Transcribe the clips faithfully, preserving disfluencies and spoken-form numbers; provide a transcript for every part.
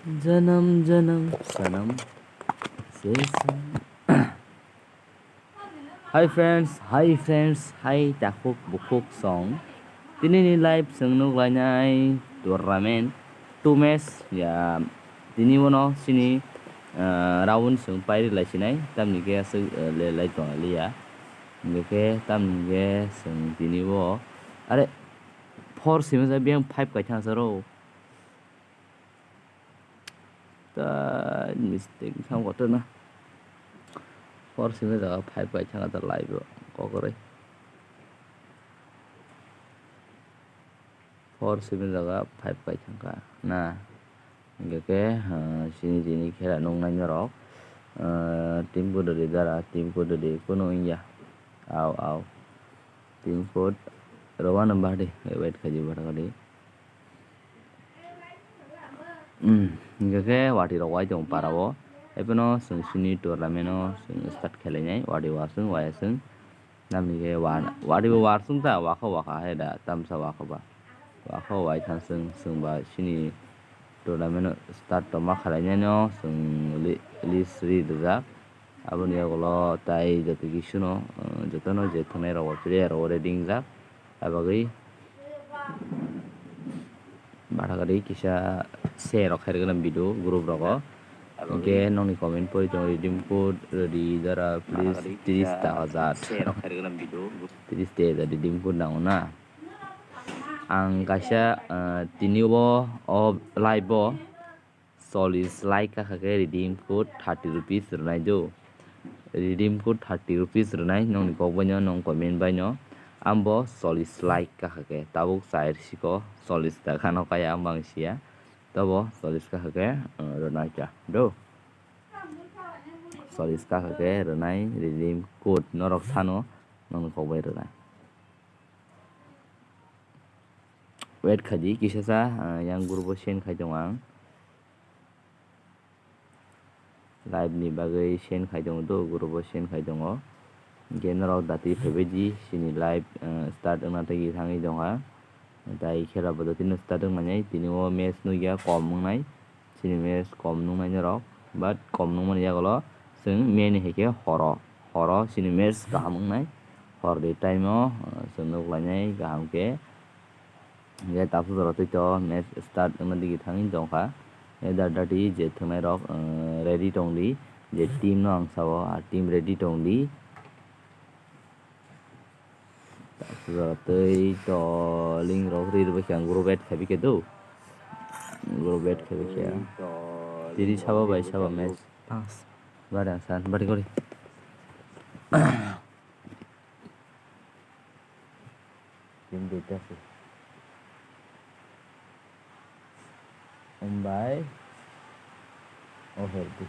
Janam janam sanam se sanam. Hi friends, hi friends, hi takhuk bukhuk song. Tini ni live chwng nuk lainai tournament two match ya, tini bono chini, ah, round chwng pairi lai sinai, tamni khe aswk, eh, le lai tong liya. Hingkhe tamni khe chwng tini bo, are, four simi ja biyang five kaithang sa rw. Ta mistake wngkha kotor na. Four simi jaga five kaithang ta live o kokroi. Four simi jaga five kaithang kha na. Hingkhe, ah, chini tini khela nuknai norok, ah, team code rwdi dara, team code rwdi kunu wngya. Au, au. Team code rwano badi, wait khaidi, bada khaidi. Hmm, hingkhe khe watwi rok wai tong para o. Ebono chwng chini tournament o chwng start khelai nai, watwi wasung, waya swng. Tamni khe wa-, watwi bo warsung ta, wakha wakha hai da, tamsa wakha ba. Wakha wai thansung, chwng ba chini tournament start tongma khalai nai no, chwng li-, list ri rijak. Aboni yagulo tai joto kisuno, uh, jotono je thwngnai rok bo player rok bo ready wngjak. Abagwi bathakari kisa share rok khairokna video group rogo. Hingkhe nokni comment pori tongo, redeem code rwdi dara please, tris ta hajar. Tris ta hajar redeem code nango na. Ang kaisa, uh, tini bo o live bo chollish like kakha khe redeem code thirty rupees rwnai do. Redeem code thirty rupees rwnai nokni kok bai no, nong comment bai no. Ambo chollish like kakha khe, tabuk chai rwsiko chollish taka no kaya, ang bang sia. Tobo chollish kakha khe, uh, rwnai kha do. Chollish kakha khe rwnai redeem code norok sano, nokni kok bai rwnai. Wait khaidi kisa sa, ah, yang group o send khai tongo ang. Live ni bagwi send khai tongo do, group o send khai tongo. Hingkhe norok dati phaibai di, chini live, ah, start wngna tei thangwi tongkha. Tai khela bo dati no start wngmani, tini o match nukya kom wngnai. Chini match kom nuknai norok, but kom nukmani yagulo chwng meni hai khe horo, horo chini match kaham wngnai, hor ni time o, uh, chwng nuk lainai kaham khe. Hingkhe tabuk jora twi to match start wngna digi thangwi tongkha. Hingkhe da dati je thwngnai rok, uh, ready tongdi, je team no ang sao, a team ready tongdi. Tei to link rok ri rwbaikha ang group add khaibaikha do. Group add khaibaikha. Tini sabo bai sabo match. Pass. Bari ang san, bari gori. Team data se. Hambai. Oh, healthy.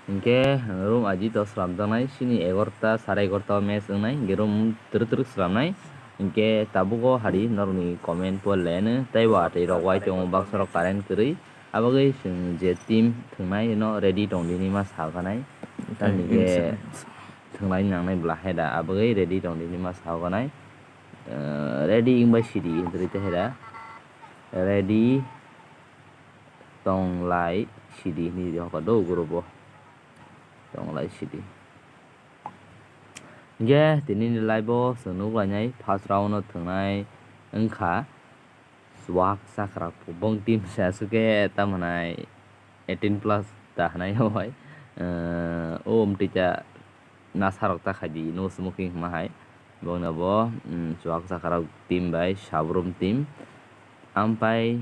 Hingkhe room aji to slamjaknai, chini egarota, sare egarota o match wngnai, hingkhe room twrwk twrwk slamnai. Hingkhe tabuk o hari norokni comment pore laiano, tei bo atwi rok wai tongo, baksa rok current kwrwi. Abagwi chwng je team thwngnai no ready tongdi hinwi ma salkanai. Tamni khe thwnglai nangnai bwla hai da, abagwi ready tongdi hinwi ma salkanai. Eh, ready wngbai sidi hinwi tei hera. Ready tonglai sidi hinwi hokha do group o. Tonglai sidi. Hingkhe tini ni live o chwng nuk lainai first round o thwngnai wngkha. Chuak chakra bong team se aswk khe tamo hwnai eighteen plus ta hwnai o hai. Eh, o mwtwi ta nasarok ta khai di, no smoking hwnma hai. Bongno bo, mm, chuak chakra team bai Sabrum team. Ampai,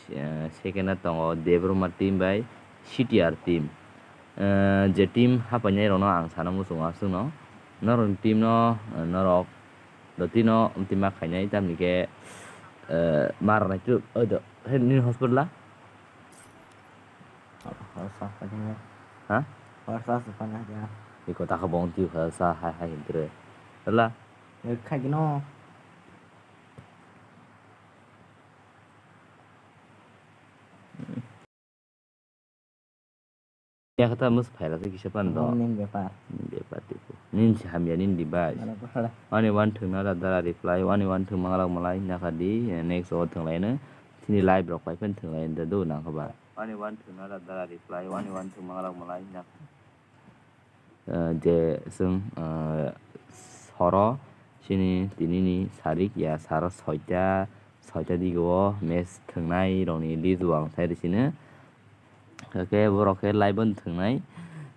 eh, second o tongo Debbarma team bai C T R team. Eh, je team hapainai rokno ang sana muchungo aswkno. Norokni team no, eh, norok dotino amtwi ma khainai, tamni khe, eh, ma rwnai tu, oi do, he nini hospital a? Horsa phai khe. Ha? Horsa se phai khe. Iko ta kha bong twi kha sa hai hai hintre. Hala? Eh, khai kino. Ya kata mus phaila se kisa pan do. Nin bepar. Nin bepar tipo. Nin si hamya nin device. Mana pahara. Ani wan thung na da da reply. Ani wan thung mangalak malai na kha di. Eh, next o thung lai no. C Chini live rok pai phano thwnglai da do nang khe ba. Ani one thwngna da da reply, ani one thwngma rok malai na. Eh, je chwng, eh, horo chini tinini sarik ya saro soita, soita digo o match thwngnai rokni list o ang sai rw sino. Hwnkhe borok khe live o thwngnai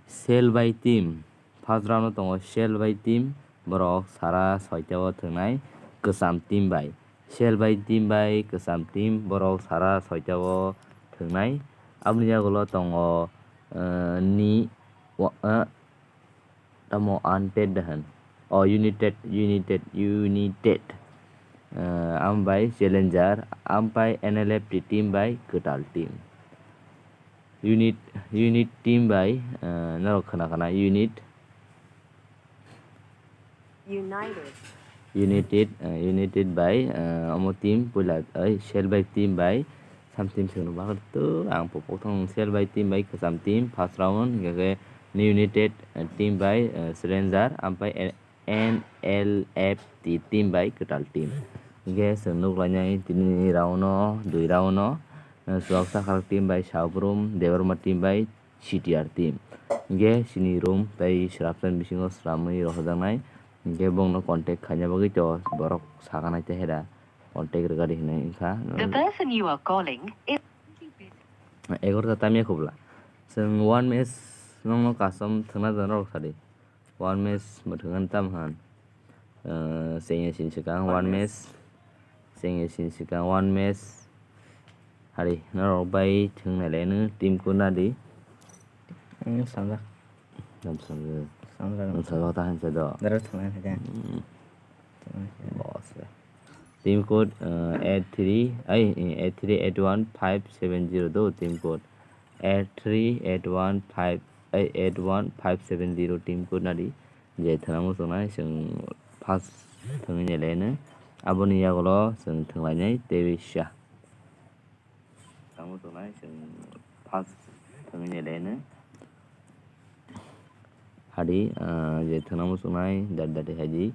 sell by team. First round o tongo sell by team, borok sara soita o thwngnai kwcham team bai. Sell by team bai kwcham team, borok sara soita o thwngnai. Aboni yagulo tongo, eh, ni, wa-, eh, tamo unted de hwn. O united, united, united. Eh, am bai challenger, am bai N L F T team bai kwtal team. Unit, unit team bai, eh, norok khna khna unit. United. United, eh, united by, eh, omo team puila, eh, sell by team by something swngo bakar to ang popok thang sell by team by kwcham team first round hingkhe ke united, eh, team by, eh, challenger ampai N L F T team by kwtal team. Hingkhe chwng nuk lainai tini round o, dui round o, eh, Chuaksa Khalak team by Saubrum, Debbarma team by C T R team. Hingkhe chini room tei swrapsa bisingo swlamwi rohorjaknai. Hingkhe bongno contact khaina bagwi to borok sakanai tei hera contact rwgadi hinwi wngkha. The person you are calling is Egarota tamya khobla. Chwng one match nokno custom thwngna jora rok sadi. One match mwthangani tamo han. Eh, chengya sini swkang one match. Chengya sini swkang one match. Hari norok bai thwng nai laino team kuna di. Hmm, samjak. Samjak. Samjak. Samjak ta hansa do. Dara thwng nai khaja. Hmm. Thwng nai khaja. Boss. Team code, uh, eight three, ai, eight three eight one five seven zero do team code. Eight three eight one five, ai, eight one five seven zero team code nadi. Je thwna muchungnai chwng first thwngwi nai laino. Aboni yagulo chwng thwnglainai tei bisa. Tamo tongnai chwng first thwngwi nai laino. Hadi, ah, je thwngna muchungnai dadi dadi haidi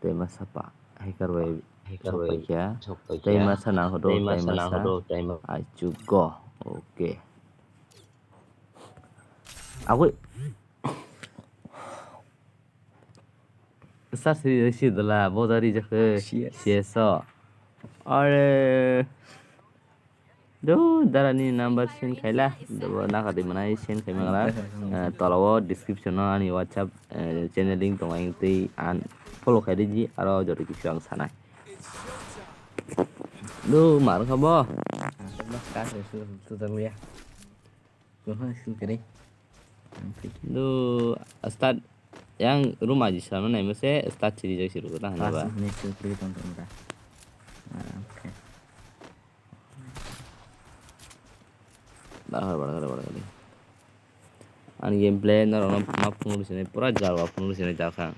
tei masa pa haikar bai sok paikha tei masa nang hodo tei masa achuk go. Okay. Agoi. Sir, si, si dala, bo dari jakhe. C S. C S o. Are. Do, dara ni number send khaila. Do, bo nakati manai send khai mangla. Eh, tola o description o ani WhatsApp, eh, channel link tongo, ang tei an follow khai di, aro joto kisu ang sanai. Do, mar kha bo. Nokha sil kiri. Ang thik. Do start yang room aji salma nai mose start chiri jak siru kota hana ba. Last minute tu kiri tong tong ta. Ah, okay. Bar bar bar bar. Ani gameplay norok no ma phunuk sini pura jalwa phunuk sini jakha.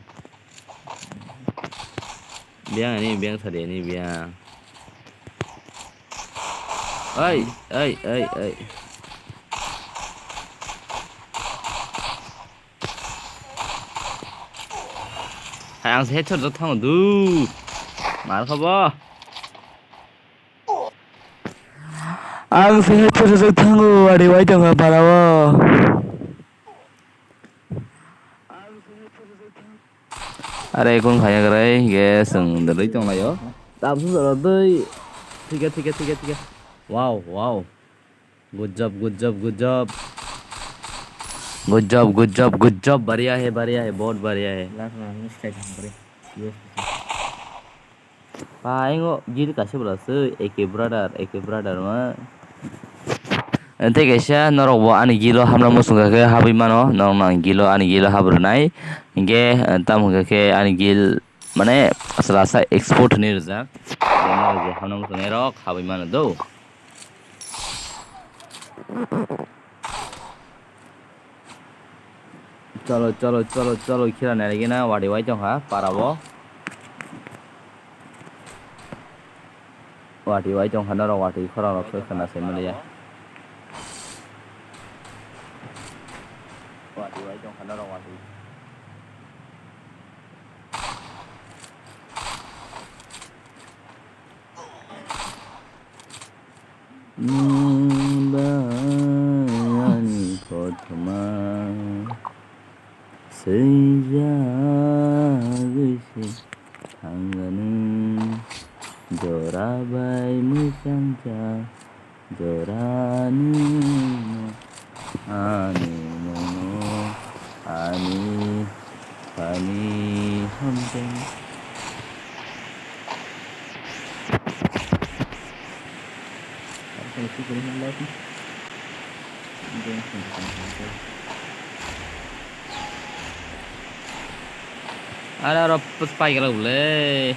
Biang ani biang sadi ani biang. Oi, oi, oi, oi. Hai, ang se headshot rok thango, du. Mar kha bo. Ang se headshot rok thango, ari wai tong kha para o. Are kung khaya grai ge sung dalai tong layo. Tam su sara dei. Thik a, thik a, thik a, thik a. Wow, wow. Good job, good job, good job. Good job, good job, good job. Bariya hai, bariya hai, bahut bariya hai. Last round, miss khai thang bari. Yes. Pa, aingo gil kaisa bwla se, A K brother, A K brother ma. Tei kaisa norok bo ani gilo hamna muchung kha khe habwi mano, norok no ang gilo ani gilo habrwnai. Hinkhe, eh, tamo hwnkha khe ani gil mane aswk aswk export hinwi rijak. Norok je hamna muchungnai rok habwi mano do. Cholo, cholo, cholo, cholo, khira nailagina, wadi wai tongkha, para o. Wadi wai tongkha, norok wadi khorang rok khe khna sai maliya. Wadi wai tongkha, norok wadi. Nwng bai ani kothoma swijagwi se thangya nwng, jora bai mwchangcha jora nwng. Ani mungno ani thani hamjak. Ara aro pas pai gala bole.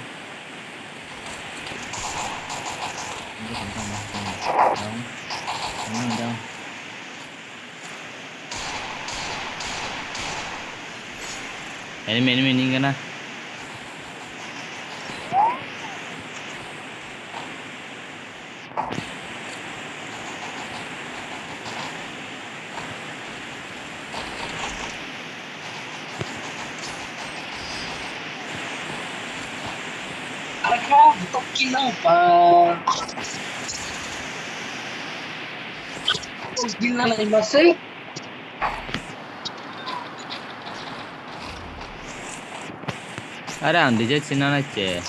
Enemy, enemy, enemy gana. Alaka, tokki nang pa. Tokki nang nai masuk. Are ang D J china na che.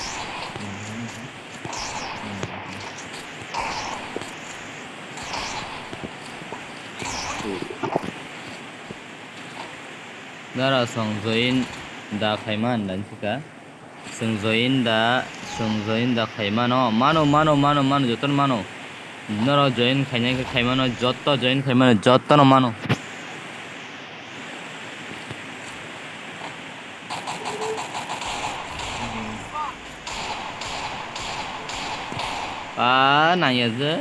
Nara song join da khaima andan chika. Chwng join da, chwng join da khaimano, mano, mano, mano, mano, jotono mano. Norok join khainai khe khaimano, joto join khaimano, jotono mano. Ah, nangya je.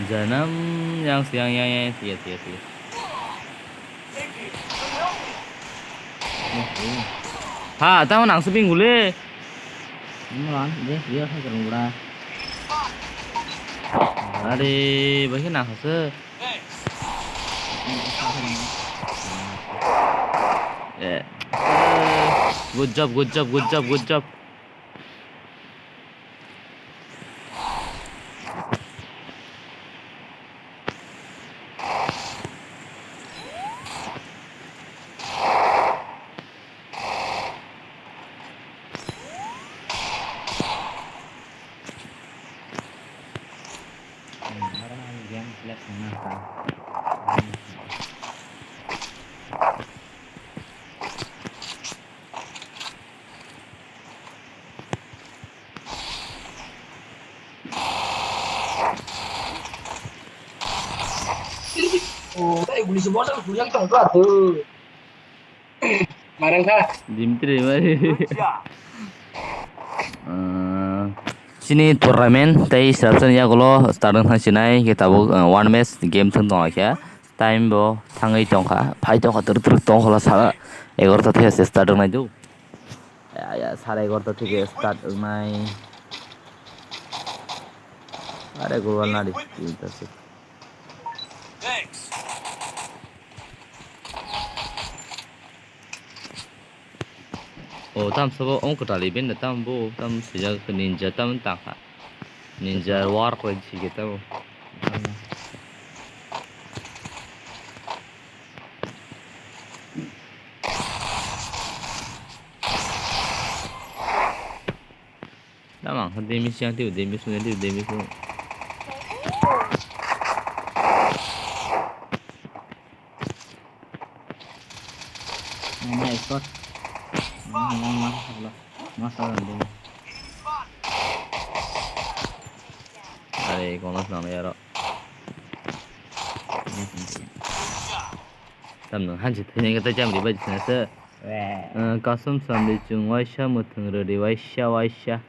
Janam yang siang yang yang tiya tiya tiya. Ha, tamo nang seping gule. Mulan, dia dia sa kerung bra. Are, bagi nang se. Eh. Good job, good job, good job, good job. Oh, tei guli se bottle kuyang tong kha tu. Marang kha. Dimitri mari. Ah, chini tournament tei srapsani yagulo start wng thang sinai khe tabuk, ah, one match game thwng tong kha. Time bo thangwi tongkha, phai tongkha, twrwk twrwk tongkha, sara egarota thai se start wngnai do. Ya, ya, sara egarota thai se start wngnai. Are gurwal nadi, tinta se. O tam sabo ong kwtal event da tam bo tam sijak ninja tam tang kha. Ninja war khlai si khe tamo. Tamo ang kha damage yang twi damage wng twi damage wng. Nang expert. Nang nang nang sabla. Master ang ding. Are kono nang yaro. Tam nang hanji thai nang ta jam ri bai jisna se. Eh, kasam samri chung waisa muthung rwdi waisa waisa.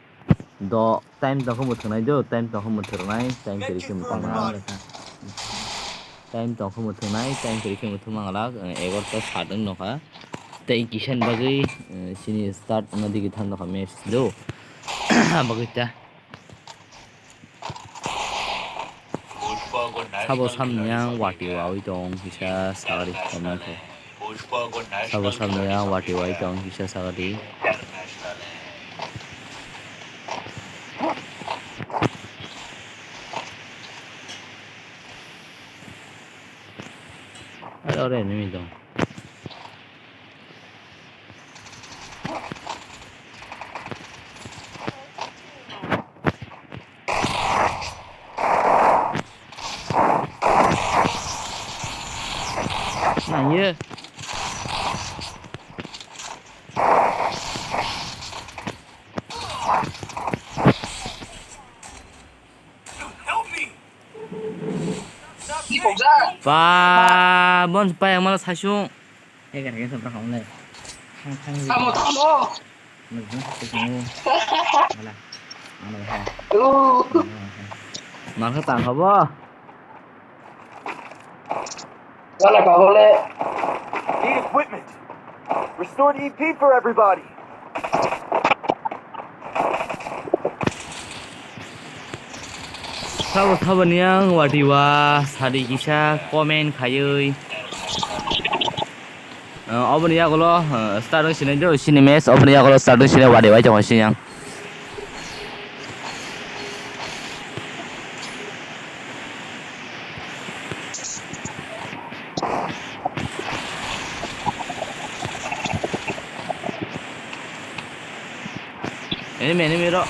Do time tongkha muthungnai do, time tongkha muthungnai, time kwrwi khe muthungnai. Time tongkha muthungnai, time kwrwi khe muthung manglak, eh, egarota sat wng nokha. Tei kisa ni bagwi, eh, sini start wngna digi thang nokha match do. Bagwi ta. Sabo samni yang wati wawi tong kisa sagari comment kho. Sabo samni yang wati wawi tong kisa sagari. Aro ore enemy dong. Nang ye. Ba, bon pa yang malah sasung. Tamo, tamo. Hello. Mangsa tang kha bo. Wala ka bole. Need equipment. Restore E P for everybody. Sabo sabo ni ang wati wa sadi kisa comment khayui. Oboni yagulo start wng sinai do sini match, oboni yagulo start wng sinai wati wa tongo sini ang. Enemy, enemy ro.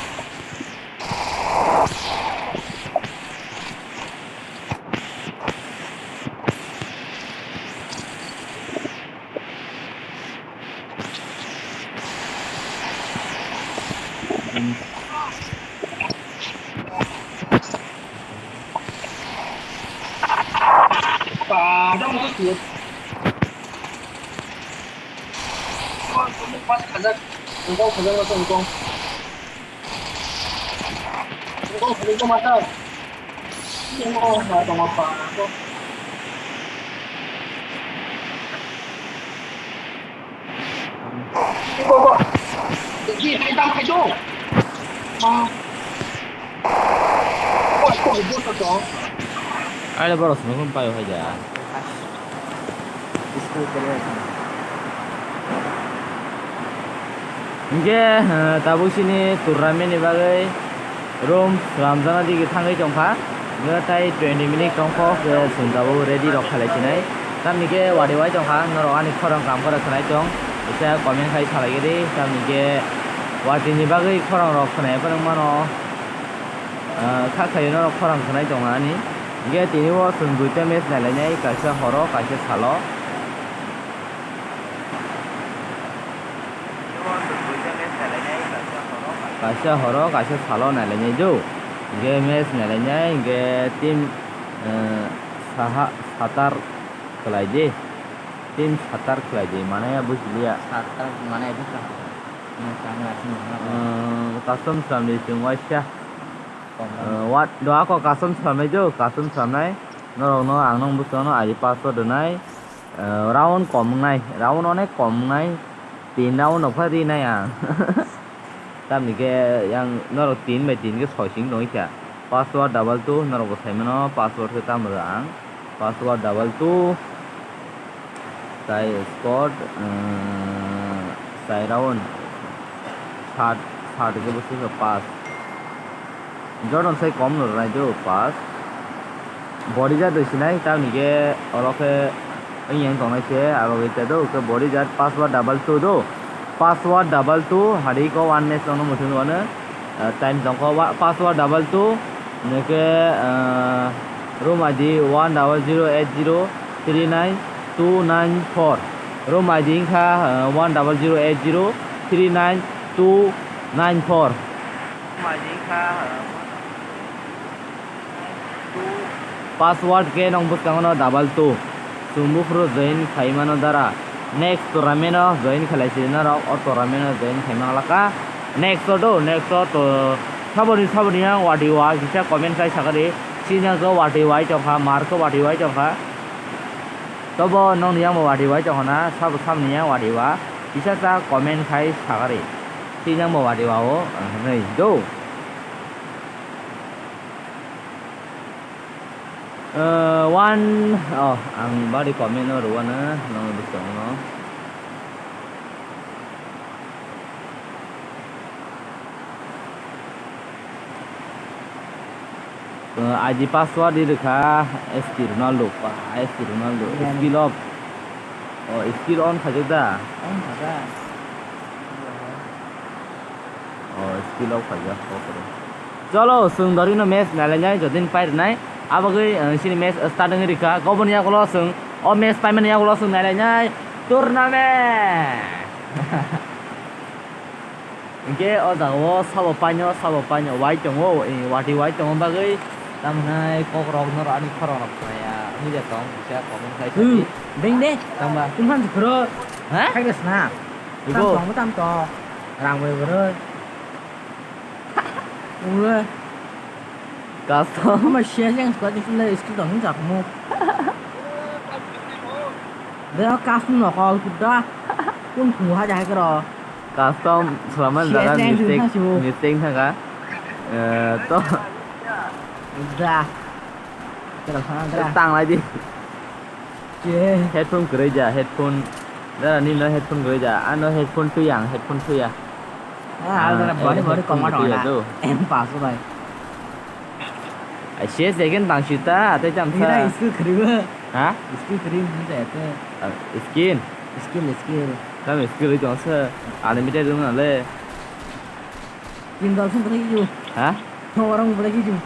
Aile borok swnam phano paio hai da. Hinkhe, eh, tabuk sini tournament ni bagwi room swnamjakna digi thangwi tongkha. Hinkhe tai twenty minute tongkho, khe chwng tabuk ready rok khalai sinai. Tamni khe wadi wai tongkha, norok ani khorang kam khorang khwnai tong. Kisa comment khai salai giri, tamni khe wadi ni bagwi khorang rok khwnai phano mano. Ah, kha khayo norok khorang khwnai tongo ani. Hinkhe tini o chwng duita match nailainai, kaisa horo, kaisa salo. Kaisa horo, kaisa salo nailainai do. Hinkhe match nailainai, hinkhe team, eh, saha, satar khlai di. Team satar khlai di, mane bujiliya. Satar mane bujiliya. Nwng tamo aswk nung nang. Eh, custom swnamdi chwng waisa. Eh, what? Do ako custom swnamnai do, custom swnamnai. Norokno ang nang bwskango I D password rwnai. Eh, round kom wngnai, round onek kom wngnai. Tin round rok phai rinai ang. Tamni khe yang norok tin bai tin khe soi sing tongwi kha. Password double two norok bo sai mano, password khe tamo rw ang. Password double two. Tai squad, eh, chai round. Sat, sat khe bwswk khe pass. Jordan sai kom no rwnai do pass. Body jar do sinai tamni khe oro khe wng yang tongnai se abo khe do khe body jar password double two do. Password double two hari ko one match no muchung wano. Ah, time tongkho wa-, password double two, neke, ah, room I D one double zero eight zero three nine two nine four. Room I D wngkha, ah, one double zero eight zero three nine two nine four. Room I D wngkha, ah, Password khe nong bwskango no double two. Chwng buphuru join khaimano dara. Next tournament o join khlai sidi norok, o tournament o join khai manglaka. Next o do, next o to saboni saboni yang wadi wa kisa comment khai sakadi. Sini ang khe wadi wai tongkha, mar khe wadi wai tongkha. Tobo nongni yang bo wadi wai tongkha na, sabo saboni yang wadi wa, kisa sa comment khai sagari. Tei yang bo wadi wa o, ah, hinwi do. Eh, one, oh, ang bari comment no rwano, nong bisong no. Eh, I D password di rwkha, S T Ronaldo, pa, S T Ronaldo, skill off. Oh, skill on khaijak da? On khaijak. Oh, skill off khaijak, okay. Cholo, chwng dorino match nailainai, jodin pairwnai. Abagwi, eh, chini match start wngwi rikha. Goboni yagulo chwng, o match paimani yagulo chwng nailainai tournament. Hinkhe o jagao sabo paino, sabo paino wai tongo, eh, watwi wai tongma bagwi tamo hinai kokrok norok ani khorang rok khwlaiya wngya tong, kisa comment khai sadi. Hmm, beng de. Tangba. Tumhan se khoro. Ha? Khai de sna. Ibo. Tam tong, tam tong. Rang bai boro. Ule. Custom. Ama sia jeng squad ni sule skill tong jak mo. Be custom no call kuda. Kun ku ha jai kro. Custom selamat Sia jaga jeng mistake, suna su. Mistake thangka. Eh, to. Da. Kro ha da. Tang lai di. Ke. Headphone kwrwi ja, headphone. Dara nino headphone kwrwi ja, ano headphone twi ang, headphone twi ya. Ah, ah, dara body, headphone body koma kwrwi ya dona. Do. Em paso bai. Ai, se second tang sita, ate jam sa. Nira skill kwrwi ba? Ha? Skill kwrwi ba sa ate. Ah, skin? Skill, skill. Tam skill ri jong sa, unlimited dong na le. Tin dal sung kwrwi ju. Ha? Thong orang kwrwi ju.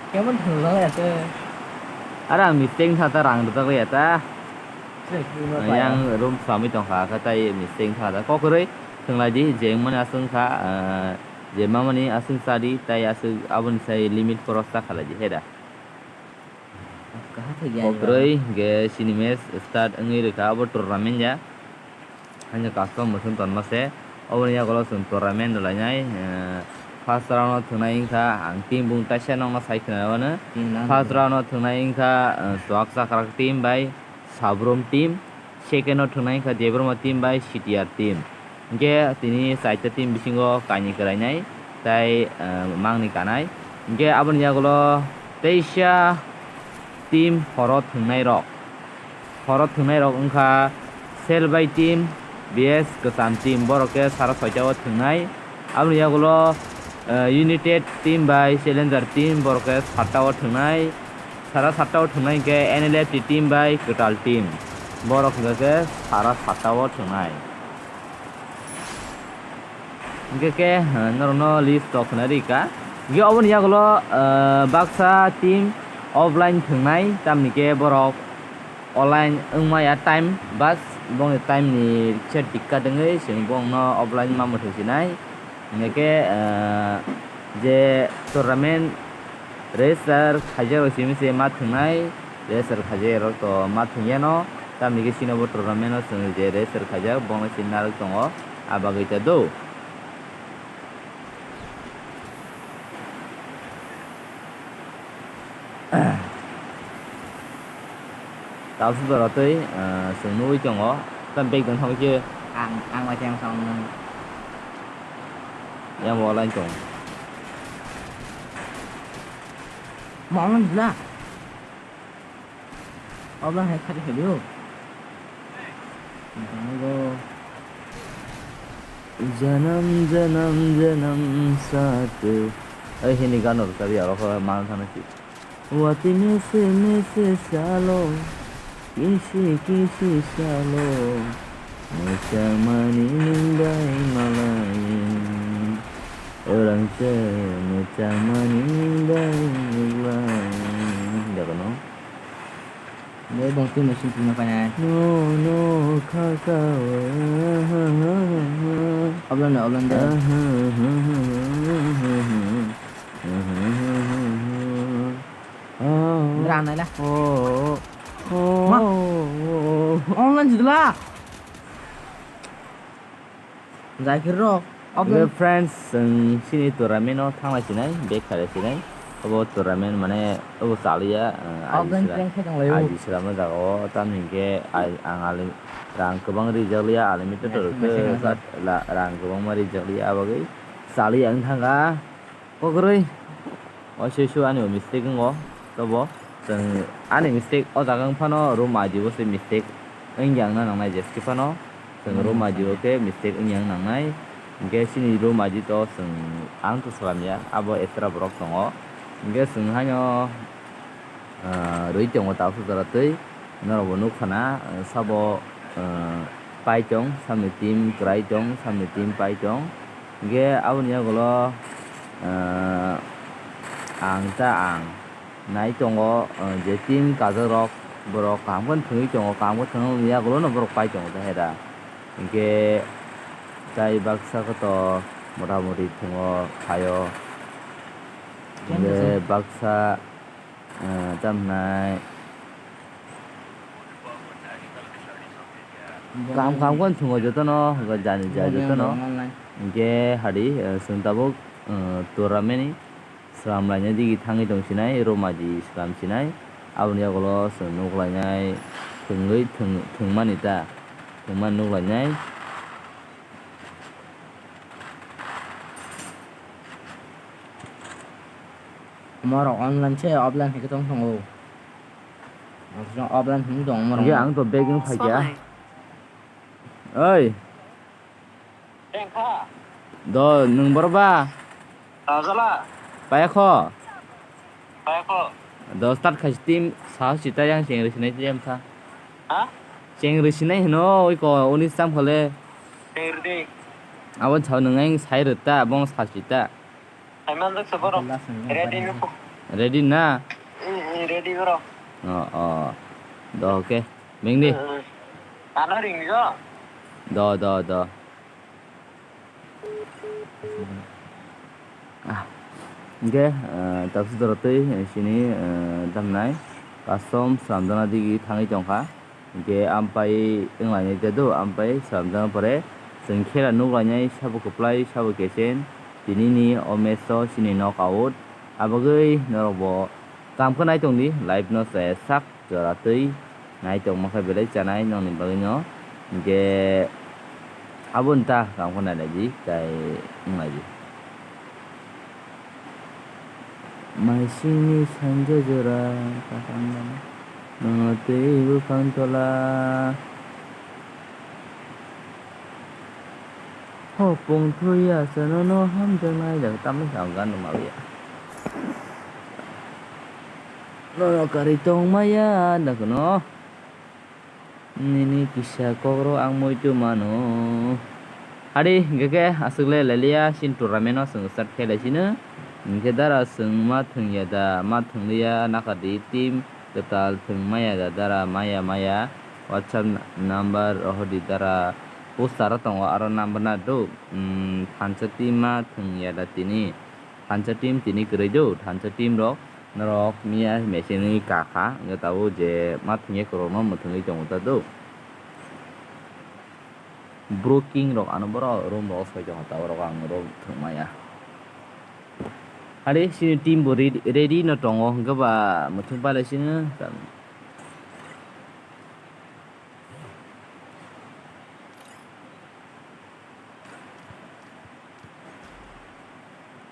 Kemon thong la ate. Ara mistake tha ta rang rwjak ya ta. Yang room swami tongkha, kha tai mistake wngkha da. Kokroi thwnglai di, je wngmani aswk wngkha, ah, je mamani aswk chadi, tai aswk aboni sai limit khoroksa khalai di, he da. Kokroi ge chini match start wngwi rwkha, abo tournament ya. Hanya custom mwswng tonma se, oboni yagulo chwng tournament rwlainai, eh, first round o thwngnai wngkha, ang team bung kaisa nokno sai khna mano. Team nang. First round o thwngnai wngkha, eh, Swak Chakrak team bai Sabrum team, second o thwngnai wngkha Debbarma team bai C T R team. Hinkhe tini chaita team bisingo kainwi kwlainai tei, eh, mangni kanai. Hinkhe aboni yagulo teisa team horo thwngnai rok. Horo thwngnai rok wngkha Selbai team, B S Kwcham team, borok khe sara soita o thwngnai. Aboni yagulo, eh, United team bai Challenger team, borok khe satta o thwngnai. Sara satta o thwngnai hinkhe N L F T team bai Kwtal team, borok hinkhe sara satta o thwngnai. Hinkhe khe, eh, norokno list rok khna rika. Hinkhe oboni yagulo, eh, baksa team offline thwngnai, tamni khe borok online wngmaya time, bas bongni time ni kisa dikkat wngwi chwng bongno offline ma mwthai sinai. Hinkhe, eh, je tournament register khaijak rok simi se ma thwngnai, register khaijak rok to ma thwngyano, tamni khe chini bo tournament o chwng je register khaijak bongno se narwk tongo, a bagwi ta do. Tabuk jora twi, ah, chwng nugwi tongo. Tamo bag dong thangwi khe. Ang, ang bai teng song nung. Yang bo line tong. Mo online jila. Offline hai khari khari o. Janam janam janam sat. Ai hini gano rwkha ya rokho man thana si. Wati mese mese salo, kisi kisi salo, mwchangmani nwng bai malai. Orang se mwchangmani nwng bai nuklai. Jaga no. Bai bang twi machine twi ma painai. No no kha kha. Oblan da, oblan da. Dra nai la. Oh. Oh. Ma. Online jidla. Jai khe rok. Oke, friends, chwng chini tournament o thanglai sinai, bag khalai sinai. Obo tournament mane obo chaliya, eh, I G Offline slam, prank khe tonglaio. I G slam o jaga o, tamni hwnkhe I, ang ali-, rang kwbang rijak liya, unlimited Yes, rw message khe, message. La-, rang kwbangma rijak liya, abagwi chaliya wng thangkha. Kokrwi, o se su ani mistake wngo, tobo chwng ani mistake o jaga wng phano room I D o se mistake wngya wngna nangnai, jeske phano chwng room I D o khe mistake wngya wng nangnai. Hwnkhe chini room I D to chwng ang to swlamya, abo extra borok tongo. Hwnkhe chwng haino, ah, rwi tongo tabuk jora twi. Norokbo nukha na, ah, sabo, ah, pai tong, samni team kwrai tong, samni team pai tong. Hwnkhe aboni yagulo, ah, ang ta ang nai tongo, ah, je team kajakrok borok kaham khe thwngwi tongo, kaham khe thwngmani yagulono borok pai tongo ta hera. Hwnkhe tai baksa khe to motamoti thwngo phaio. Hwnkhe baksa, ah, tamhnai. Kaham kaham khe thwngo jotono, jani ja jotono. Hwnkhe hadi, eh, chwng tabuk, eh, tournament ni slam laina digi thangwi tong sinai, room I D slam sinai. Aboni yagulo chwng nuk lainai, thwngwi thwng-, thwngmani ta, thwngmani nuk lainai. Omorok online se offline hai khe tong tongo. Offline hwn tong omorok. Hwnkhe ang to back wng phaikha. Oi. Tengkha. Do nwng borok ba? Rajala. Payakho. Payakho. Do start khai team sahos sita yang chengri sinai team sa. Ha? Chengri sinai hino oi ko oni sam khole. Chengri de. Abo chao nwng ang sai rwta abong sahos sita. Hai manjak se borok. Ready no? Ready na? Mm, mm, ready borok. Oh, oh. Do, okay. Mengdi. Mm, mm. Ano ring jo? Do, do, do. Ah. Hwnkhe, eh, tabuk jora twi, eh, sini, eh, damnai. Custom slamjana digi thangwi tongkha. Hwnkhe ampai wnglainai khe do, ampai slamjakna pore chwng khela nuklainai sabo kwplai sabo kesen tinini o match o chini knock out. Abagwi norokbo kaham khe naitongdi, live no chaya sak jora twi naitongma khe belai chanai nokni bagwino. Hwnkhe aboni ta kaham khe nailaidi, tei wnglaidi. Maisingni sanja jora kaham mano, nono tei buphang tola. Hopung thuya se nono hamjaknai jaga tamni ang gan rwma ya. Nono kari tongmaya dakono. Nini kisa kokrok ang muitu mano. Adi, hwnkhe khe aswk le lailia, chini tournament no chwng start khe lai sino. Hwnkhe dara chwng ma thwngya da, ma thwngliya, naka di team kwtal thwng maya da, dara maya maya. WhatsApp number rohor di dara, poster o tongo aro number na do. Hmm, thansa team ma thwngya da tini. Thansa team tini kwrwi do, thansa team rok norok miya machine ni kakha, wngkhe tabuk je ma thwngya kwrwngno mwthangwi tongo ta do. Bro king rok ano borok room rok soi tongo, tabuk rok ang room thwngmaya. Hari sini team bo ready, ready no tongo, hwnkhe ba mwthang palai sino.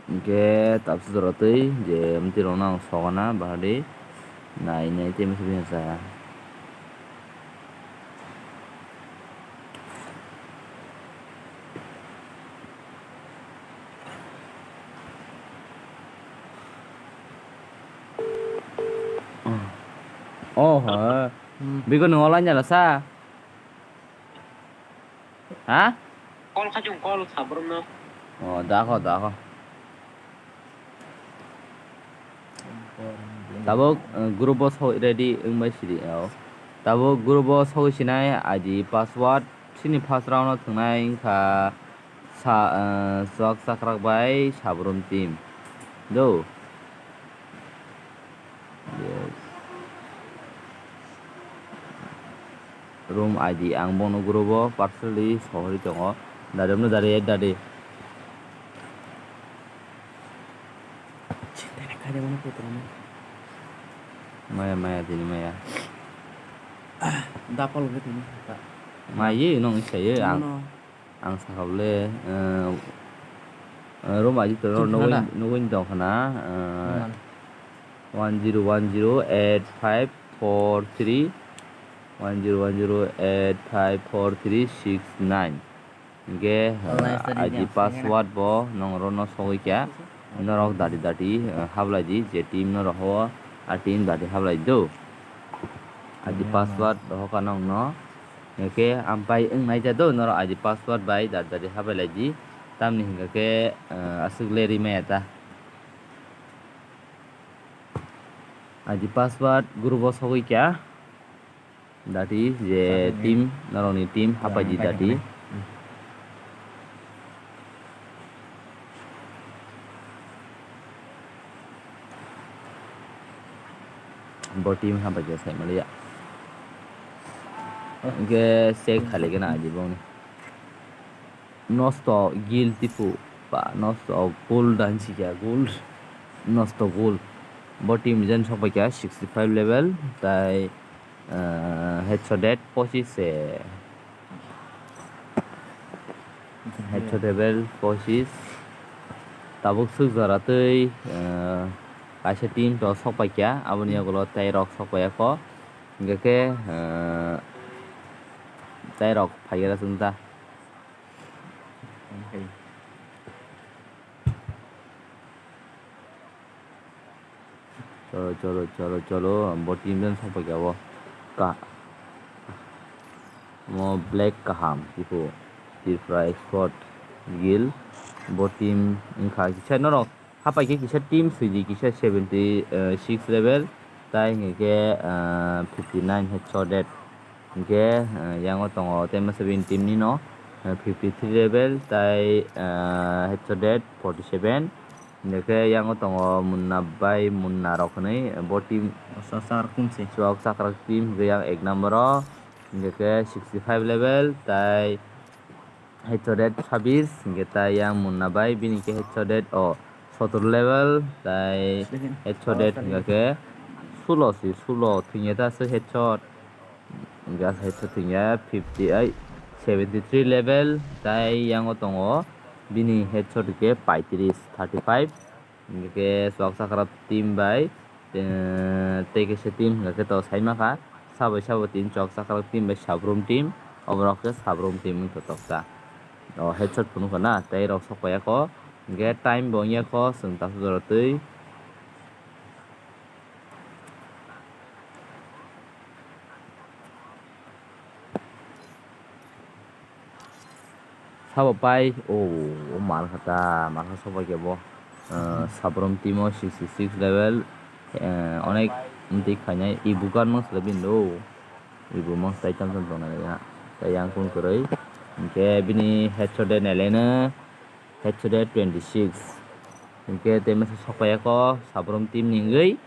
Hwnkhe tabuk jora twi je mtwi rokno ang sogana bahadi nai nai tei masa bini sa. Oh, ha. Hmm. Biko nung online jala sa? Ha? Call kha chwng call sabrumno. Oh, dakho, dakho. Tabuk, eh, group o so ready wngbai sidi, oh. Tabuk group o sogwi sinai I D password sini first round o thwngnai wngkha sa, eh, Chwk Chakrak bai Sabrum team. Do. Yes. Room I D ang bono group o personally sohorwi tongo. Dadi, bono dadi, dadi. Maya, maya, tini maya. Dapal ke tini. Maya, nong saya ang. Ang sakable, eh, eh, room aji to nugwi tong khana, eh, one zero one zero eight five four three, one zero one zero eight five four three six nine. Hingke, eh, aji password bo nong rono sogwi kha. Norok dati dati, eh, hablai di, je team no roho, a team dati hablai do. Aji password roho ka nong no. Hingke ampai wng nai ja do, norok aji password bai dati dati hablai di. Tamni hingke, eh, aswk le ri maya ta. Aji password group o sogwi kha. Dati je team, norokni team hapai di dati. Bo team hapai khe sai maliya. Hingke check khali gana aji bongni. Nosto guild tipu ba nosto gold dan sikya gold. Nosto gold. Bo team jen sokpai kha sixty five level tai, eh, headshot dead pochis se. Headshot level pochis. Tabuk suk jora twi, eh, kaisa team to sokpai kha aboni yagulo tai rok sokpai kho. Hingke khe, eh, tai rok phai gra chwng ta. Cholo, cholo, cholo, cholo, bo team jon sokpai kha bo. Ka-, mo black kaham, tipo, Tripura Export, Guild, bo team wngkha, kisa norok. Hapai khe kisa team swi di, kisa seventy six level, tai hingke khe, ah, fifty nine headshot dead. Hingke, ah, yango tongo tei masa bini team ni no, ah, fifty three level, tai, ah, headshot dead forty seven. Hingke yango tongo Munna bai Munna rok hinui, bo team chwk chakrak team hingke yang ek number o, hingke khe sixty five level, tai headshot dead sabis, hingke tai yang Munna bai bini khe headshot dead o sotor level, tai headshot dead hingke khe sulo si, sulo thwngya ta se headshot, hingke headshot thwngya fifty, ai, seventy three level, tai yango tongo bini headshot hingke paitris, thirty five. Hingke chwk chakrak team bai, eh, tei kaisa team hingke to saima kha. Sabo sabo team chwk chakrak team bai Sabrum team. Oborok khe Sabrum team wngkha tokta. O headshot phunukha na, tei rok sokpaiya kho. Hingke time bo wngya kho, chwng tasu jora twi. Sabo pai, o, o mar kha ta, mar kha sobai khe bo, ah, Sabrum team o sixty six level, eh, onek mtwi khainai, ibu gan mang sala bini do, ibu mang sai cham cham tongnai ya, tei yang kun kwrwi, hingke bini headshot de neleno, headshot de twenty six, hingke tei masa sopai kho, Sabrum team ni wngwi,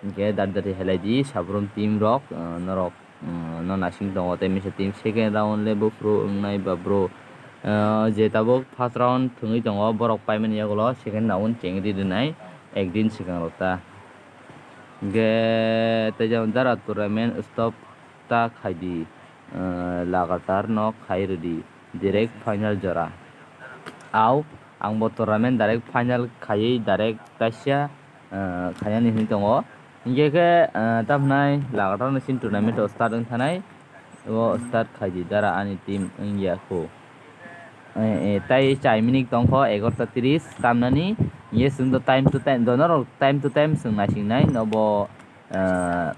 Hingke dati dati helai di, Sabrum team rok, ah, norok, ah, no naising tongo, tei misa team second round le buphuru wngnai ba bro. Ah, je tabuk first round thwngwi tongo, borok paimani yagulo second round chengri rwnai, ek din swkang rok ta. Hingke tei jang jara tournament stop ta khai di, ah, lagatar no khai rwdi, direct final jora. Au, ang bo tournament direct final khaiwi direct kaisa, ah, khainani hinwi tongo. Hingke khe, ah, tamhinai lagatar no chini tournament o start wng thanai, o start khai di dara ani team wngya kho. Eh, eh, tai chai minute tongkho egarota tris tamnani, hingke chwng do time to time, dono rok time to time chwng naising nai, nobo, ah,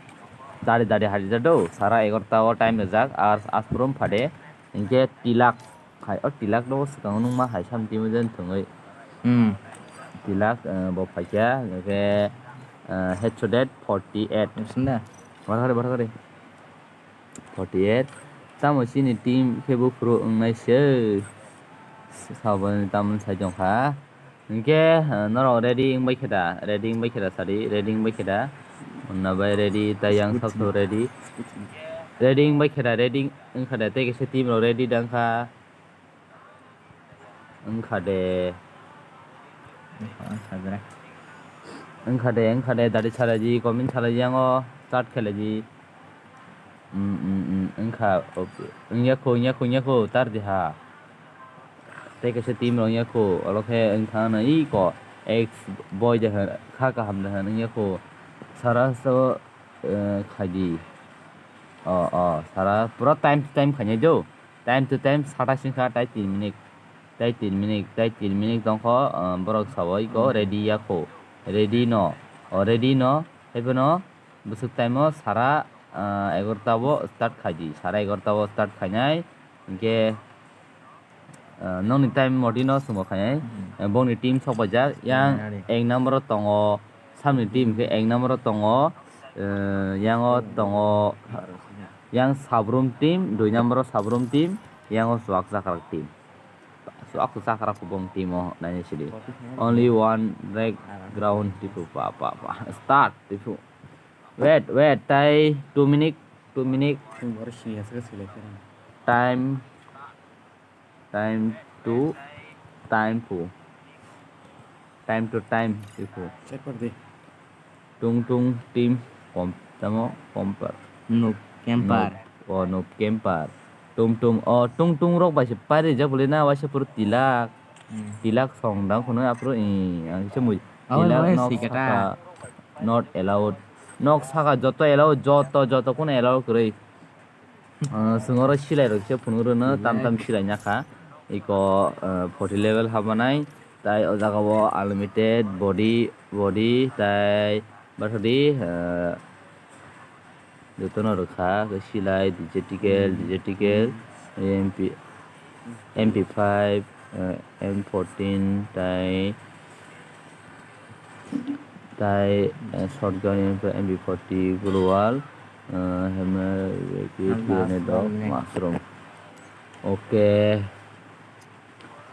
dari dari hari jado, sara egarota o time rijak, ar aspurum phade, hingke tilak. Hai, o tilak no swkango nung ma hai sam timo jen thwngwi. Hmm. Tilak, eh, bo phaikha, hingke, eh, headshot dead forty eight. Sunda. Barhari, barhari. Forty eight. Tamo chini team khe buphuru wngnai se. Saboni tamoni sai tongkha. Hingke, eh, norok ready wngbai khe da? Ready wngbai khe da sadi? Ready wngbai khe da? Munna bai ready, tei yang sabso ready. Ready wngbai khe da? Ready wngkha da? Tei kaisa team rok ready da wngkha. Wngkha de. Wngkha, wngkha de. Wngkha de, wngkha de, dadi salai di, comment salai di, yango chat khelai di. Mm, mm, mm, wngkha, okay. Wngya kho, wngya kho, wngya kho, tar di ha. Tei kaisa team rok wngya kho, oro khe wngkha no iko ex boy de hwn, kha kaham de hwn wngya kho. Sara so, eh, khai di. O, o, sara pura time to time khainai do. Time to time sata singkha tai tin minute. Tai tin minute, tai tin minute tongkho, ah, borok sabo iko ready ya kho. Ready no. O ready no. Haiphano bwswk time o sara, ah, egarota bo start khai di. Sara egarota bo start khainai. Hinkhe, ah, nokni time motino chwngbo khainai. Hmm. Eh, bongni team sok paijak. Yang Nani. Ek number o tongo. Samni team khe ek number o tongo. Eh, yango tongo. Yang Sabrum team, dui number o Sabrum team. Yango Chuak Chakrak team. So, aku sakra kubong team o naini sidi. Only one break ground tipu pa, pa, pa. Start tipu. Wait, wait, tai two minute, two minute. Time, time to time pu. Time to time tipu. Tung tung team kom tamo komper. Noob camper. Noob, o noob camper. Tung tung, o tung tung rok bai se pari jak bole na waisa puro tilak. Hmm. Tilak song dang kono apro i ang se mui. Abo tilak bai nok sika ta. Saka not allowed. Nok saka joto allowed, joto, joto kono allowed kwrwi. Ah, chwng oro silai rok se phunuk rwno tam tam silai nya kha. Iko, ah, forty level habanai. Tai o jaga o unlimited body, body tai bathadi, eh, jotono rwkha, khe silai, D J T K L, D J T K L, M P, M P five, eh, M fourteen tai, tai, eh, shotgun, M P forty, global, eh, hammer, grenade, mushroom. Okay.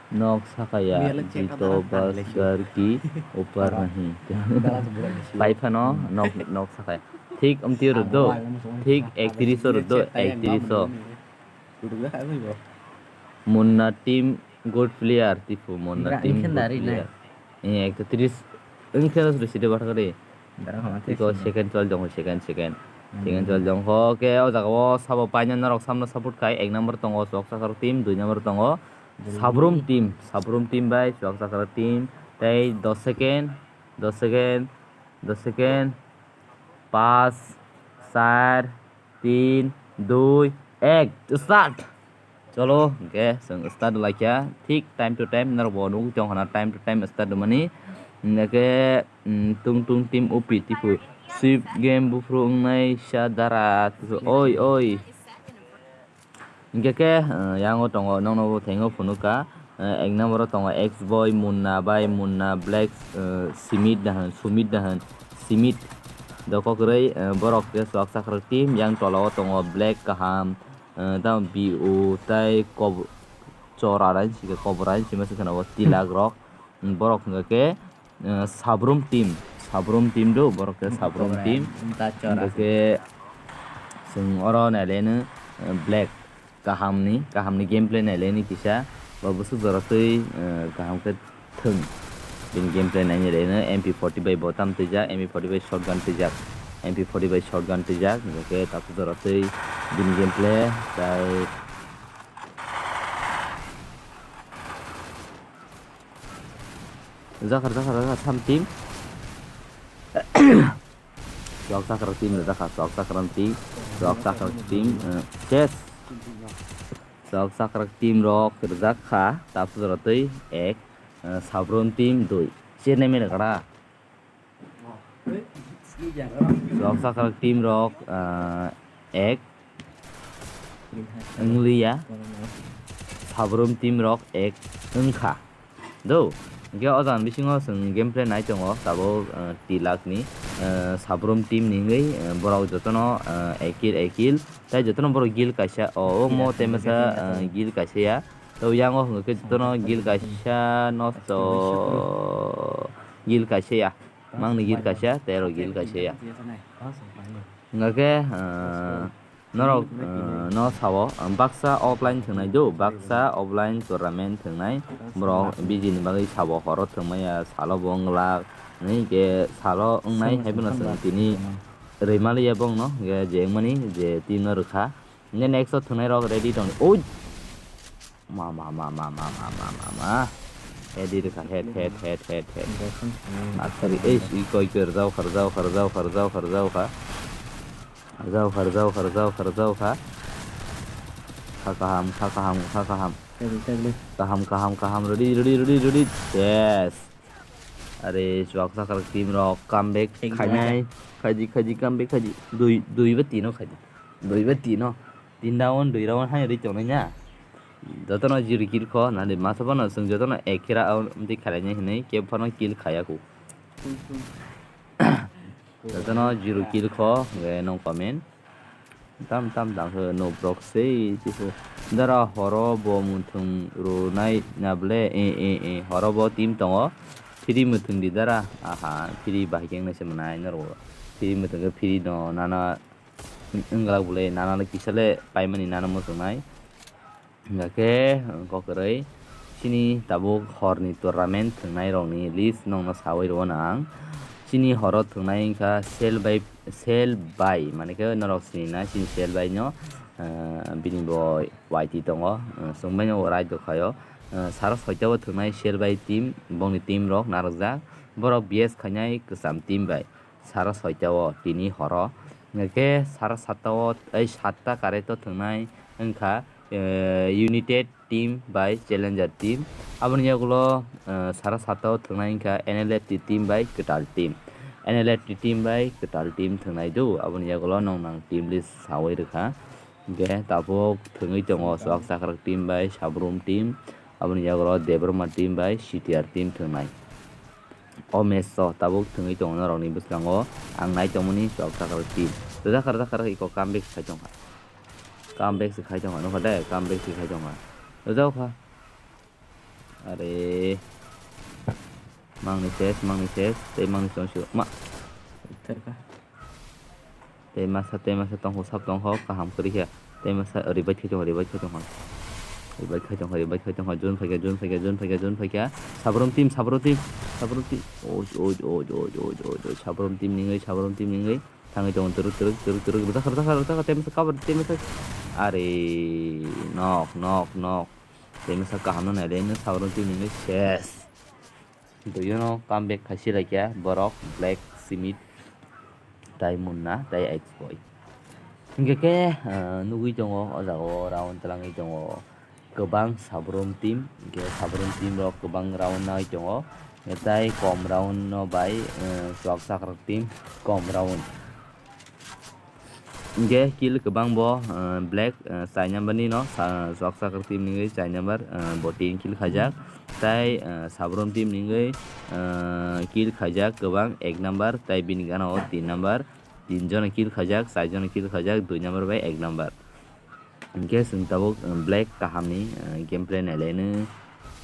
Nok sakaya, jito bas gar ki upar nahi. Pai phano nok, nok sakaya. Thik amtwi rwdo, thik ektris o rwdo, ektris o. Munna team good player, tipu Munna team good player. Eh, ekta tris, wngkhe rw side bathakari. Iko second chol jongkho, second, second. Second chol jongkho, ke o jaga o sabo paina norok samno support khai, ek number tongo Chuak Chakrak team, dui number tongo Sabrum team, Sabrum team bai Chuak Chakrak team, tei dos second, dos second, dos second, pas, char, tin, dui, ek, start. Cholo, hwnkhe chwng start laikha, thik time to time norok bo nugwi tongkha na time to time start rwmani, hwnkhe, mm, tung tung team O P tipu, sweep game buphuru wngnai sa dara, oi, oi. Hingke ke, eh, yango tongo, nokno bo thengo phunukha, eh, ek number o tongo X-Boy, Munna bai, Munna Black, eh, Simit da hwn, Sumit da hwn, Simit. Doko kwrwi, eh, borok ke Chuak Chakrak team, yang tola o tongo Black kaham, eh, tamo B O tei kob-, chora rai sike kobra sima se kheno bo tilak rok. Borok hwnka khe, eh, Sabrum team, Sabrum team do, borok khe Sabrum team. Hwnka khe chwng oro nailaino, eh, Black kahamni, kahamni gameplay nailaini kisa, ba bwswk jora twi, eh, kaham khe thwng. Bini gameplay nainailaino M P forty bai botam twijak, M P forty bai shotgun twijak, M P forty bai shotgun twijak, hwnka khe takhuk jora twi bini gameplay, tai Jakar, jakar, jakar, something. Chuak Chakrak team rijak kha, Chuak Chakrak team, Chuak Chakrak team, eh, ses. Chuak Chakrak team rok rijak kha, tapsuk rok twi ek, eh, Sabrum team dui. Chennai mela kara. Chuak Chakrak team rok, ah, ek wngliya, Sabrum team rok ek wngkha. Do, hingke o jaga bisingo chwng gameplay nai tongo, tabuk, ah, Tilak ni, ah, Sabrum team ni wngwi, ah, borok jotono, ah, ekil ekil, tei jotono borok gil kaisa, o, o mo tei masa, ah, gil kaisa ya. Tei yango hwnka khe jotono gil kaisa nosto, gil kaisa ya. Mangni gil kaisa, tei aro gil kaisa ya. Hwnka khe, ah, Norok, eh, no sao, eh, baksa offline thwngnai do, baksa offline tournament thwngnai. Borok biji ni bagwi sao, horo thwngmaya, salo bo wng glak. Hwnwi hinkhe salo wngnai hai phano chwng tini rwimaliya bongno, hinkhe je wngmani je team no rwkha. Hinkhe next o thwngnai rok ready tong. Oi! Ma, ma, ma, ma. Head rwkha, head, head, head, head, head. Asari, eish, i koi koi rwjak kha, rwjak kha, rwjak kha, rwjak kha, rwjak kha. Rwjak kha, rwjak kha, rwjak kha, rwjak kha. Kha kaham, kha kaham, kha kaham. Kaham, kaham, kaham, ready, ready, ready, ready. Yes. Are, chuak sakar team rok comeback khainai. Khaidi, khaidi, comeback khaidi. Dui, dui ba tino khaidi. Dui ba tino. Tin round, dui round hai ri tongnai na. Jotono zero kill kho, nadi masa bono chwng jotono ek khe round di khainai hinwi kebo phano kill khaiya kho. Jotono zero kill kho, hwnkhe no comment. Tam tam tang khe no brok sei chisu. Dara horo bo muthung rwnai na ble, e, e, e, horo bo team tongo. Free muthung di dara, aha, free bahai khe wngna se mwnai norok. Free muthung khe free no nana wng glak bwle, nana le kisa le paimani nana muchungnai. Hingkha khe, wng kok kwrwi, chini tabuk horni tournament thwngnairokni list nokno saui rwo ang. Chini horo thwngnai wngkha sell by, sell by, mane khe norok sinina chini sell by no, ah, bini bo Y T tongo, ah, chwng bai no right rwkhaio. Ah, saro soita o thwngnai sell by team, bongni team rok narwkjak, borok B S khainai kwcham team bai. Sara soita o tini horo. Hingkhe sara satta o, ei satta correct o thwngnai wngkha, eh, United team bai Challenger team. Aboni yagulo, eh, sara satta o thwngnai wngkha N L F T team bai Kwtal team. N L F T team bai Kwtal team thwngnai do. Aboni yagulo nong nang team list saui rwkha. Hingkhe tabuk thwngwi tongo Chuak Chakrak team bai Sabrum team. Aboni yagulo Debbarma team bai C T R team thwngnai. O match o tabuk thwngwi tongo norokni bwskango ang nai tongmani Chuak Chakrak team. Rwjakha, rwjakha, rwjakha, iko comeback se khai tongkha. Comeback se khai tongkha, nukha de, comeback se khai tongkha. Rwjakha. Are. Mangni ses, mangni ses, tei mangni chong sio. Ma. Tei masa, tei masa tongkho, sab tongkho, kaham kwrwi khe. Tei masa revive khai tongkha, revive khai tongkha. Revive khai tongkha, revive khai tongkha. Jun phaikha, jun phaikha, jun phaikha, jun phaikha. Sabrum team, Sabrum team, Sabrum team. Oj, oj, oj. Sabrum team ningwi, Sabrum team ningwi. Thangwi tongo twrwk, twrwk, twrwk, twrwk. Rwtakha, rwtakha, rwtakha. Tei masa cover, tei masa. Are, nok, nok, nok. Tei masa kaham no nailai no Sabrum team ningwi ses. Duiyono comeback khaisi laikya borok Black Simit tai Munna tai X-Boy. Hingkhe khe, ah, nugwi tongo o jaga o round twlangwi tongo kwbang Sabrum team, hingkhe Sabrum team rok kwbang round nai tongo, tei kom round no bai, ah, Chuak Chakrak team kom round. Hingkhe kill kwbang bo, ah, Black, ah, chai number ni no, sa-, Chuak Chakrak team ni chai number, ah, bo tin kill khaijak. Tai, ah, Sabrum team ni, ah, kill khaijak kwbang ek number, tai bini gana o tin number. Tin jona kill khaijak, char jona kill khaijak, dui number bai ek number. Hingkhe chwng tabuk, ah, Black kaham ni, ah, gameplay nailaino.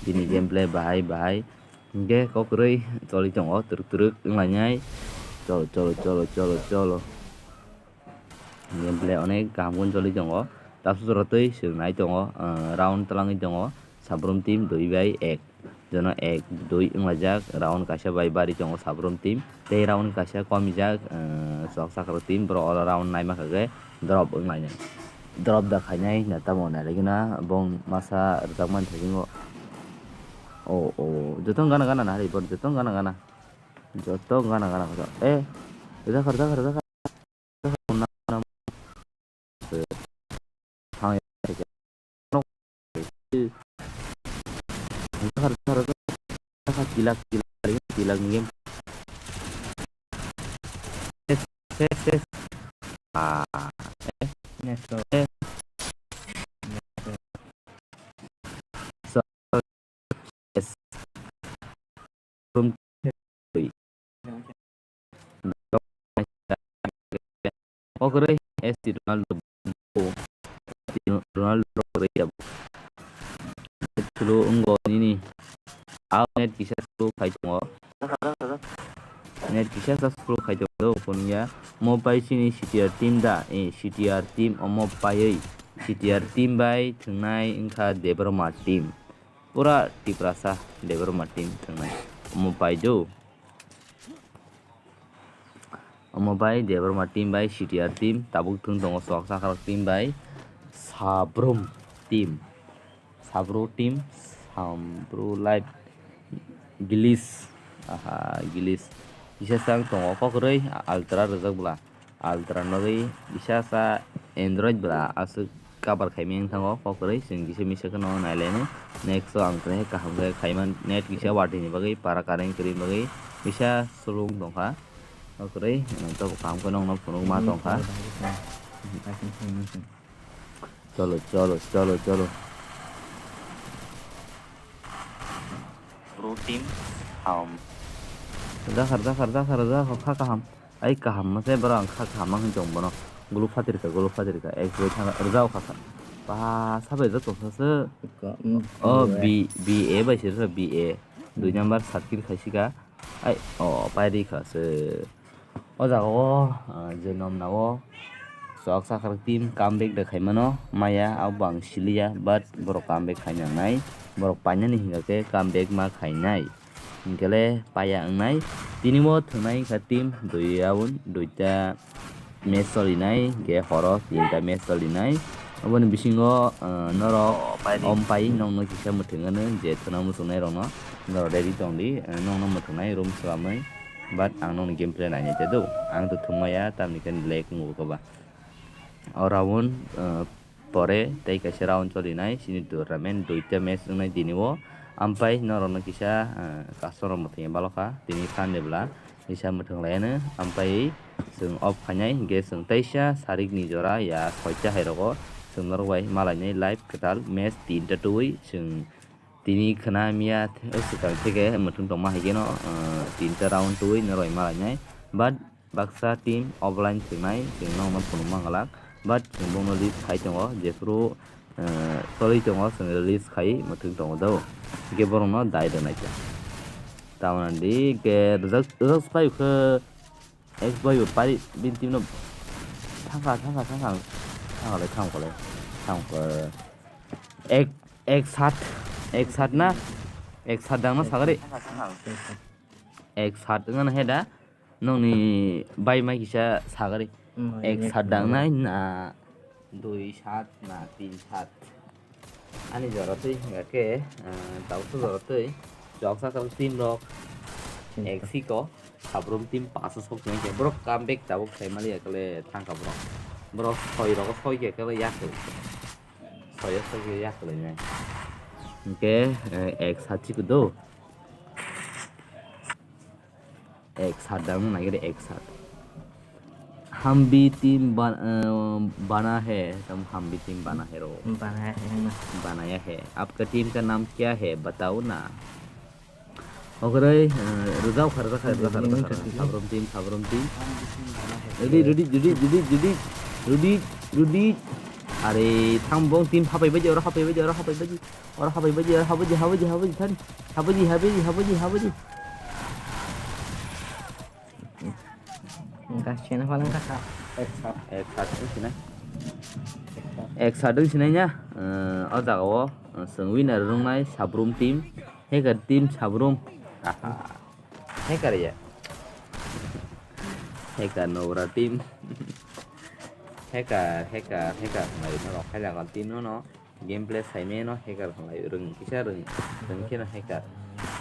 Bini gameplay bahai bahai. Hingkhe kok kwrwi choli tongo, twrwk twrwk wnglainai. Cholo, cholo, cholo, cholo, cholo. Gameplay onek kaham khe choli tongo. Tabuk jora twi chwng nai tongo, ah, round twlangwi tongo. Sabrum team dui bai ek. Jono ek dui wnglaijak, round kaisa bai bari tongo Sabrum team. Tei round kaisa komijak, ah, Chuak Chakrak team. Borok oro round naima kha khe drop wnglainai. Drop da khainai na tamo nai lagi na bong masa rwjakmani thangwi o. O, o, joto gana gana na hari, joto gana gana. Joto gana gana kha. Eh, rwjakha, rwjakha, rwjakha. Tilak, tilak, tilak ni game. Ses, ses, ses. Ah, eh. Next. Eh. Yes. Room three. Okre, S C Ronaldo. Ronaldo okre ya. Chulu wngbo nini. Au net kisa chulu khai tongo. Net kisa sa scroll khai tongo, phunukya. Omo pai chini C T R team da? Eh, C T R team omo paiwi. C T R team bai thwngnai wngkha Debbarma team. Pura Tiprasa Debbarma team thwngnai. Omo pai do. Omo bai Debbarma team bai C T R team tabuk thwng tongo, Chwak Chakrak team bai Sabrum team. Sabru team, Sabru live, Gilis, aha, Gilis. Kisa sang tongo, kokrwi Ultra rwjak bwla. Ultra nogwi kisa sa Android bwla aswk cover khaimani wng thango, kokrwi chwng kisa misa kheno nailaino. Next o ang khe kaham khe khaimani, net kisa watwi ni bagwi, para current kwrwi bagwi kisa sulung tongkha. Kokrwi, tabuk kaham khe nongno phunukma tongkha. Cholo, cholo, cholo, cholo. Pro team, ham. Rwjakha, rwjakha, rwjakha, rwjakha, kha kaham. Ai kaham mase borok ang kha kaham wngwi tong bono. Guluk phatirkha, guluk phatirkha. Ek dui thang rwjak kha kha. Ba, sabai rwjak tongsa se. Ka-, mm, O, mm, B, B A bai se rwjak, B A. Dui number circle khaisika. Ai, o, pairi kha se. O jaga o, ah, je nomna o Chwak Chakrak team comeback da khaimano maya, abo ang siliya, but borok comeback khaina wngnai, borok painani hingka khe comeback ma khainai, hinkhe le paiya wngnai. Tini bo thwngnai wngkha team dui round, duita match solinai, hinkhe horo tinta match solinai. Oboni bisingo, ah, norok ompai nongno kisa mwthwng anw je thwna muchungnai rokno. Norok ready tong di, eh, nokno mwthwngnai room swlamwi, but ang nokni gameplay nainai te do. Ang to thwngmaya, tamni khe lag wngo koba. O round, eh, pore tei kaisa round cholinai, chini tournament duita match wngnai tini o. Ampai norokno kisa, eh, custom rok mwthangya balokha, tini Sunday bwla kisa mwthwng laiano. Ampai chwng off khainai, hinkhe chwng teisa sarikni jora ya soita hai rogo chwng norok bai malainai live kwtal match tinta twi chwng Tini khwna miya the-, swkang theke mwthwng tongma hai kheno, ah, tinta round twi noroi malainai. But baksa team offline thwngnai, chwng nokno phunukma glak. But chwng bono list khai tongo, jephru, ah, choli tongo, chwng list khai mwthwng tongo do. Hwnkhe borokno dai rwnai kha. Tamoni di ke rwjak, rwjak phai khe X boy bo pari bini team no thangkha, thangkha, thangkha, thangkha le, thangkha le, thangkha. Ek, ek sat, ek sat na, ek sat dang na sagari. Ek sat wngna he da, nokni bai mai kisa sagari. Ek sat dang nai na. Dui sat na tin sat. Ani jora twi hwnga khe, ah, dausa jora twi. Chwk sakal team rok. Ek siko. Sabrum team paso sok tong khe. Borok comeback tabuk khai mali ya kale thangka borok. Borok soi rogo soi khe kale yak khe. Soi o soi khe yak khe nai. Hwnkhe, eh, ek sat chikdo. Ek sat dang nai khe ek sat. हम भी टीम बन-, अ, बना है, तम हम भी टीम बना है रो। बनाया है ना। बनाया है। आपका टीम का नाम क्या है? बताओ ना। Ogorai, eh, rwjak kha, rwjak kha, rwjak kha, rwjak kha. Sabrum team, Sabrum team. Ready, ready, ready. Are, thang bong team hapai baji, oro hapai baji, oro hapai baji. Oro hapai baji, oro habaji, habaji, habaji, thani. Habaji, habaji, habaji, habaji. Gas chena palang kha. Ek sat wng sinai. Ek sat wng sinai ya. Eh, o jaga o, eh, chwng winner wngnai Sabrum team. Hacker team Sabrum. Aha. Hacker ya. Hacker Nobra team. Hacker, hacker, hacker. Mai no rok khai jaga team no no. Gameplay saimano hacker hwnlai, rwng kisa rwng, rwng kheno hacker,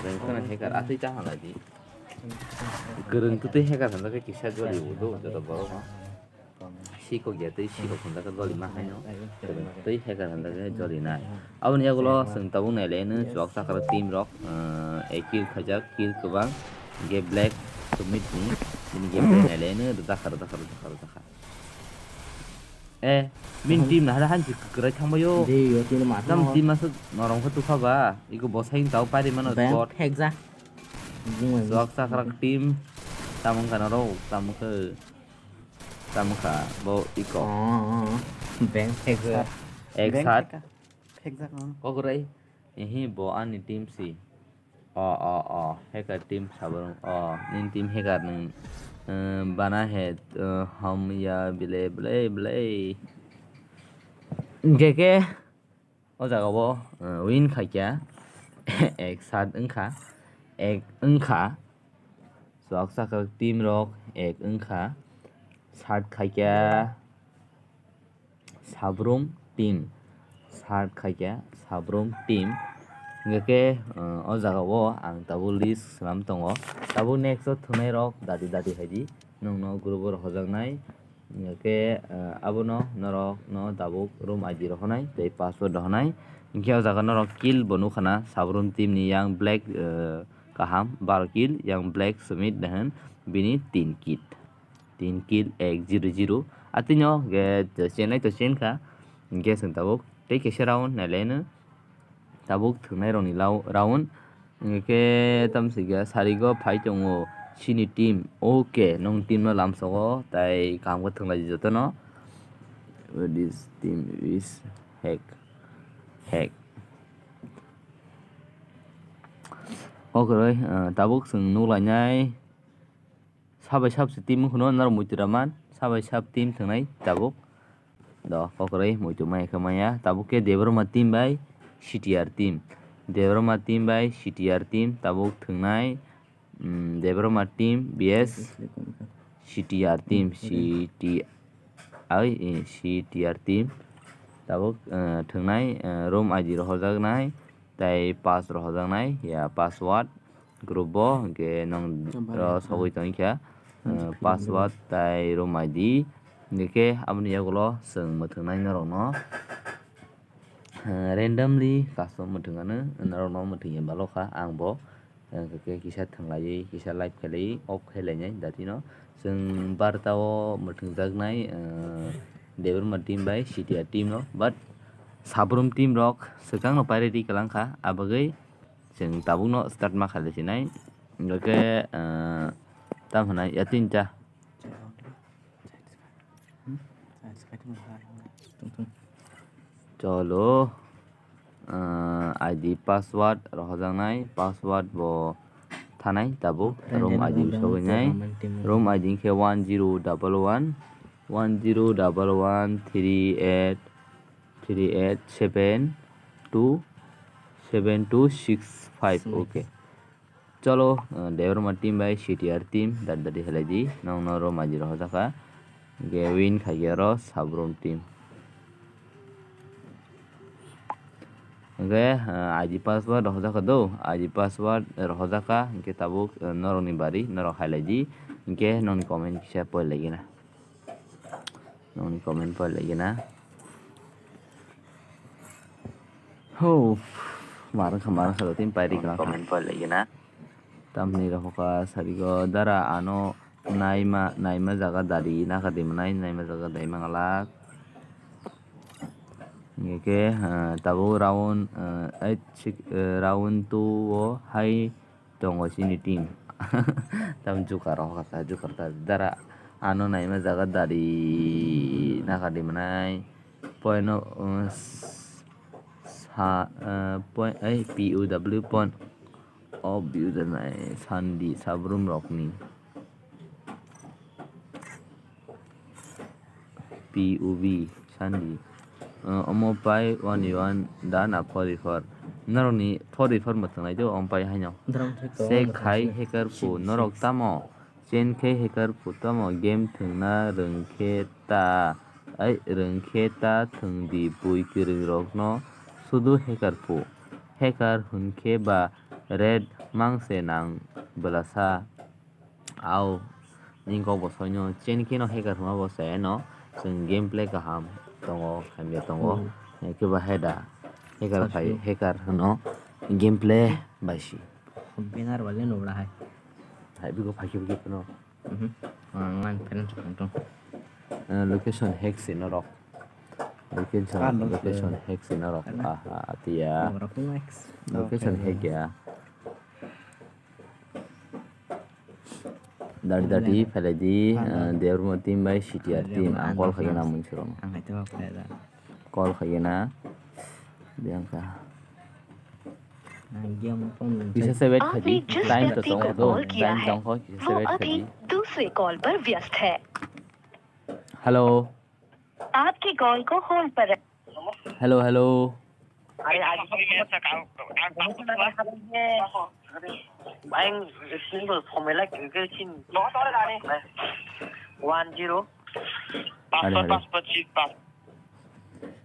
rwng kheno hacker, atwi ta hwnlai di. Kwrwng kwtwi hacker hwnlai khe kisa joli udo joto borok no. Sikok ya twi sikok hwnlai khe joli ma haino. Kwrwng kwtwi hacker hwnlai khe joli nai. Aboni yagulo chwng tabuk nai le no chwk sakra team rok, eh, kill khaijak, kill kwbang, ge black submit ni, bini gameplay nai le no rwjakha, rwjakha, rwjakha, rwjakha. Eh, bini team na hada hanchi kwkrai thangbaio. Di, yo, team ma Tam thangma. Team masuk norong khe tukha ba. Iko bosai tau pari mano Bang, spot. Phekjak. Bung, bung. Swak sakrak team. Tamung kha norok, tamung khe. Tamung kha, bo iko. Oh, oh, oh. Bang, phekjak. Ek Bang sat. Phekjak, phekjak, oh. Kokrai. Ehi, bo ani team si. O, o, o, hacker team sabrung. O, nini team hacker nung, eh, bana he, eh, hom ya bile, bile, bile. Hingke ke, o jaga o, eh, win khaikya, ek sat wngkha, ek wngkha. Swak sakrak team rok ek wngkha, sat khaikya. Sabrum team, sat khaikya Sabrum team. Hingke ke, uh, o jaga o ang tabuk list swnam tongo. Tabuk next o thwngnai rok dati dati hai di. Nwng no group o rohojaknai. Hingke ke, uh, abono norok no tabuk room I D rohonai tei password rohonai. Hingke o jaga norok kill bo nukha na Sabrum team ni yang black, uh, kaham baro kill, yang black Sumit Dahan bini tin kit. Tin kill ek zero zero. Atwino ge chenai to chen kha. Hingke chwng tabuk tei kaisa round nailaino. Tabuk thwngnai rokni lau-, round. Hingke tamsika sarigo phai tongo chini team. Okay, nwng team no lamsogo tai kaham khe thwnglai di jotono. This team is hack. Hack. Okay, roi, ah, tabuk chwng nuklainai. Sabai sab se team wngkha no norok muitu raman, sabai sab team thwngnai tabuk. Do kokroi muitu maya khe maya, tabuk khe Debbarma team bai C T R team. Debbarma team bai C T R team tabuk thwngnai, mm, Debbarma team V S C T R team, C T I, eh, C T R team. Tabuk, eh, thwngnai, eh, room I D rohojaknai, tei pass rohojaknai, ya, password. Group bo hingke nong ro sogwi tongkha, eh, password tai room I D. Hingke aboni yagulo chwng mwthwngnai norokno, eh, randomly custom mwthwngano norokno mwthwngya balokha ang bo. Hingke kisa thwnglaiwi kisa live khelaiwi off khailainai datino. Chwng barta o mwthwngjaknai, eh, Debbarma team bai C T R team no, but Sabrum team rok swkang no pai ready kwlangkha, abagwi Chwng tabukno start ma khailai sinai. Hingke, eh, tam hwnai ya tinta. Cholo, eh, I D password rohojaknai, password bo thanai tabuk, room I D sogwinai, room I D khe one zero double one, one zero double one three eight three eight seven two seven two six five, okay. Cholo, uh, Debbarma team bai C T R team, dadi dadi helai di, nong no room I D rohojaka, ge win khaikhe oro Sabrum team. Hingke, uh, I D password rohojaka do, I D password rohojaka, hingke tabuk, uh, norokni bari, norok hailai di, hingke nongni comment kisa poi lagi na. Nongni comment poi lagi na. Ho, marang kha, marang kha, tin pai ri kha. Comment poi lagi na. Tamni rokha sarigo dara ano naima, naima jaga dari naka di manai, naima jaga dari mangalak. Hingke, eh, tabuk round, eh, eight, six, eh, round two o hai tongo chini team. Tam jukar rok kha, jukar ta dara ano naima jaga dari naka di manai. Point o, uh, sa, uh, point, ai, P O W point of view da nai sandi Sabrum rokni. P O V sandi. Uh, omo pai one one da na forty four. Norokni forty four mwthang lai do, om pai haino. Check khai hacker phu, norok tamo? Chen khe hacker phu tamo? Game thwngna rwng khe ta, ai, rwng khe ta thwng di, bui kwrwng rokno sudu hacker phu. Hacker hwn khe ba red mang se nang bwlasa. Au, nini kok bo soino, chini kheno hacker hwnma bo se no, chwng gameplay kaham tongo, hamya tongo. Hmm. Khe ba heda, hacker phai, hacker hwno, gameplay bai si. Banner wale no bra hai. Hai, bigo phai khe, bigo phano. Mhm. Ang man friend tong tong. Eh, location hack se norok. Location, ah, location hack se norok. Aha, tia. Location hack ya. Dari dari phailai di, eh, Devrmo team bai C T R team, ang call khaina mung sirong. Ang hai to khaida. Call khaina. Biang kha. Kisa se wait khaidi. आपने जिस Time to व्यक्ति को tongkho do. Call किया Time है, tongkho, kisa se वो wait अभी khaidi. दूसरे कॉल पर व्यस्त है। Hello. आपके कॉल को होल्ड पर रख- Hello, hello. One zero. Hello, hello.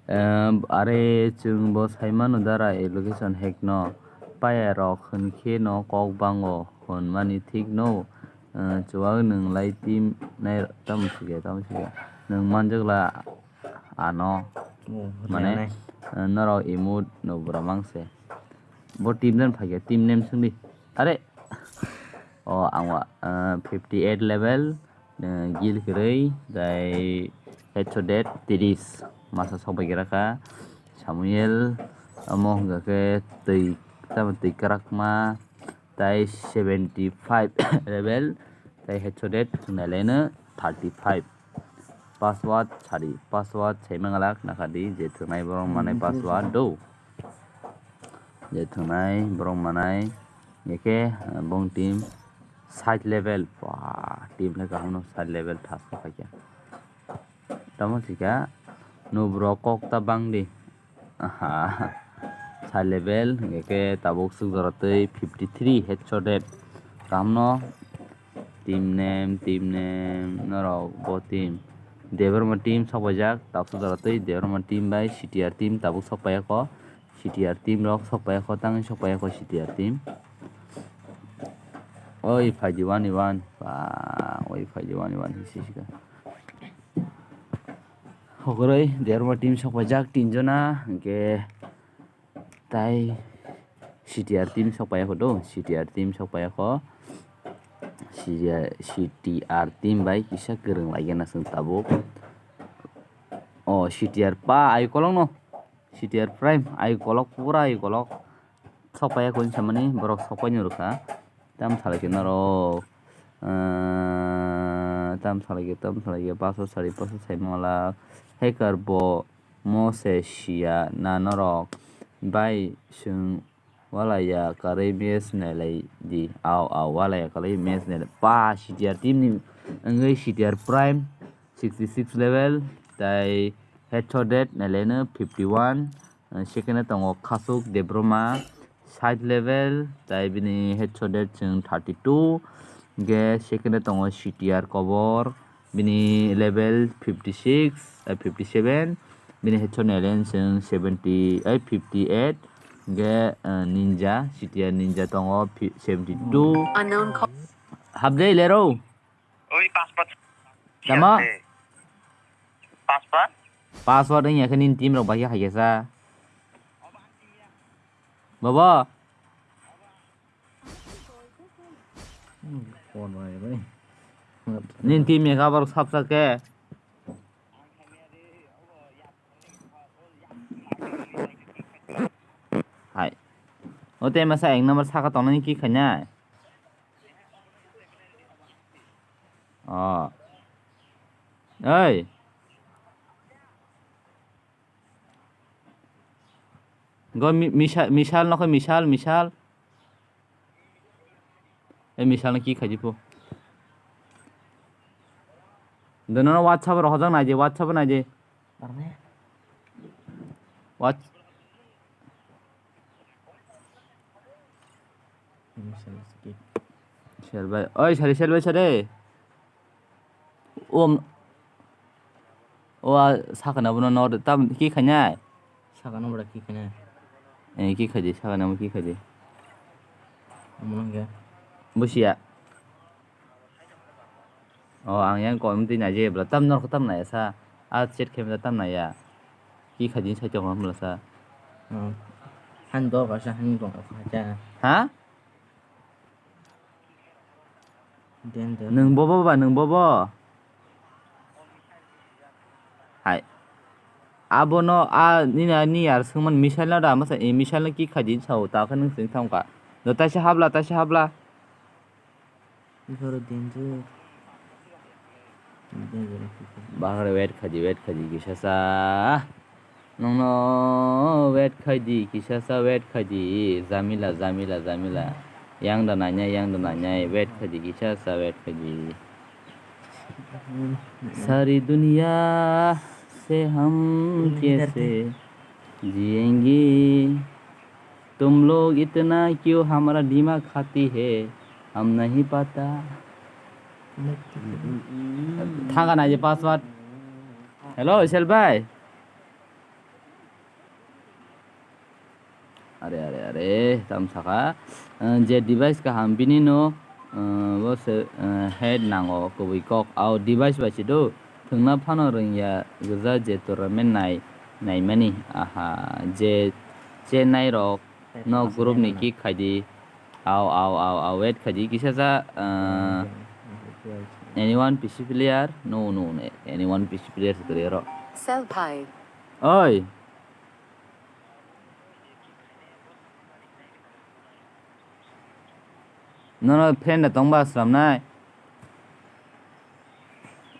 Em, are chwng bo sai mano dara application hack no paya rok hwn khe no kok bango hwn mani thik no, eh, chuwak nwng lai team nai tamo sikya tamo sikya nwng manjak la ano. Oh, mane, eh, norok emote no bura mangse bo team jan phaikya team name swngdi are o ang wa, eh, fifty eight level. Eh, gil kwrwi, tei headshot dead, tiris masa sok bai gira kha. Samuel, omo hwnkha khe twi, tamo twi kwrakma, tei seventy five level, tei headshot dead, chwng nai laino thirty five. Password sadi, password sai mangalak, nakhadi, je thwngnai borok manai password do. Je thwngnai borok manai, je khe, eh, bong team side level, wah, team le kaham no side level thas kha kha. Tamo sika, nubrok kok ta bang di. Aha. Side level, je khe tabuk suk jora twi fifty three headshot dead. Kaham no, team name, team name, norok bo team. Debbarma team sok paijak, tabuk suk jora twi Debbarma team bai C T R team tabuk sok paiyakho. C T R team rok sok paiyakho, tangwi sok paiyakho C T R team. Oi, phaidi one one. Ba, oi, phaidi one one, hisi sika. Hogoroi, Debbarma team sok paijak, tin jona, hwnkhe tai C T R team sok paiyakho do, C T R team sok paiyakho. C T R, C T R team bai kisa kwrwng laigena chwng tabuk. O C T R pa ai kolokno. C T R Prime, ai kolok, pura ai kolok. Sok paiya koi samani, borok sok paino rwkha. Tam salai khe norok, eh, tam salai khe, tam salai khe, paso sari, paso sai mala. Hacker bo mo se siya na norok. Bai, chwng walaya karwi match nailai di. Au, au, walaya karwi match nailai. Pa, C T R team ni wngwi C T R Prime. Sixty six level, tai headshot dead, nai laino fifty one, eh, second o tongo Khasuk Debbarma, side level, tai bini headshot dead chwng thirty two, hwnkhe second o tongo C T R Kobor, bini level fifty six, eh, fifty seven, bini headshot nai laino chwng seventy, eh, fifty eight, hwnkhe, eh, Ninja, C T R Ninja tongo fi-, seventy two. Unknown call. Habde lero. Oi, passport. Tama? Siya, eh. Passport? Passport wngya khe nini team rok bai khe hai khe sa. Baba. Hmm, phone bai bai. Nini team ya khe borok sapsa khe. Hai. O te masa ek number saka tongnani ki khainai? Oh. Oi. Go mi-, misa-, misal nokho misal, misal. E misal no ki khaidi po. Dono WhatsApp ro hojak naidi, WhatsApp naidi. What? Sel bai. Oi, sari sel bai sari. O, o, a, sakana bono no tam ki khainai? Sakana boda ki khainai? Eh, ki khaidi, sakana mo ki khaidi? Amo nang ya. Busia. O, ang yang kok mtwi naijaya bwla. Tam norok tam nai sa. A chat khe tam nai ya. Ki khaidi sai tongo bwla sa. Hmm. Han dor kaisa han dong kaisa. Ha? Den, den. Nwng bobo ba, nwng bobo? Hai. Abono a nini, nini yar swngmani missile no da, masa, eh, missile no kick khaidi sao, ta khe nwng swng thangkha. Do taisa habla, taisa habla. Boro danger. Danger. Bahar wait khaidi, wait khaidi, kisa sa. Nongno wait khaidi, kisa sa wait khaidi, jamila, jamila, jamila. Yang da nainai, yang da nainai, wait khaidi, kisa sa wait khaidi. सारी दुनिया से हम कैसे जिएंगे? तुम लोग इतना क्यों हमारा दिमाग खाती है, हम नहीं पता। Thanga na je password. Hello, Ishal bhai. Are, are, are, tam saka. Eh, je device kaham bini no, eh, bo se, eh, head nango, kubui kok. Au device bai se do. Thwngna phano rwngya gwja je tournament nai, naimani. Aha, je, je nai rok no group ni kick khaidi. Au, au, au, au, wait khaidi. Kisa sa, eh, anyone P C player? No, no, no. Anyone P C player se kwrwi oro. Sel bhai. Oi. Nono friend da tongba slamnai.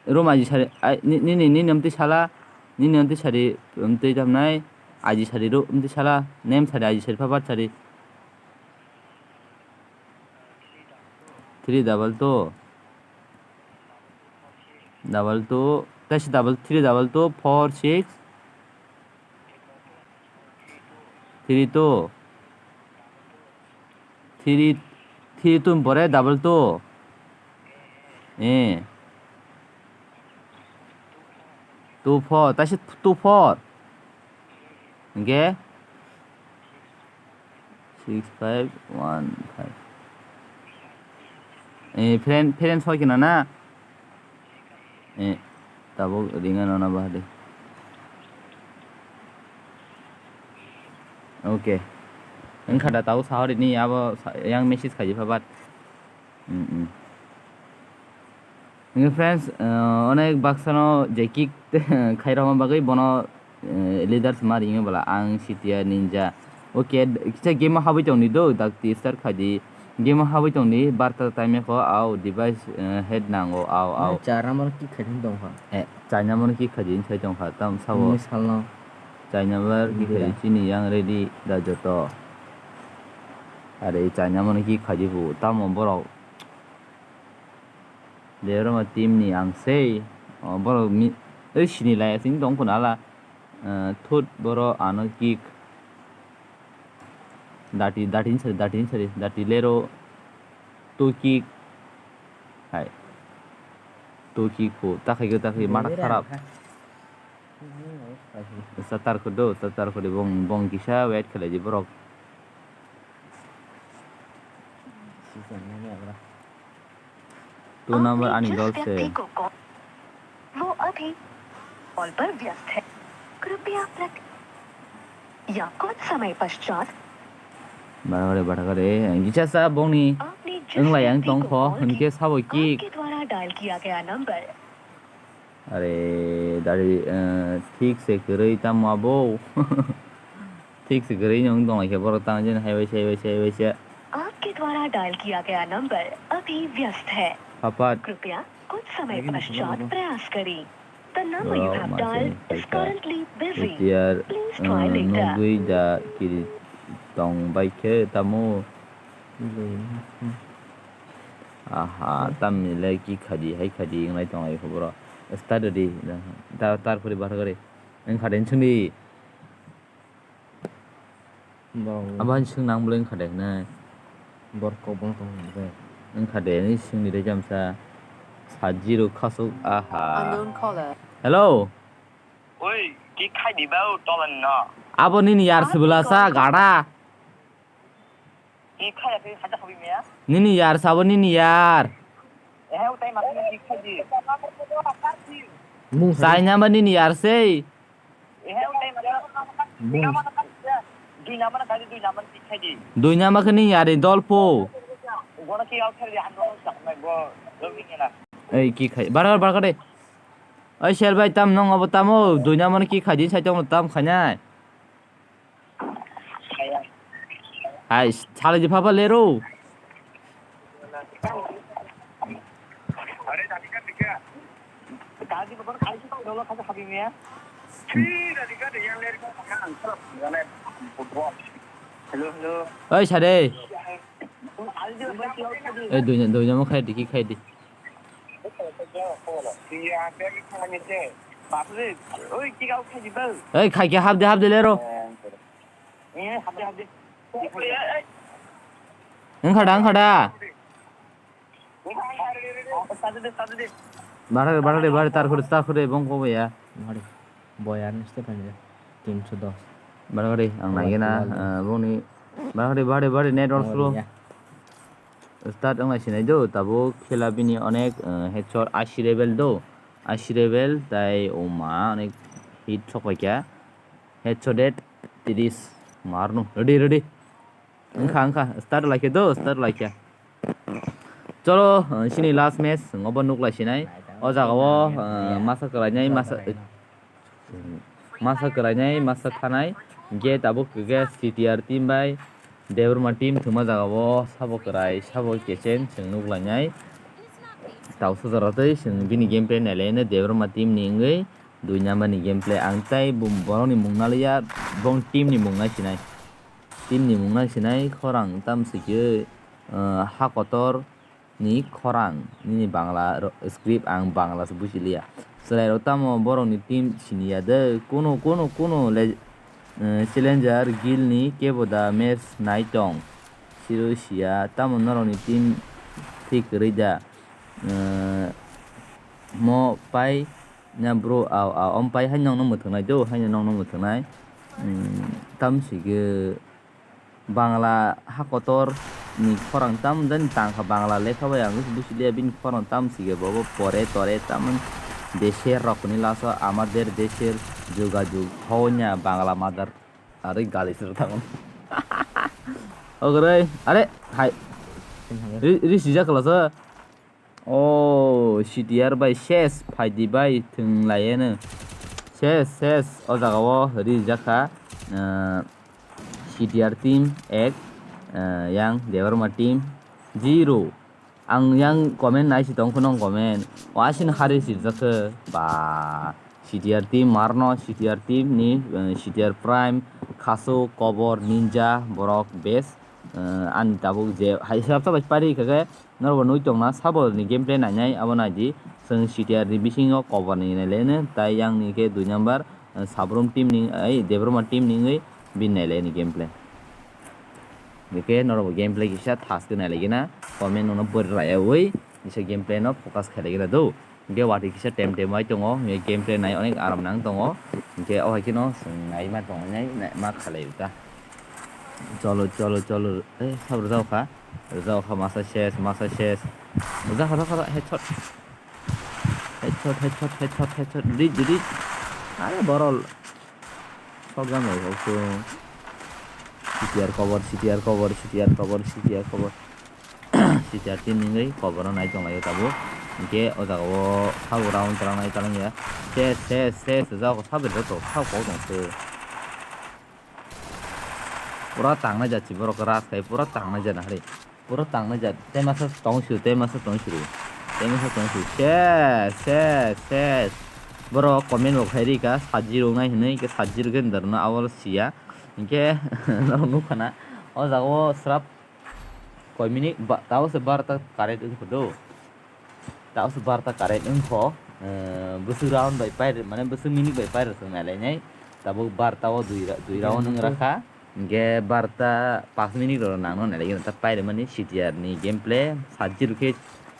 Room aji sari, ai, ni, nini, nini amtwi sala, nini amtwi sari, amtwi tamnai, aji sari ro, amtwi sala, name sari, aji sari, phapat sari. Three double two, double two, test double three double two four six. Three two. Three, three two ni pore double two. Eh. Two four. Taise two four. Hingke? Six five one five. Eh, friend, friend soi kena na? Eh, tabuk ringa nona bahadi. Okay. Wngkha da tabuk sahori ni abo sa-, yang message khaji phabat. Mm, mm. Hingke friends, eh, onek baksano je kick khairokma bagwi bono, eh, leaders ma ringo bwla ang C T R Ninja. Okay, kisa game o habwi tongdi do, dakti start khaidi. Game o habwi tongdi, barta time kho, au device, eh, head nango, au, au. Char number kick khaidi tongkha. Eh, char number kick khaidi sai tongkha, tam sabo. Salno. Char number kick khaidi chini yang ready da joto. Are char number kick khaidi bu, tamo borok. Debroma team ni ang sei, o borok mi, oi sini lai asing tong khuna ala, eh, thut boro ano kick. Dati, dati ni sari, dati ni sari, dati lero, two kick. Hai. Two kick ko, takhai ko, takhai, mata kharap. Satar ko do, satar ko de bong, bong kisa wait khlai di borok. Two number ani dol se. वो अभी कॉल पर व्यस्त है। कृपया प्रति-, या कुछ समय पश्चात। Bathakare, bathakare. Gisa sa bongni wngla yang tongkho, hwnkhe sabo ki. आपके द्वारा डायल किया गया number. Are, dari, eh, thik se kwrwi tamo abo. Thik se kwrwi no wng tong lai khe borok tang jani hai bai se, hai bai se, hai bai se. आपके द्वारा डायल किया गया नंबर अभी व्यस्त है। Phapat. कृपया कुछ समय पश्चात प्रयास करें। The number you have dialed is currently busy. Please try later. Nugwi da kiri tong bai khe tamo. Aha, tamni le ki khadi, hai khadi, wnglai tong lai khe borok. Start di, ta-, tar khuri bathakari. Wng khadi, wng sungdi. Abo wng sung nang bolai wng khadi, nai. Borok kok bang tong nai. Wng khadi, wng sungdi de jamsa. Sa zero khasuk, aha. Unknown caller. Hello. Oi, ki khai di ba o tolan no? Abo nini yar sibila sa gada. Ki khai ya, ki khai ya, khabi meya? Nini yar sabo nini yar. Eh, utai ma ki khai di. Mung sai nama nini yar sei. Eh, utai ma. Mung. Dui nama na khai di, dui nama ki khai di. Dui nama khe nini yar dolpo. Gona ki out khai di, ang gona sak mai go, go ni na. Ei ki khai, bar bar bar kade. Oi, Sher bhai, tam nong abo tamo? Dui number ni ki khai din sai tong tam khainai. Hai, sale je papa lero. Oi, sade. Oi, duina, duina mo khai di, ki khai di. Oi, khai ke hap de, hap de lero. Ang khada, ang khada. Bathari, bathari, bathari, tar khore, tar khore, bong ko ya. Bathari. Boyar ni step hanja. Tinso dos. Bathari, ang nai gena, bongni, bathari, bathari, bathari, network slow. Start wng lai sinai do, tabuk khela bini onek, eh, headshot ashi level do. Ashi level, tai oma onek hit sok paikha. Headshot dead, tiris. Marno, ready, ready. Wngkha, wngkha, start laikhe do, start laikhe. Cholo, eh, sini last match, obo nuk lai sinai. O jaga o, eh, masa kwlainai, masa, masa kwlainai, masa thanai. Hinkhe tabuk hinkhe C T R team bai Debbarma team thwngma jaga o sabo kwrai, sabo kecheng chwng nuk lainai. Tausa jora tei chwng bini gameplay nailaino Debbarma team ni wngwi dui number ni gameplay. Ang tei bo-, borok ni mung naliya, bong team ni mung nai sinai. Team ni mung nai sinai khorang tam sikhe, eh, ha kotor ni khorang, nini Bangla ro-, script ang Bangla se buji liya. Chwrai rok tamo borok ni team sini ya de, kuno, kuno, kuno le, eh, challenger guild ni kebo da match nai tong. Siro siya, tamo norok ni team thik kwrwi da. Eh, mo pai na bro, au, au, om pai hai nong no mwthang nai do, hai nong no mwthang nai. Hmm, tam sikhe Bangla ha kotor ni khorang tam jani tangkha, Bangla lekha bai ang busi liya, bini khorang tam sikhe bobo pore tore tamon desher rok ni laso amader desher jogajog honya Bangla mother ari gali sir tamon. Ogre, are, hai. Ri, ri sijak laso. O C T R bai ses phaidi bai thwng laiano. Ses, ses, o jaga o rijak kha, ah, C T R team ek, ah, yang Debbarma team zero. Ang yang comment nai si tong phano comment. O asino hari sirjak khe ba C T R team marno, C T R team ni, eh, C T R Prime, Khasu, Kobor, Ninja, borok best, eh, ani tabuk je hai srapsa bai pari khe khe. Norok bo nugwi tongna, sabo ni gameplay nainai, abo naidi. Chwng C T R ni bisingo Kobor ni nailaiano, tai yang ni khe dui number, eh, Sabrum team ni, eh, Debbarma team ni wngwi bini nailaiani gameplay. Hwnkhe norok bo gameplay kisa thaskhe nailaigena, comment no bwrwi raiyaui, kisa gameplay no focus khailaigena do. Hwnkhe watwi kisa tem tem bai tongo, hwnkhe gameplay nai onek aram nang tongo. Hwnkhe o hai kheno chwng naima tongo, nai, nai ma khalai ta. Cholo, cholo, cholo. Eh, sab rwjak kha. Rwjak kha, masa ses, masa ses. Rwjak kha, rwjak kha, headshot. Headshot, headshot, headshot, headshot. Ready, ready. Are borol. Shotgun rok kok. C T R Kobor, C T R Kobor, C T R Kobor, C T R Kobor. C T R team ni wngwi Kobor no nai tong laio tabuk. Hwnkhe o jaga o sabo round twlang nai twlang ya. Ses, ses, ses. Rwjak kha, sabo rwjak kha, sabo kok tong se. Pura tangnai jat si borok ras khai, pura tangnai jat nahari. Pura tangnai jat, tei masa tong siru, tei masa tong siru. Tei masa tong siru. Ses, ses, ses. Borok comment bo khai ri ka, sajiro nai hinui, ke sajiro ke ndar no awal siya. Hingke norok nukha na, o jaga o srap koi minute ba, tabo se barta current wngkha do. Tabo se barta current wngkho, eh, bwswk round bai pair, mane bwswk minute bai pair rok nailai nai. Tabuk barta o dui ra-, dui round wng rakha. Hingke barta pash minute rok nangno nailai gana ta pair mani C T R ni gameplay sajil khe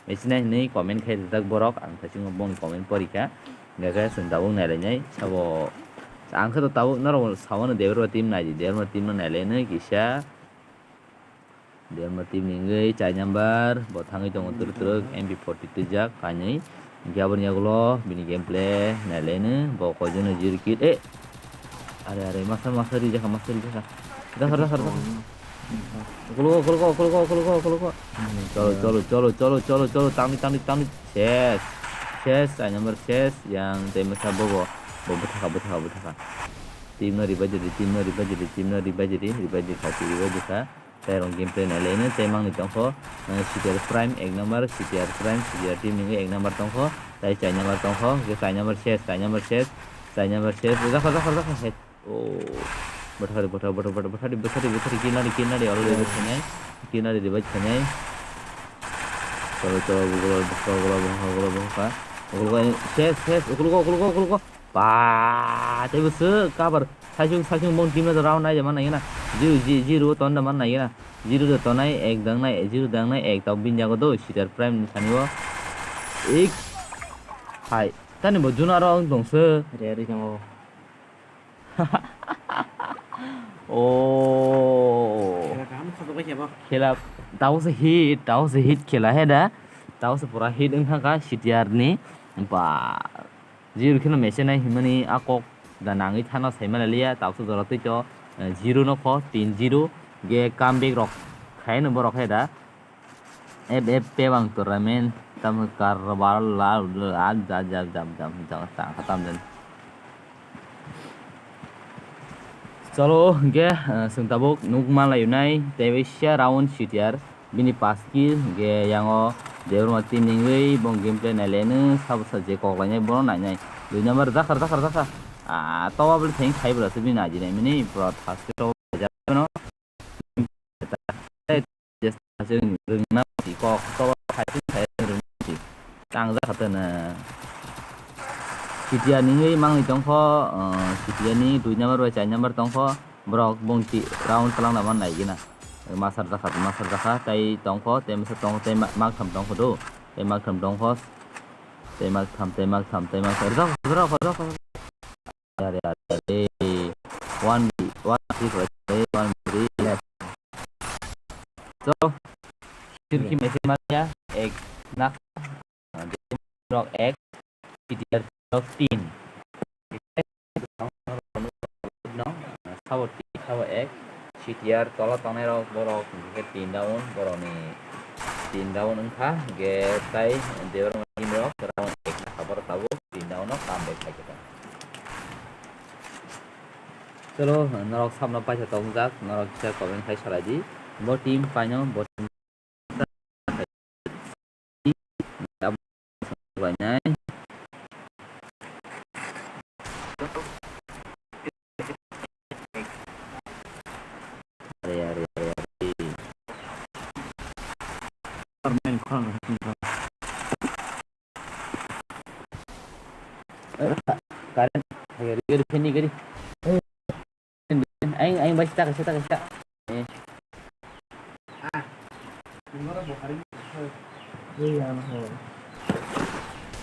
machine hinui comment khai rijak borok, ang thaisingo bongni comment porikha. Hingke chwng tabuk nailai nai sabo, ang khe to tabuk norok sawano Debbarma team naidi, Debbarma team no nailai nai kisa. Debbarma team ni wngwi char number, bo thangwi tongo twrwk twrwk, M P forty twijak kainwi. Hingke aboni yagulo bini gameplay nailaino, bo koijakno zero kill, eh! Are, are, masa, masa rijak kha, masa rijak kha. Dakha, dakha, dakha. Ukulugo, ukulugo, ukulugo, ukulugo, ukulugo. Cholo, cholo, cholo, cholo, cholo, cholo, tangdi, tangdi, tangdi. Ses. Ses, char number ses, yang tei masa bobo. Bo bwthakha, bwthakha, bwthakha. Team no revive di, team no revive di, team no revive di, revive di kha, revive di kha. Tei rong gameplay nailaino, tei mangni tongkho, eh, C T R Prime ek number, C T R Prime, C T R team ni ek number tongkho, tei char number tongkho, hingke char number ses, char number ses, Chai number ses. Jakha, jakha, jakha. He. Oh. Bwthari, bwthari, bwthari, bwthari, bwthari, bwthari, kinari, kinari, already bwthainai. Kinari de bwthainai. Chalo, chalo, bwkha, bwkha, bwkha, bwkha, bwkha. Ukulgo, ses, ses, ukulgo, ukulgo, ukulgo. Ba, tei bwswk cover. Saisung, saisung bong team no round nai jama nai na. Zero, zi-, zero ton da man nai na. Zero da tonai, ek dang nai, zero dang nai, ek tok bin jago do, Sitar Prime ni sani o. Ek. Hai. Tani bo juna ro wng tong se. Re, re, jang o. Oh. Khela kaham khajagwi khe bo. Khela, tao se hit, tao se hit khela he da. Tao se pura hit wng kha ka C T R ni. Ba. Zero kheno mese nai himani a kok da nangwi thano saimana liya. Tao se jora twi to, eh, zero no kho, tin zero. Ge comeback rok khai no borok he da. F F P bang tournament tamo karbar la la jam jam jam jam jam tang khatam den. Chalo, hwnkhe, eh, chwng tabuk nuk manlai unai, tei bai sia round C T R, bini pas kill, hwnkhe yango Debbarma team ningwi bong gameplay nailaino, sabo sa je kok lainai bono nainai. Dui number jakar, jakar, jakar. Ah, toba bwlwi theng khai bwlasa bini naidi naimani, pura thas khe toba. Rwngna si kok, kok hai si khai rwngna si. Tang jak kha tene. C T R ni mangni tongkho, eh, C T R ni dui number bai char number tongkho. Borok bongti round twlang na man nai gina. Masar jakha, masar jakha, tai tongkho, tai masa tong, tai ma-, mak tham tongkho do. Tai mak tham tongkho. Tai mak tham, tai mak tham, tai mak tham. Rwjak, rwjak, rwjak. Yar, yar, yar, eh. One B, one B, one B, left. So, sirki mese manya, ek, nak, rok ek, P T R rok tin. No, sabo tin, sabo ek, C T R tola tongnai rok, borok, hingke tin down, borokni tin down wngkha, hingke tai Debbarma team rok, round ek na kha, borok tabuk tin down no comeback khai kha. Chwlo, norok sabno paisa tongjak, norok kisa comment khai salai di. Bo team paino, bo team painai. Are, are, are, are. Current, gari, gari, gari. Aing, aing bai sita, sita, sita. Eh.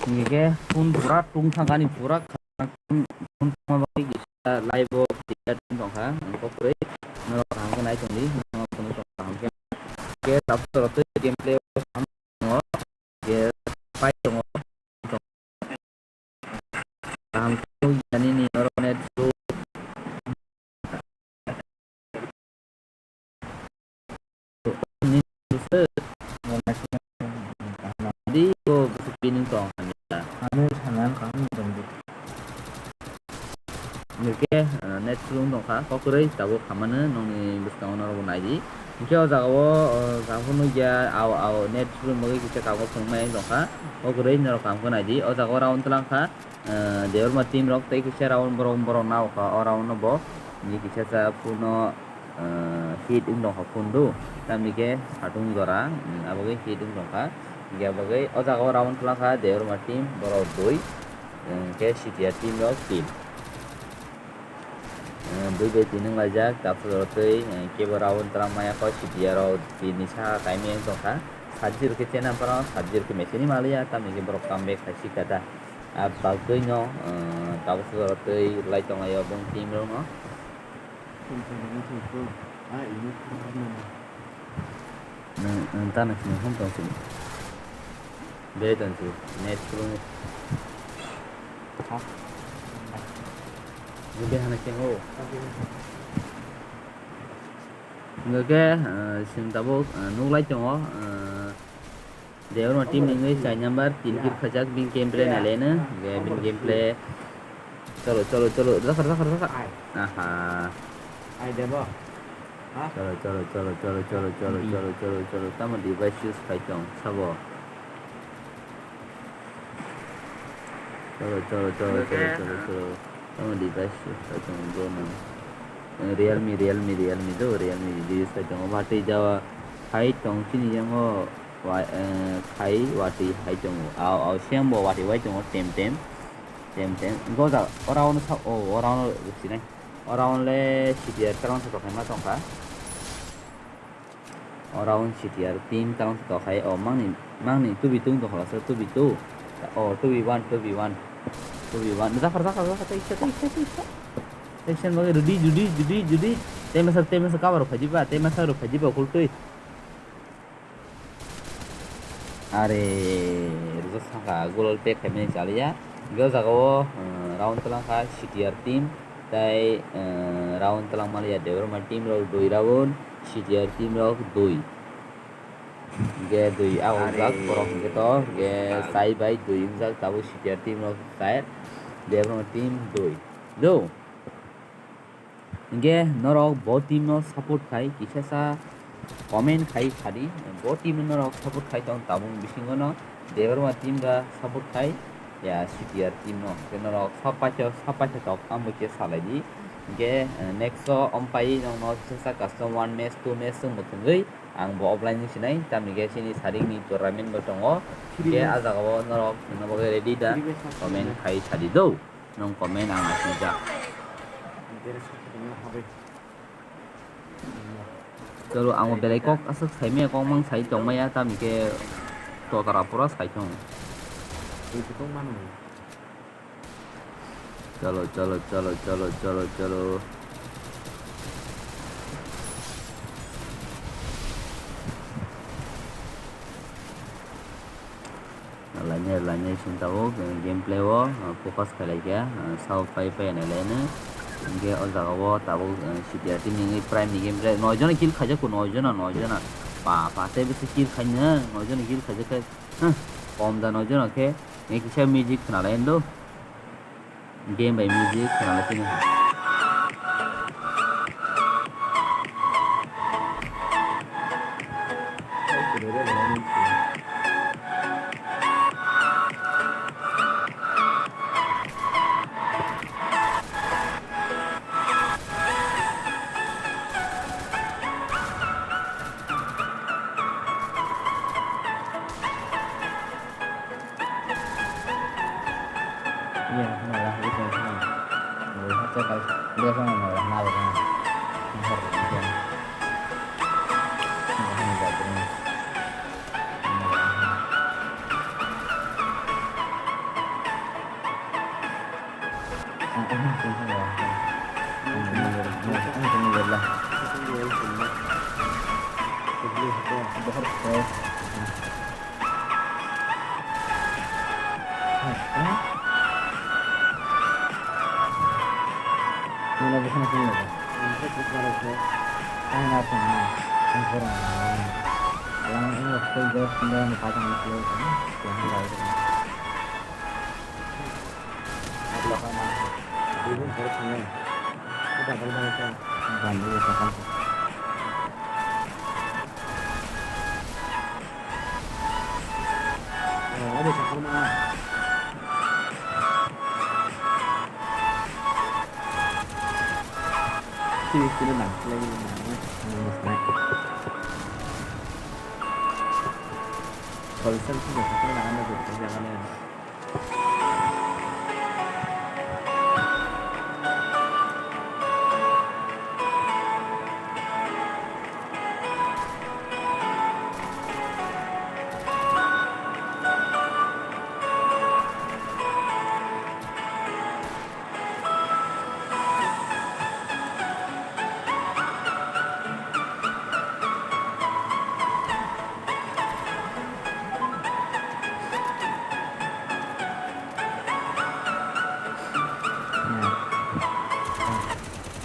Ini ke phone pura tung thangkani pura phone, phone tungma bagwi kisa live o player tongkha, ang kok kwrwi norok kaham khe nai tongdi, norok phone tong kaham khe. Ke tabuk toro twi gameplay o kaham tongo, ke pai tongo. Kaham khe nini oro net slow. Di ko bini tong. Anu sanan kaham tong di. Nike, eh, net slow tongkha, kok kwrwi tabuk hamano nongni bwskango norokbo naidi. Hingke o jaga o, o, jaga phano nukya, ao, ao, net sulung bagwi kisa kago phunukmani wng tongkha. O kwrwi norok kaham khe naidi. O jaga o round twlang kha, eh, Debbarma team rok tei kisa round borok, borok nao kha. O round no bo ni kisa sa phone o, eh, hit wng tongkha phone do. Tamni khe satung jora, mm, abo khe hit wng tongkha. Hingke abo khe o jaga o round twlang kha Debbarma team borok dui, eh, khe C T R team rok tin. Eh, bui bai tin wng laijak, tabuk twi, eh, kebo round twlang maya kho, C T R rok tin ni saka kaimiyang tongkha. Sat zero khe chena phano, sat zero khe mecheni maliya, tamni khe borok comeback khai si kata. Ah, bagwi no, eh, tabuk twi lai tonglaio bong team rok no. Nwng, nwng tano sini hwn tong sini. Be tong sini. Net sulung. Ha? Be hana khe ho. Hingke, eh, sini tabuk, eh, nuklai tongo, eh, Debbarma team ni wngwi chai number tin kill khaijak, bini gameplay nailaino, hingke bini gameplay. Cholo, cholo, cholo, jakhar, jakhar, jakhar. Ai. Aha. Ai debo. Ha? Cholo, cholo, cholo, cholo, cholo, cholo, cholo, cholo, cholo. Tamo device use khai tong, sabo. Cholo, cholo, cholo, cholo, cholo, cholo. Tamo device use khai tongo bro nang. Eh, Realme, Realme, Realme do, Realme do use khai tongo. Watwi jawa khai tong chini yango wa-, eh, khai watwi hai tongo. Au, au, same bo watwi wai tongo, tem, tem. Tem, tem. Goja, ora ono sa, o, ora ono sinai. Ora onle C T R talangsa tokhaima tongkha. O round C T R team talangsa tokhai, o mangni, mangni two v two tongkha, so two v two. O two v one, two v one. Two v one. Jakhar, jakhar, jakhar, teisa, teisa, teisa. Teisa bagwi rudi, rudi, rudi, rudi. Temasa, temasa cover rok phaidiba, temasa rok phaidiba, khultwi. Are, rwjak sangkha, goal pack khaimani chaliya. Hingke o jaga o, eh, round talangkha C T R team, tei, eh, round talangmaliya Debbarma team rok dui round, C T R team rok dui. Hingke dui a wngjak borok hingke to, hingke sai bai dui wngjak tabuk C T R team rok sai, Debbarma team dui. Do. Hingke norok bo team no support khai, kisa sa comment khai sadi, bo team no norok support khai tong tabuk bisingo no Debbarma team ga support khai ya C T R team no, hingke norok sab paisa, sab paisa tok ambo khe salai di. Hingke, eh, next o ompai nong no kisa sa custom one match, two match wng bo thwngwi ang bo offline ni sinai, tamni khe chini saring ni tournament bo tongo. Hingke a jaga o norok thwngna bagwi ready da, comment khai sadi do. Nong comment ang asijak. Chalo, ang belai kok aswk saimaya, kok mang sai tongmaya, tamni khe totara pura sai tong. Chalo, chalo, chalo, chalo, chalo, chalo. Lainai, lainai song tabuk, eh, gameplay o, eh, focus khailai kha, eh, sao pai pai nai lainai. Hingke o jaga o tabuk, eh, C T R team ni wngwi prime ni gameplay. Noi jona kill khaijak ko, noi jona, noi jona. Pa, pa, tei bisi kill khaina, noi jona kill khaijak khe, huh, kom da noi jona khe, eh, kisa music khna lai do. Game by music khwnala sini.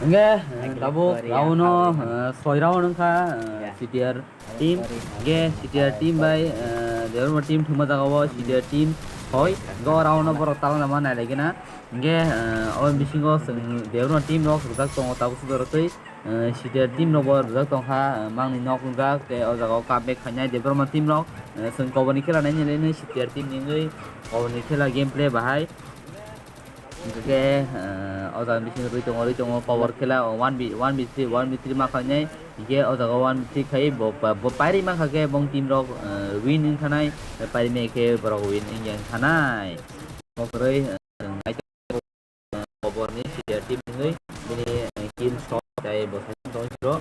Hingke, eh, tabuk round o, eh, soi round wngkha, eh, C T R team, hingke C T R team bai, eh, Debbarma team thwngma jaga o C T R team soi, hingke o round o borok talana ma nai lai gana. Hingke, eh, o bisingo chwng Debbarma team rok rwjak tongo tabuk sudoro twi, eh, C T R team rok bo rwjak tongkha, eh, mangni nok wngjak tei o jaga o comeback khainai Debbarma team rok, eh, chwng kobor ni khela nainani C T R team ni wngwi kobor ni khela gameplay bahai. Hingke, eh, O jaga bising rwi tongo, rwi tongo, power khela, o one v, one v three, one v three ma khainai, hingke o jaga one v three khai, bo, bo pairi mankha khe bong team rok, eh, win wngkha nai, pairi mai khe borok win wngya wngkha nai. Bo kwrwi, eh, nai-, eh, oborni C T R team ni hwnwi bini, eh, kill shot tei bo side tong siro.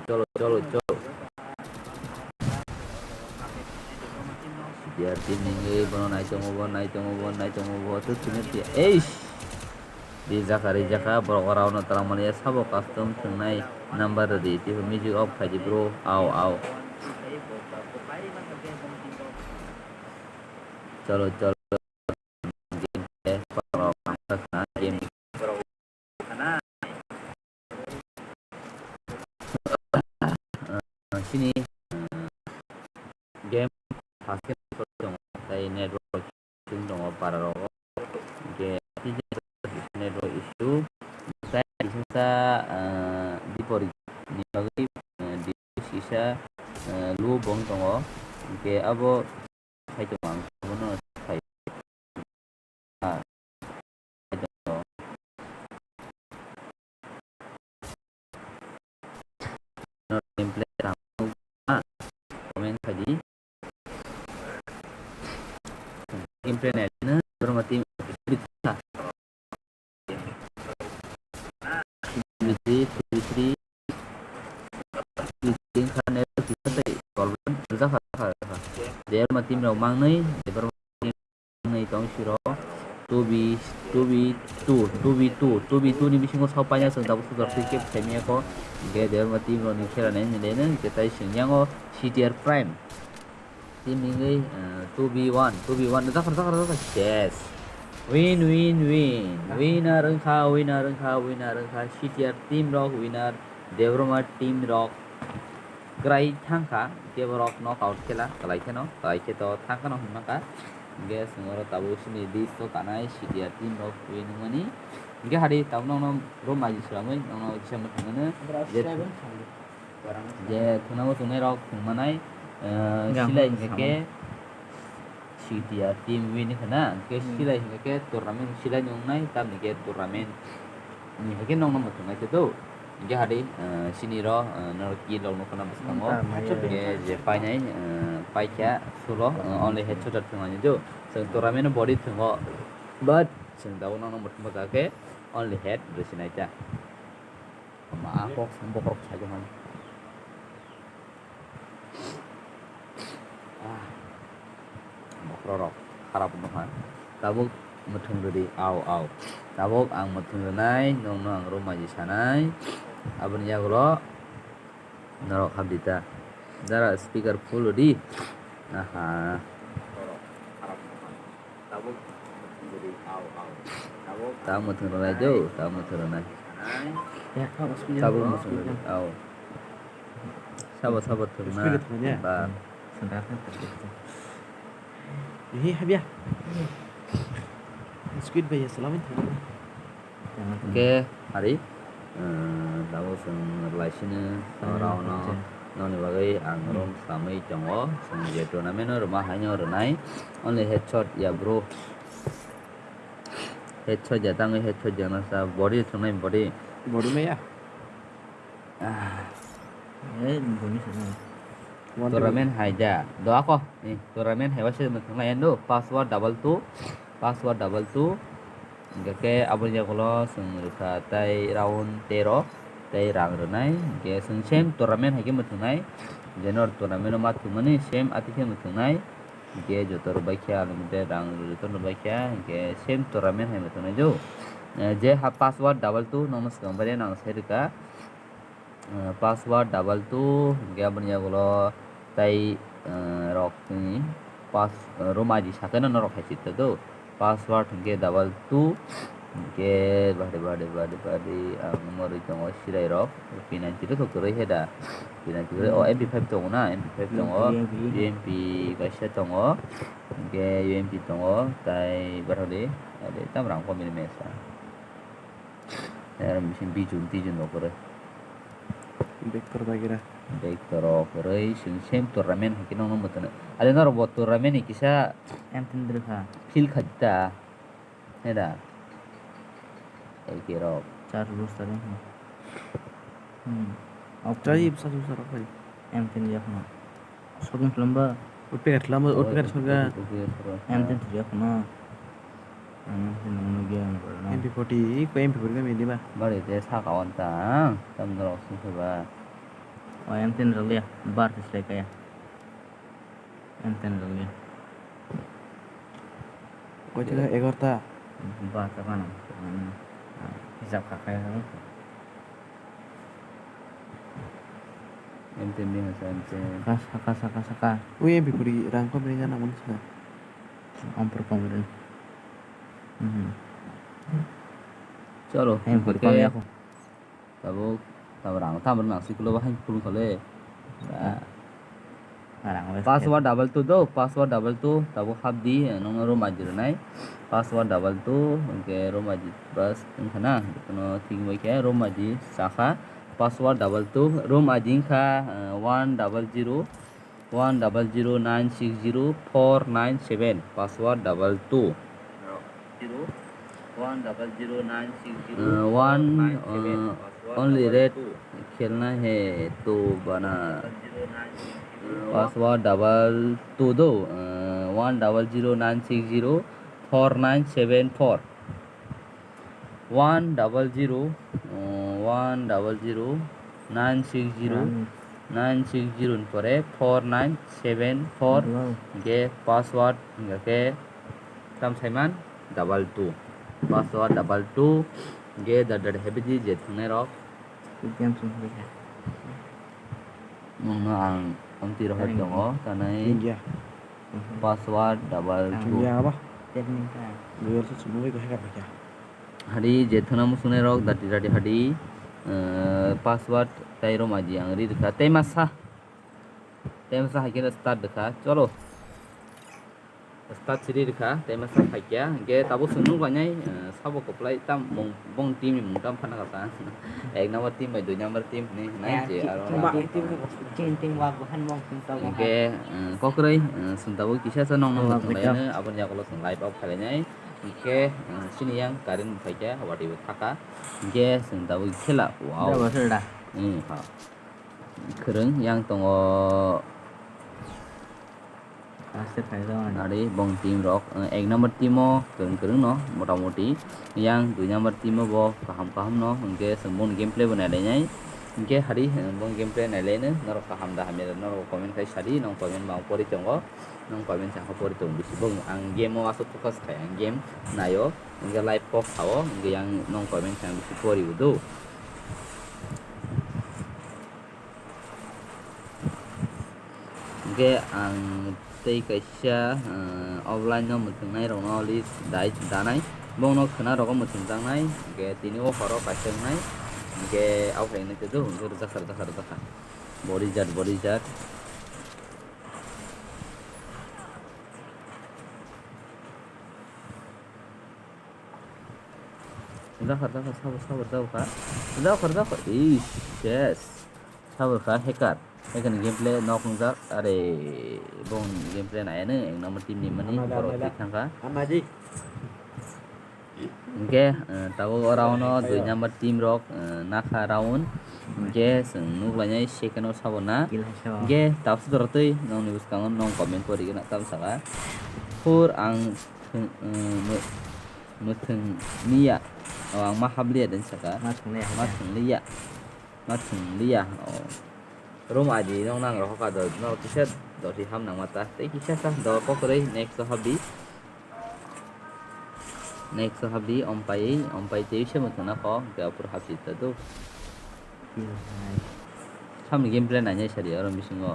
Cholo, cholo, cholo. C T R team ni hwnwi bono nai tongo bo, nai tongo bo, nai tongo bo, twi thwngwi twi-, eish! Rijak kha, rijak kha, borok o round o twlang mani ya, sabo custom thwngnai number rwdi, tei music off khai di bro, au, au. Cholo, cholo. Game borok ang kha game. Chini game first game tongo, tei network issue tongo para rogo. Hingke network issue, tei kisa, ah, biporit ni bagwi, ah, device kisa, ah, low bong tongo. Hingke abo saichung ang bono sai. Ah, saichung. Gameplay tamo, ah, comment khai di. Gameplay naina, borok ma team three three three. Tei problem rwjak kha, kha, kha. Debbarma team rok mangnwi, Debbarma team mangnwi tong siro. Two v two, two v two, two v two ni bisingo sok paina chwng tabuk sujak twi kebo saimanya kho. Hingke Debbarma team rok ni khela nai hinwi le nang, hingke tai chwng yango C T R Prime. Team hingwi, eh, two v one, two v one, rwjak kha, rwjak kha, rwjak kha. Yes. Win, win, win. Winner wngkha, winner wngkha, winner wngkha. C T R team rok winner, Debbarma team rok kwrai thangkha. Hingke borok knockout khela kwlai kheno, kwlai khe to thangkhano hinmangkha. Hingke chwng oro tabuk sini list o kanai C T R team rok win wngmani. Hingke hari tabuk nokno room maji swlamwi nokno kisa mwthangmano. Je Je thwngna muchungnairok thwngmanai, eh, Yang silai hwnwi hwnwi khe samani. C T R team win hwnwi khna, hwnkhe Hmm. silai hwnwi khe tournament silai ni wngnai, tamni khe tournament ni hai khe nokno muchungnai khe do. Hwnkhe hadi, eh, sini ro, eh, norok kill rok nukho na bwskango. Hmm, ta maya. Hwnkhe je painai, eh, paikha sulo, eh, only headshot thwngmani do. Chwng tournament o body thwngo, but chwng tabuk nokno muchung bwkha khe only head rwsinai ta. Ma kok sam bokrok sai tongmani. Ah, bokrok rok kharap wngkha. Tabuk mwthwng rwdi, au, au. Tabuk ang mwthwng rwnai, nokno ang room maji sanai. Aboni yagulo norok habdi ta. Jara speaker full rwdi. Aha. Tabuk mwthwng rwnai do, tabuk mwthwng rwnai. Tabuk mwthwng rwnai, au. Sabo, sabo thwngna, ba. Hi, habya. Squid bai ya, salamin thangna. Hwnkhe, hari, eh, tabuk chwng rwlaisino, hmm, rwno, nokni bagwi ang, hmm, room swlamwi tongo. Chwng je tournament-o rwma haino rwnai. Only headshot ya, bro. Headshot ya, tangwi headshot ya, nasa body thwngnai body. Body maya? Ah. Eh, boni sana. Tournament hai ja. Doa ko. Eh, tournament hai wase mo thangla endo. Password double two. Password double two. Hingke ke aboni yagulo chwng rwkha tai round tero. Tai rang rwnai. Hingke chwng same tournament hai khe mo thwngnai. Jenor tournament o ma thwngmani same ati khe mo thwngnai. Hingke joto rwbai khe unlimited rang joto rwbai khe, hingke same tournament hai bo tongnai jo. Eh, je ha password double two nokno swkang bai nang sai rwkha. Eh, password double two hingke aboni yagulo tai, eh, rok ni pass, eh, room I D sakhe no norok hai sita do. Password hingke double two, hingke bari, bari, bari, bari, ang norwi tongo sirai rok, P ninety rok kwrwi he da, P ninety kwrwi, o, hmm, M P five tongo na, M P five tongo, U M P, U M P. U M P kaisa tongo, hingke U M P tongo, tai bathodi, ade tam rang komini mesa. Aro bising bijun tijun rok kwrwi. Vector bagera. Vector rok kwrwi, same tournament hai khe nokno mwthangwi. Ade norok bo tournament ni kisa M ten rwkha. Feel kha ta. Heda. L K rok. Char bus tadi. Hmm. Oke. Tadi bus bus rok bai. M ten ya khna. Shopping khulamba. Utpekar khulamba, utpekar sorga. M ten ya khna. M ten nang nang ya khna. M P forty, ko M P forty ka midi ba. Bari te saka on ta. Tam dro sung ba. O M ten rok ya. Bar te slai kaya. Enten rwgwi. Koi thangkha? Egarota. Ba, ta gana. Hisab kha kaya. Enten bini hasa enten. Saka, saka, saka, saka. Ui, M P forty rang ko bini gana mun saka. Ampur pamrin. Mhm. Chalo, M P forty oke. Pamya ko. Tabuk, tabuk rang, tabuk rang siklo bahai phulung khale. Ba. Rang wes. Password double two do, password double two, tabuk hap di, nong room aji rwnai. Password double two, hwnkhe room aji bas wngkha na, kono thik bai khe room aji sakha. Password double two, room aji wngkha, eh, one double zero, one double zero nine six zero four nine seven, password double two. Zero, one double zero nine six zero four nine seven, uh, one, uh, password only double red two. Khelna hai to bana. Double zero nine six zero. Password double two do, uh, one double zero nine six zero four nine seven four. One double zero, uh, one double zero nine six zero, nine six zero ni pore four nine seven four. Wow. Hingke password hingke tam saiman double two. Password double two. Hingke da da heavy di je thungnai rok. Game song. Nungno ang omti rohor tongo, tanai. India. Password double two. India ba? Technique ka. Google se sumui ko hacker kha. Hadi je thuna musunai rok dati dati hadi, eh, password tai rom aji ang ri rikha. Tei masa. Tei masa hai khe start rikha. Cholo. Start siri rikha. Tei masa hai kya. Hingke tabuk sung nuk lainai, eh, sabo koplai tam mung, bong team ni mung tam phana kasa. Ek number team bai dui number team ni nai je aro. Team, team, team, wak bahan mong team tabuk. Hingke, eh, kokroi, eh, sung tabuk kisa sa nong nong thang lainai. Aboni yakulo sung live out khalai nai. Hingke, eh, sini yang current phaikha, wati bo thaka. Hingke, sung tabuk khela, wow. Jabo khela. Hmm, ha. Kwrwng yang tongo. Aste phaikha. Ari bong team rok, eh, ek number team o kwrwng kwrwng no, motamoti. Yang dui number team o bo kaham kaham no, hingke sung bong gameplay bo nai lai nai. Hingke hari, eh, bong gameplay nai lai no, norok kaham da hamya, norok comment khai sadi, nong comment ma pori tongo. Nong comment sakha pori tong bisi bong ang game o aswk focus khai ang game naio, hingke live kok sao, hingke yang nong comment khe ang bisi pori o do. Hingke ang tei kaisa, eh, offline no mwthwngnai rokno list dai danai, bongno khwna rogo mwthwng jaknai, hingke tini o horo kaisa wngnai, hingke aphai hwnwi twi do, hingke rwjakha, rwjakha, rwjakha, body jat, body jat. Jakha, jakha, sabur, sabur, jakha. Jakha, jakha. Ish, yes. Sabur kha, hacker. Hacker ni gameplay nok wngjak. Are, bong gameplay nai ano, ek number team ni mani, borok thik thangkha. Hingke, eh, tabuk o round o dui number team rok, eh, nakha round. Hingke chwng nuk lainai second o sabo na. Hingke tabuk se dorotwi nongni bwskango nong comment pori gana tam saka. Phur ang thwng, eh, mw-, mwthwng liya. O ang ma habliya den saka. Ma thwng liya. Ma thwng liya. Ma thwng liya. O. Room aji nong nang rokha do. Nor kisa doti ham nang mata. Tei kisa sa do kokroi next o habdi. Next o habdi ompai, ompai tei se mwthwng na kho, hingke aphuru habsi ta do. Samni gameplay nainai sadi oro bisingo.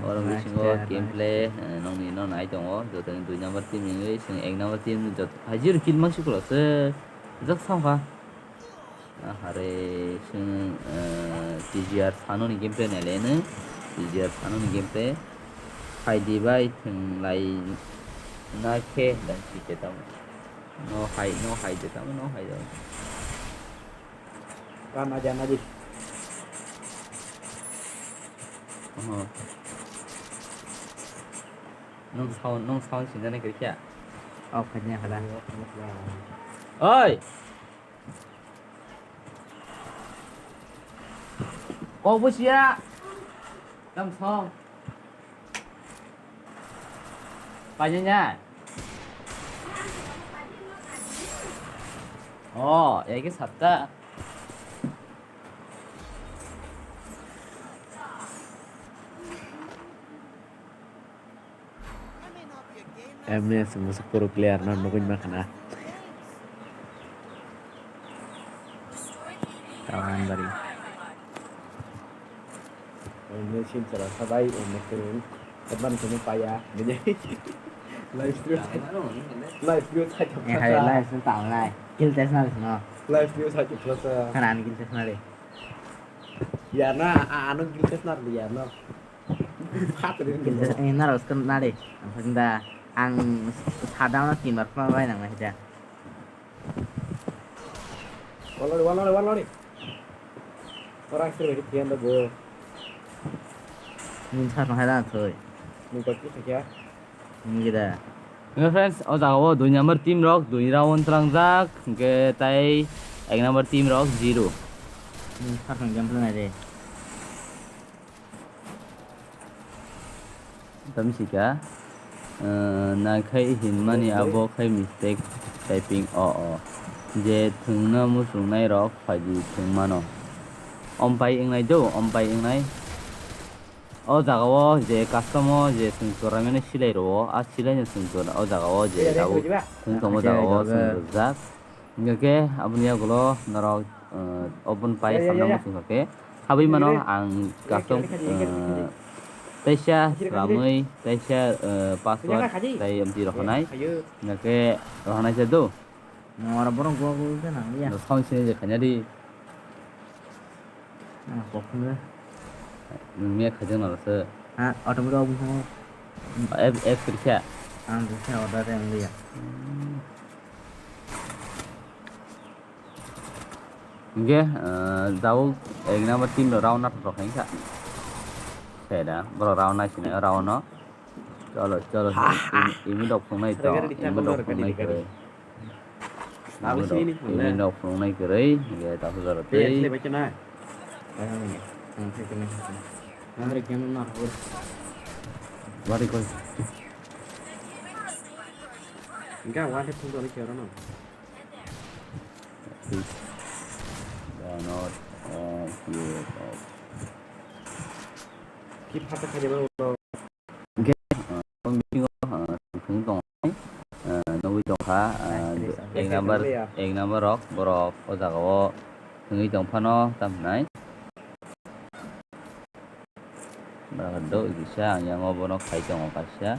Oro bisingo gameplay, eh, nongni no nai tongo. Jotoni dui number team ni wngwi, chwng ek number team ni jot-, hai zero kill mangsi kwlwk se. Jak samkha. Ahare, chwng, eh, T G R Sano ni gameplay nailai no. T G R Sano ni gameplay. Phaidi bai thwng lai na khe dan si khe tamo. No hai, no hai de tamo, no hai de. Rama jana di. Oho. Nung sound, nung sound sinjana kiri kya? Oh, kanya kala. Oi! Kok bo siya. Tam song. Painanya. Oh, ya ke sabta. M S Musuk Pro player no nugui ma khana. Kawan bari. Ini sim salah sabai ini turun. Teman kami paya. Ini live stream. Live stream saja. Eh, hai, live stream tau nai. Kill test na no. Live stream saja. Khana ani kill test na de. Ya na, anu kill test na de ya na. Phat rin. Kill test, eh, na ros kan na de. Ang da ang sadang na timbar pa bai nang na hita. Walori, walori, walori. Orang sir beri tian da go. Ni sar no hai da thoi. Ni kaki kaki. Ni gida. Hello friends, o jaga o dui number team rok dui round tlangjak, hingke tai ek number team rok zero. Ni sar no game plan ai de. Tamsika, eh, naikhai hinmani abo khai mistake typing o o. Je thwngna muchungnairok phaidi thwngmano. Ompai wngnai do, ompai wngnai. O jaga o je custom o je chwng chwraimani silai rwo, a silai no chwng chwra o jaga o je tabuk thwng tongmo jaga o chwng rwjak. Hingke aboni yagulo norok, eh, open pai samna muchung khe habwi mano ang custom, eh, teisa swlamwi, teisa, eh, password tei amtwi rohornai. Hingke rohornai se do. Nora borok go go khe nang ya. No sound sini je khanya di. Ah, kok khunde. Nungya khajang nang se. Ha, automatic open thang. App, app sirkha. Ang sirkha order yang dia. Hingke, eh, jabuk ek number team rok round nathok rok khaikha. Seda, borok round naisinai o round no. Cholo, cholo, imi dok phungnai to, imi dok phungnai kwrwi. Imi dok phungnai kwrwi, hingke takhuk jora twi. Bari koi. Hingke wante phung toni khe oro no. Download, eh, view, eh. Ki phatha khaidi ba ulo. Hingke, eh, tong bisingo, eh, thwng tong, eh, nugui tongkha, eh, ek number, ek number rok, borok o jaga o thwngwi tongphano, tamo hinai. Borok do kisa, ang yango bono khai tongo kaisa.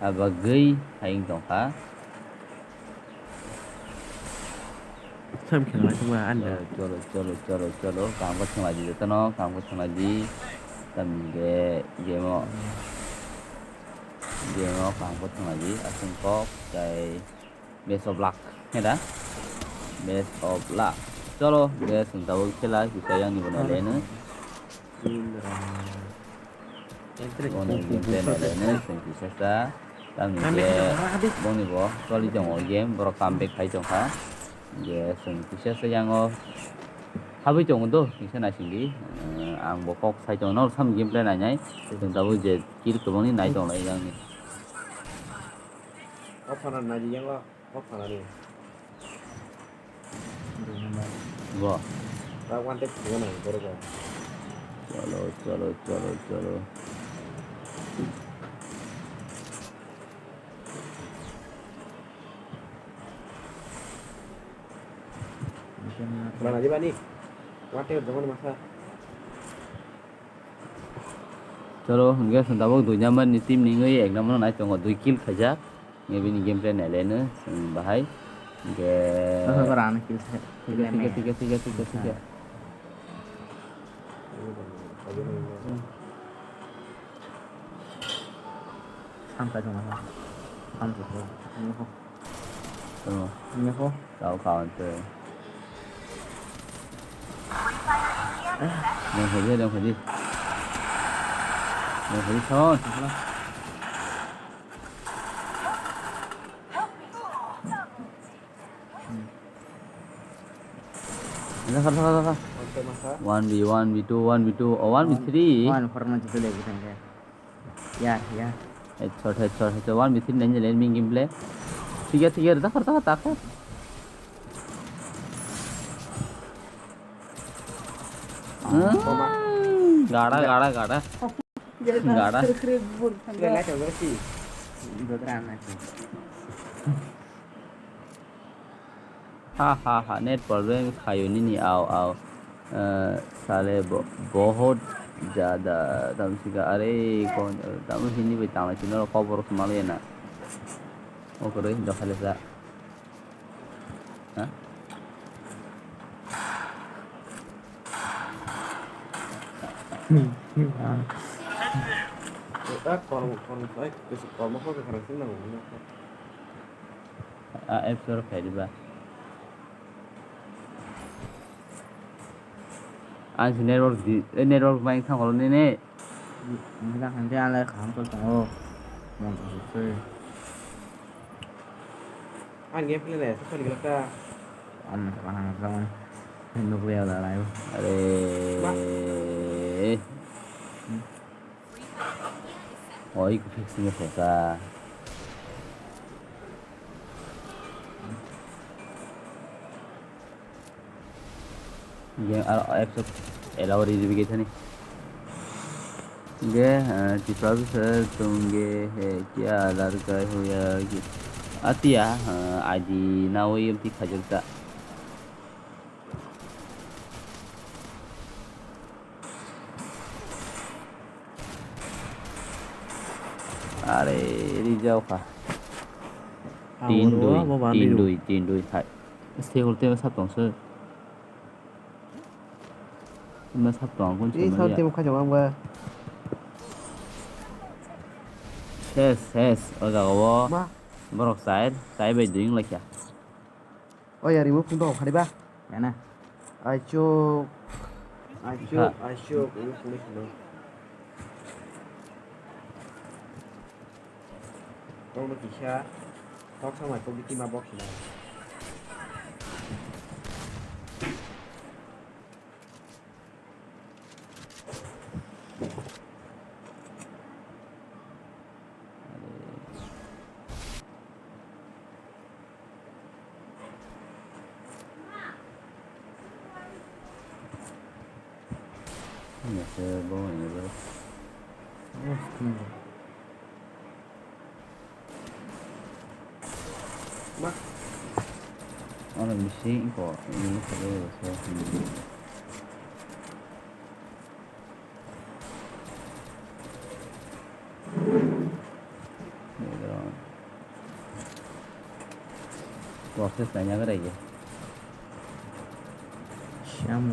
A bagwi hai wng tongkha. Sam khe nai tongma anda. Cholo, cholo, cholo, cholo, cholo. Kaham khe thwnglaidi jotono, kaham khe thwnglaidi. Tamni hwnkhe game o, game o kaham khe thwnglaidi. Aswk kok tei best of luck, he da? Best of luck. Cholo, guys, chwng tabuk khela kisa yang ni bo nailai no. Bono game play nailai no, chwng kisa sa. Tamni hwnkhe boni bo choli tongo game, borok comeback khai tongkha. Hwnkhe chwng kisa sa yango habwi tongo do, kisa naisingdi. Ang bo kok sai tongo, norok sam game play nainai. Chwng tabuk je kill kwbangni nai tonglai yang ni. O phana naidi yango, o phana ni. Bo. Ta one tap sini na, boro bo. Cholo, cholo, cholo, cholo. Mana di bani? One tap jangan masa. Cholo, hwnkhe chwng tabuk dui number ni team ni wngwi ek number no nai tongo, dui kill khaijak. Hwnkhe bini game play nailai no chwng bahai. Hwnkhe. Oho, bara ano kill khe, kill thika, khe thika, me. Thika, thika, thika, thika. Sampai dong, sampai dong. Tamo. Nyaho. Tao kawan te. Nang hodi, nang hodi. Nang hodi son. Nang hodi, nang hodi. One v one, v two, one v two, oh, one v three. One four man jitu le bwtang khe. Ya, ya. Headshot, headshot, headshot. One v three nai le main gameplay. Tiga, tiga, reda, reda, tak. Hmm, gada, gada, gada. Gada. Ha, ha, ha, net problem khayo nini, au, au. Eh, sale bo-, bohot jada, tam sika, are, kon, tam hini bai tang sino kobor kmal yana. Okoroi, dokhale sa. Ha? Ah, kormo, kormo, ai, kormo ko kharang sing nang. A F sor khairi ba. Ang si network di, eh, network bai thang holo nini. Mujang hande ang lai kaham khe tongo. Mon tong se. Ang game play le, sokoni gelak ta. Ang kaham khe tongo. Nukliya da lai. Are. Ma. Oi, ku fix ni khosa. Game aro apps allow ri ribi gethani. Ge, eh, Tiprasa sir, tum ge, eh, kya ladka ho yaar ki? Atiya, eh, aji na wo yem ti khajol ta. Are, rijao kha. Tin dui, tin dui, tin dui, hai. Stay hold, stay hold, sap tong sir. Ima sap tong, kun. Ei, sap tong, khaijak ang ba. Ses, ses, o jaga o. Ma. Borok chai, chai bai dui wng lai kha. O yari, bo phone rok khari ba? Yana. Aichuk. Aichuk, ha. Aichuk, ini sini sini. Kok no kisa, kok samai kok di kima box na. Ma. Ano misi ko ini ko. Process na yaga rege. Siamo.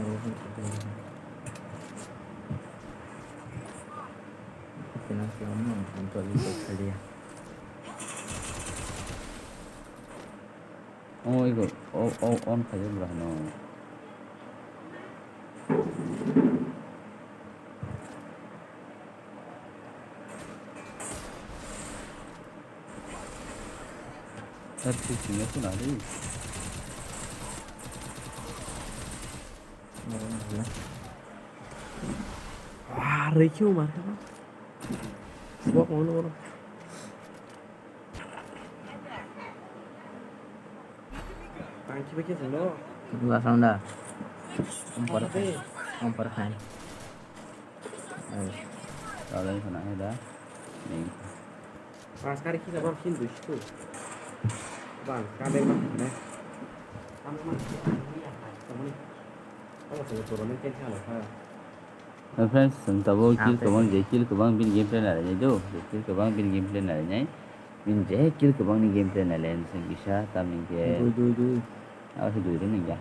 Kena siamo, untuk itu kerja. Oh, iko, oh, oh, on khayo bra no. Sir, si sini aku nari. Wah, rekyo mar ka. Bok mau nuru. Tangki beke sendo. Dua sound dah. Kompor fan. Kompor fan. Ayo. Kalau yang kena ya dah. Nih. Bang, sekali kita bang, sini dulu situ. Bang, sekali bang, nih. Kamu mana? Kamu nih. Kamu sini turun, ini kan salah, ha. Friends, chwng tabuk kill kwbang, je kill kwbang bini gameplay nai nai do, je kill kwbang bini gameplay nai nai, bini je kill kwbang ni gameplay nai lai chwng kisa tamni khe. Dui, dui, dui. Abo se dui rwng ya.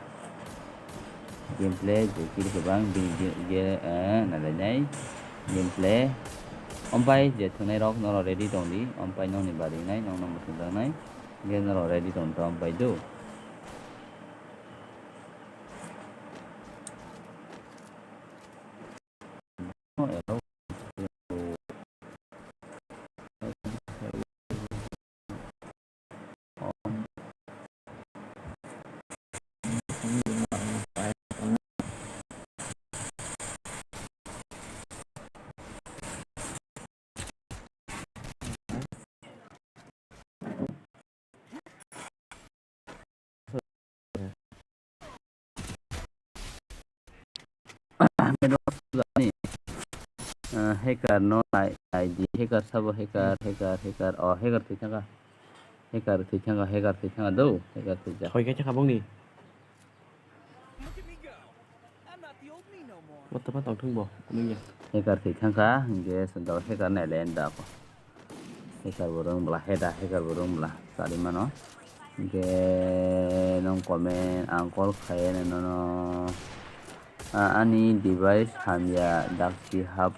Gameplay, je kill kwbang bini ge-, ge-, eh, nai lai nai. Gameplay. Ompai je thwngnai rok norok ready tong di, ompai nokni bari nai, nokno muchung jaknai. Ge norok ready tong tong ompai do. Hacker no nai, nai di, hacker sabo, hacker, hacker, hacker, oh, hacker thwi thangkha. Hacker thwi thangkha, hacker thwi thangkha do, hacker thwi jak. Hoi khe thangkha bongni. What the fuck, tongthung bo, nungya. Hacker thwi thangkha, hingke sundao hacker nai le da ko. Hacker bo rwng bwla, heda hacker bo rwng bwla, chari mano. Hingke nong comment, ang call khaye nono. A-, ani device hamya dakti hap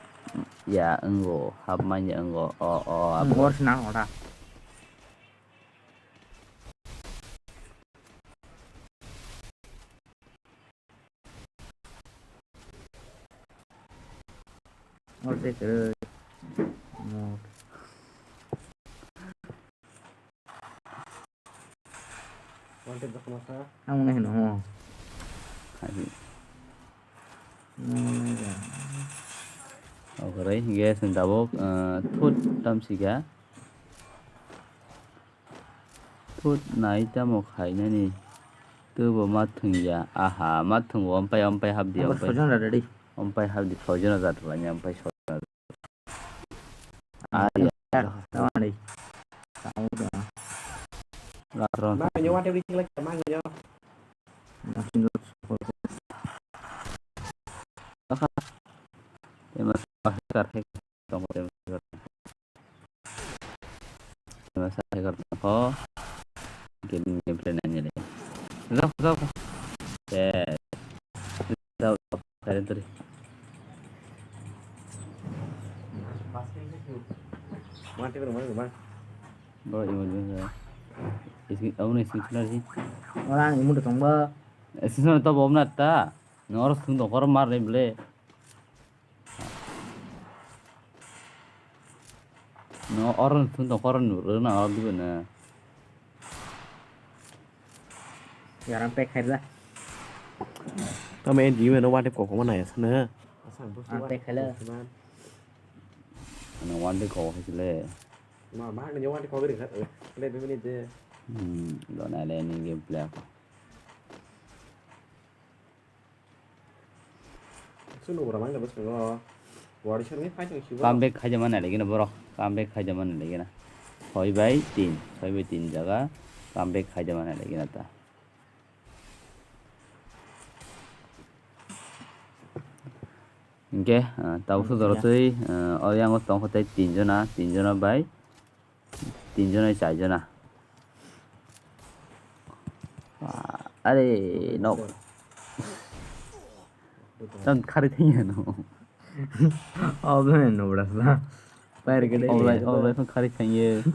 ya wngo, hap manya wngo, o, o, abo. Worse na ora. Orde kwrwi. Mut. Ang nai hino. Hai. Okoroi hingke chwng tabuk, ah, thut tamsika. Thut nai tamo khainani. Tubo ma thwngya. Aha, ma thwngo, ompai, ompai hapdi, ompai. Sojon rada di. Ompai hapdi, sojon rada twlangya, ompai sojon rada. Ah, ya. Tamani. Last round. Ma nyo wate uri chingla ma nyo. Tema sa hacker, hacker. Tongo tema sa hacker. Tema sa hacker tongkho. Gaming gameplay nanya le. Jao, jao. Yes. Jao, jao. Kare tari. Mati ko rumah rumah. Bro, ibu juga. Isi, aku nih isi sih. Orang ibu udah tongba. Isi sana tau bom nata. Nor sung dong kor mar ble. No, oron sung dong kor nu rena dibe na. Yaran pek khaila. Tamo en dibe no wate koko mana ya sana. Asang bus. An pek khaila. Ano wate koko khaisile. Ma ma ne wate koko ri khat. Le bimini de. Hmm, do na le ni gameplay ko. Chwng nugura mangla bwskango. Wari swnamwi phai tong sibo. Comeback khaijama nai lagina borok. Comeback khaijama nai lagina. Soi bai tin. Soi bai tin jaga. Comeback khaijama nai lagina ta. Hingke, ah, tabuk sodoro twi, ah, o yango tongkha tei tin jona, tin jona bai. Tin jona, char jona. Ah, are, nok. Tam khari thangya no. Obo no bwrasla. Pair gede. Oblai, oblai phang khari thangya.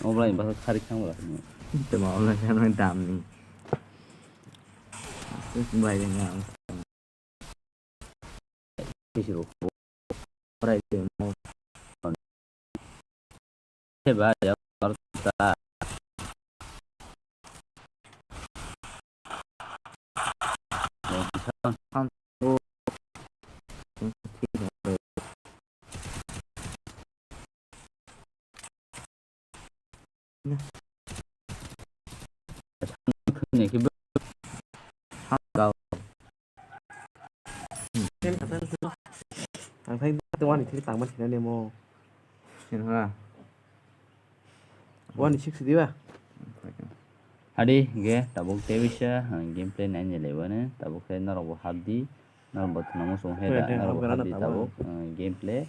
Oblai ba khari thang bwrasla. Tema oblai kan dam ni. Bai ni. Ang thai wani thili tangma thina nemo. Sinha. Wani six diba? Adi ge tabuk tebisa, ah, gameplay nai ni lewane, tabuk khe norok bo hapdi. Norok bo thwngmung song he da, norok bo hapdi tabuk, eh, gameplay.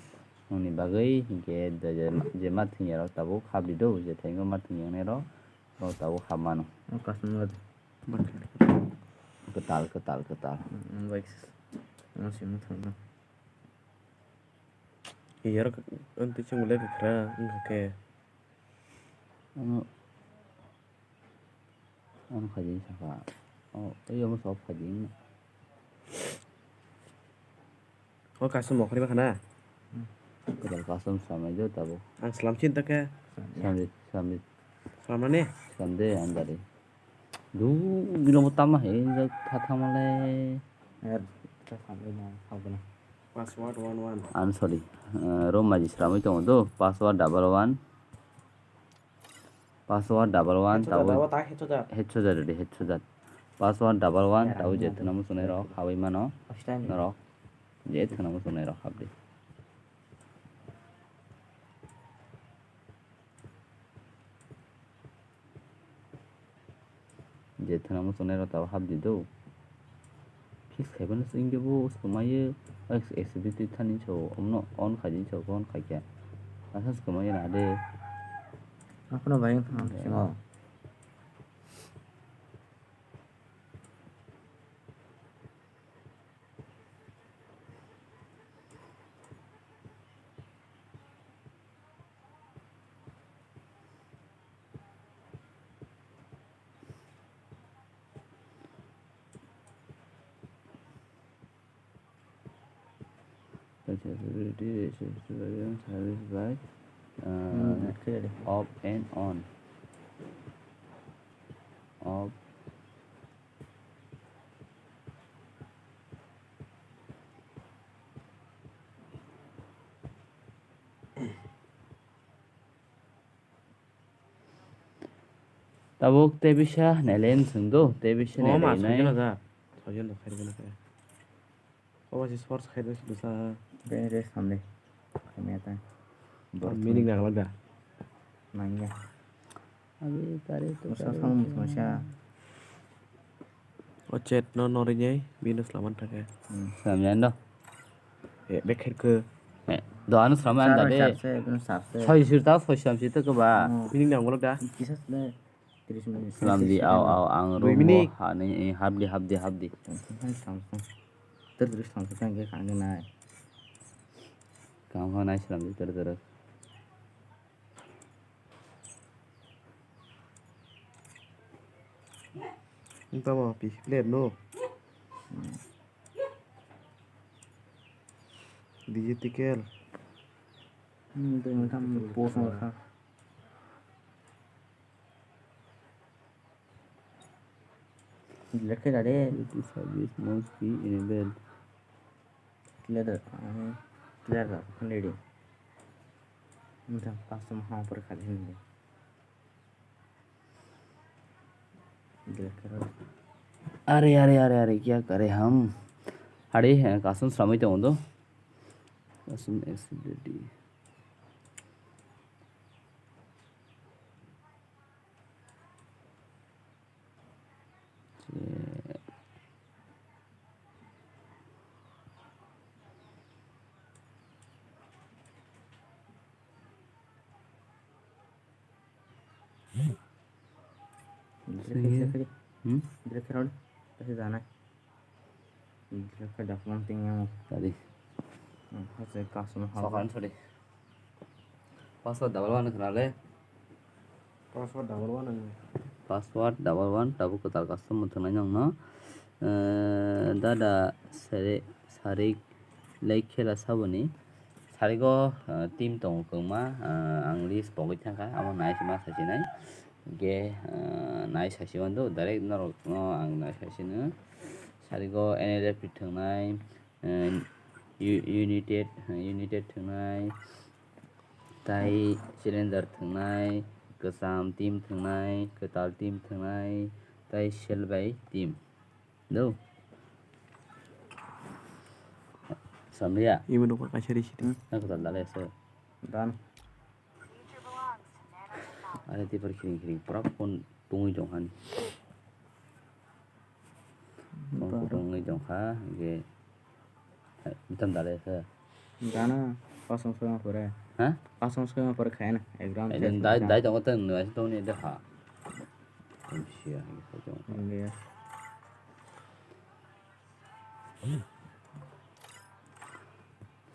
Nokni bagwi hinkhe je, je, je ma thwngya rok tabuk hapdi do, je thaingo ma thwngya wngnai rok, rok tabuk hap mano. Kwtal, kwtal, kwtal. Yarok ang twi chwng le kwkhwrang wngkha khe. Ano, ano khaidi saka. O, tei omo sok khaidi. O custom mokri ba khana. Kwtal custom samai jo tabo. Ang slam chin ta khe. Samdi, samdi. Slam mani? Samde andari. Du, bilo mo tama he, tha tha male. Password one one. I'm sorry. Eh, room maji sramwi tongo do. Password double one. Password double one, headshot tabuk. Jat, tabuk ta headshot jat. Headshot jat, ready, headshot jat. Password double one, tabuk je thwna muchunai rok habwi mano. First time. Norok je thwna muchunai rok habdi. Je thwna muchunai rok tabuk habdi do. Fix khaibano se wngkhe bo swkamaio, accessibility thani sao, omno on khaidi sao, on khaikhe. Asa swkamaio na de. Aphano bai wngkha singo. Accessibility, accessibility service by, uh, off and on. Off. Tabuk tei bisa nailen swngdo, tei bisa nailen nai. Soijon da khairok gana khe. Obo se source khairok se bwsa. Be rest khamdi. Khamya ta. Meaning nang lagda. Nangya. Abi kare to. Bwsa kare. Sam bwsa. O chat no norwi nai bino slaman thangkhe. Samjando. E, bekher khe. E, do anu sramai anda de. Soi sir ta soi sam sir ta ba. Ini nang bolok da. Kisa sle tris minit. Slam di, au, au, ang room mo ha ni, habdi, habdi, habdi. Ter tris sam sir ta nge kang nai. Kang ho nai slam di ter ter. Tamo P C player no. Digital. Hmm, tei motham post wngkha. Delete khe da de. Security service must be enabled. Clear, clear da, ready. Motham custom ha por kha de. Are, are, are, are, kya kare hum? Are, eh, custom sramwi tongo do. Custom accessibility. Hmm? Tadi. Hmm, hase customer hao. Sokan sori. Password double one khna le. Password double one ang. Password double one, tabuk kwtal custom thwngnai nangno. Eh, dada sare, sarik lei khela saboni. Sarigo, eh, team tongo kwbangma, eh, ang list pogwi thangkha, amo nai ma sasinai. Ge, eh, nai sasi mando, direct norok no ang nai sasino. Sarigo N L F T thwngnai, eh, u-, united, eh, united thwngnai, tai cylinder thwngnai, kwcham team thwngnai, kwtal team thwngnai, tai sel bai team. Do. Samliya. Imo nokha kaisa risi. Hmm, na kwtal dalai se. Dan. Are tipar khiring khiring pura phone tungwi tong hani. Phone tungwi tong kha, hingke, eh, tam dalai kha. Dana, pasang soi ma pore. Ha? Pasang soi ma pore khaina, exam. Eh, test dai, exam. Dai tongo tang nai tong ni de ha. Sia, hingke tong. Hingke.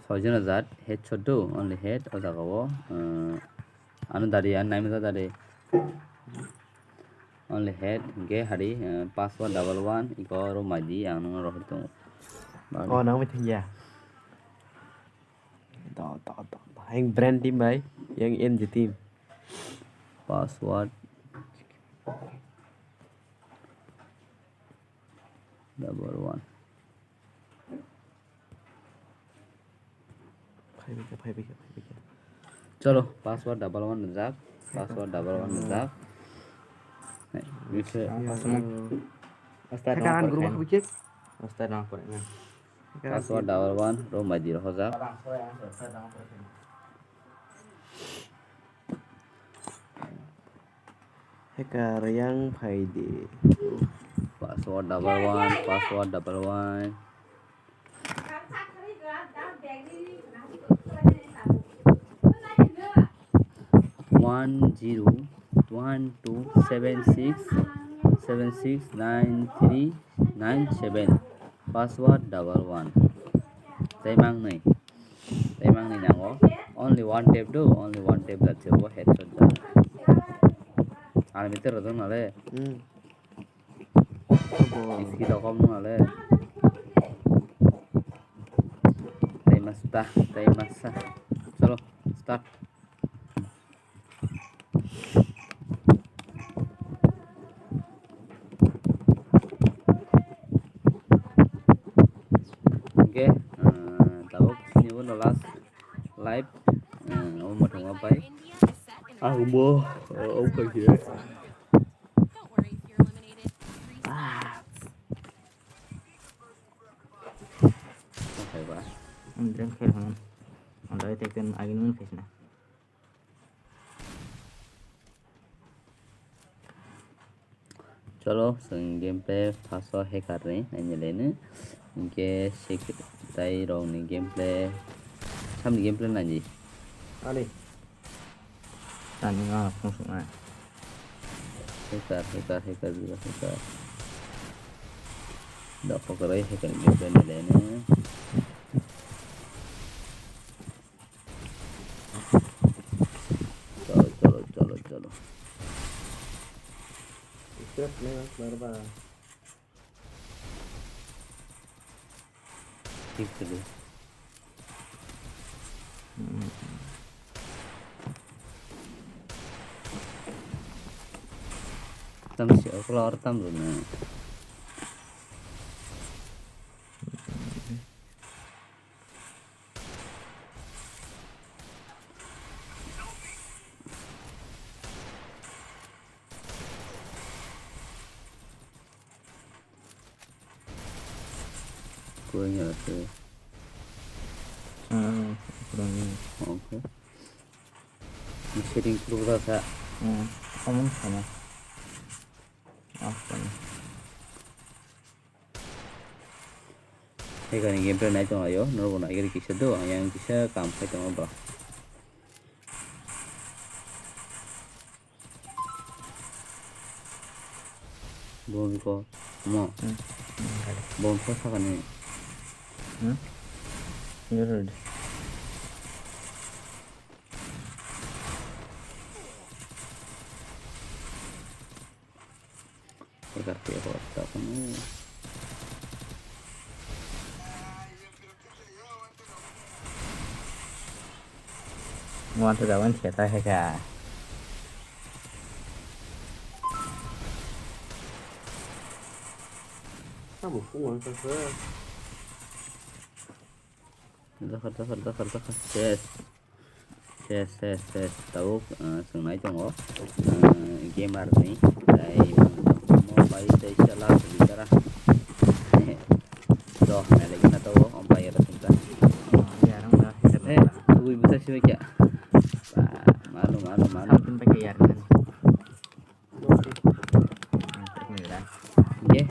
Soijona jat headshot do, only head o jaga o, uh, ano dari, ano naimasa dari. Only head, hingke hari, uh, password double one, iko oro maidi, ang nungno rohor tongo. Oh, nang mithing ya. Do, do, do, do. Yang brand team bai, yang N G team. Password. Double one. Phaibaikha, phaibaikha, phaibaikha. Cholo, password double one rijak. Password double one rijak. Hai, bisa. Ang kasama. Ustad, hacker ang guru khaikhe. Ustad, nang pore na. Password double one, room by zero hojak. Hacker yang phaidi. Password double one, password double one. One zero one two seven six seven six nine three nine seven. Password double one. Tei mangnwi. Tei mangnwi nango. Only one tap do, only one tap da thiyo bo headshot da. Unlimited rok dong nale. Hmm. Skill rok kom nung nale. Tei masa, tei masa. Chalo, start. Hingke, ah, tabuk sini bo no last live, ah, omo thangma pai. Ang bo, ah, omo pai khe. Ah. Omo pai ba. Ang drink khe hwn. Ang dai tek ten agin mun khe sina. Chwlo, chwng gameplay first o hacker ni nainai laino. Hinkhe secret tai rok ni gameplay, samni gameplay naidi. Ani. Tani ma phung sung ai. Hacker, hacker, hacker, hacker. Dok hacker, hacker ni gameplay nainai laino. Chalo, chalo, chalo, chalo. Scrap khlai ma khlai ba. Thik se de. Tam se okla or tam rwna. Kurang ya, oke. Ah, kurang ya. Oke. Setting kurang sa. Hmm, kamu sama. Ah, sama. Hacker ni gameplay nai tong ayo, norok bo naigari kisa do, yang kisa kam khai tongo bwla. Bo biko mo. Hmm. Bo biko sakani. Hmm? You're right. Hacker khe hor ta phano. Mo to jawan seta hacker. Abo phungo wngkha khe. Dakhar, dakhar, dakhar, dakhar. Ses. Ses, ses, ses. Tabuk, ah, swngnai tongo. Ah, gamer ni. Tai mobile tai chala swijara. Doh, nai lagi na tabuk, umpire sungkha. Eh, ui, bisa sih, kya? Ba, malu, malu, malu. Sampai ke yar kan. Ye.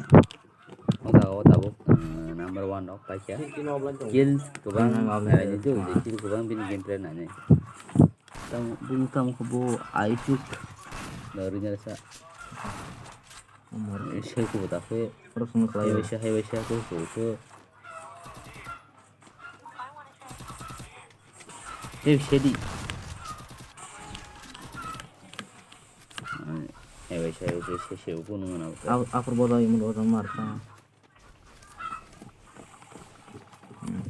O jaga o tabuk, ah, number one rok paikha. Kill kwbang, ah, kill kwbang bini gameplay nainai. Tamo, bini tamo khe bo Aisuk. Da ringa sa. Sei kubo ta khe. Hai waisa, hai waisa khe kubo khe. Tei sedi. Hai waisa, hai waisa, se, se, uku nung na. Apor boda imut boda mar ta. Hmm.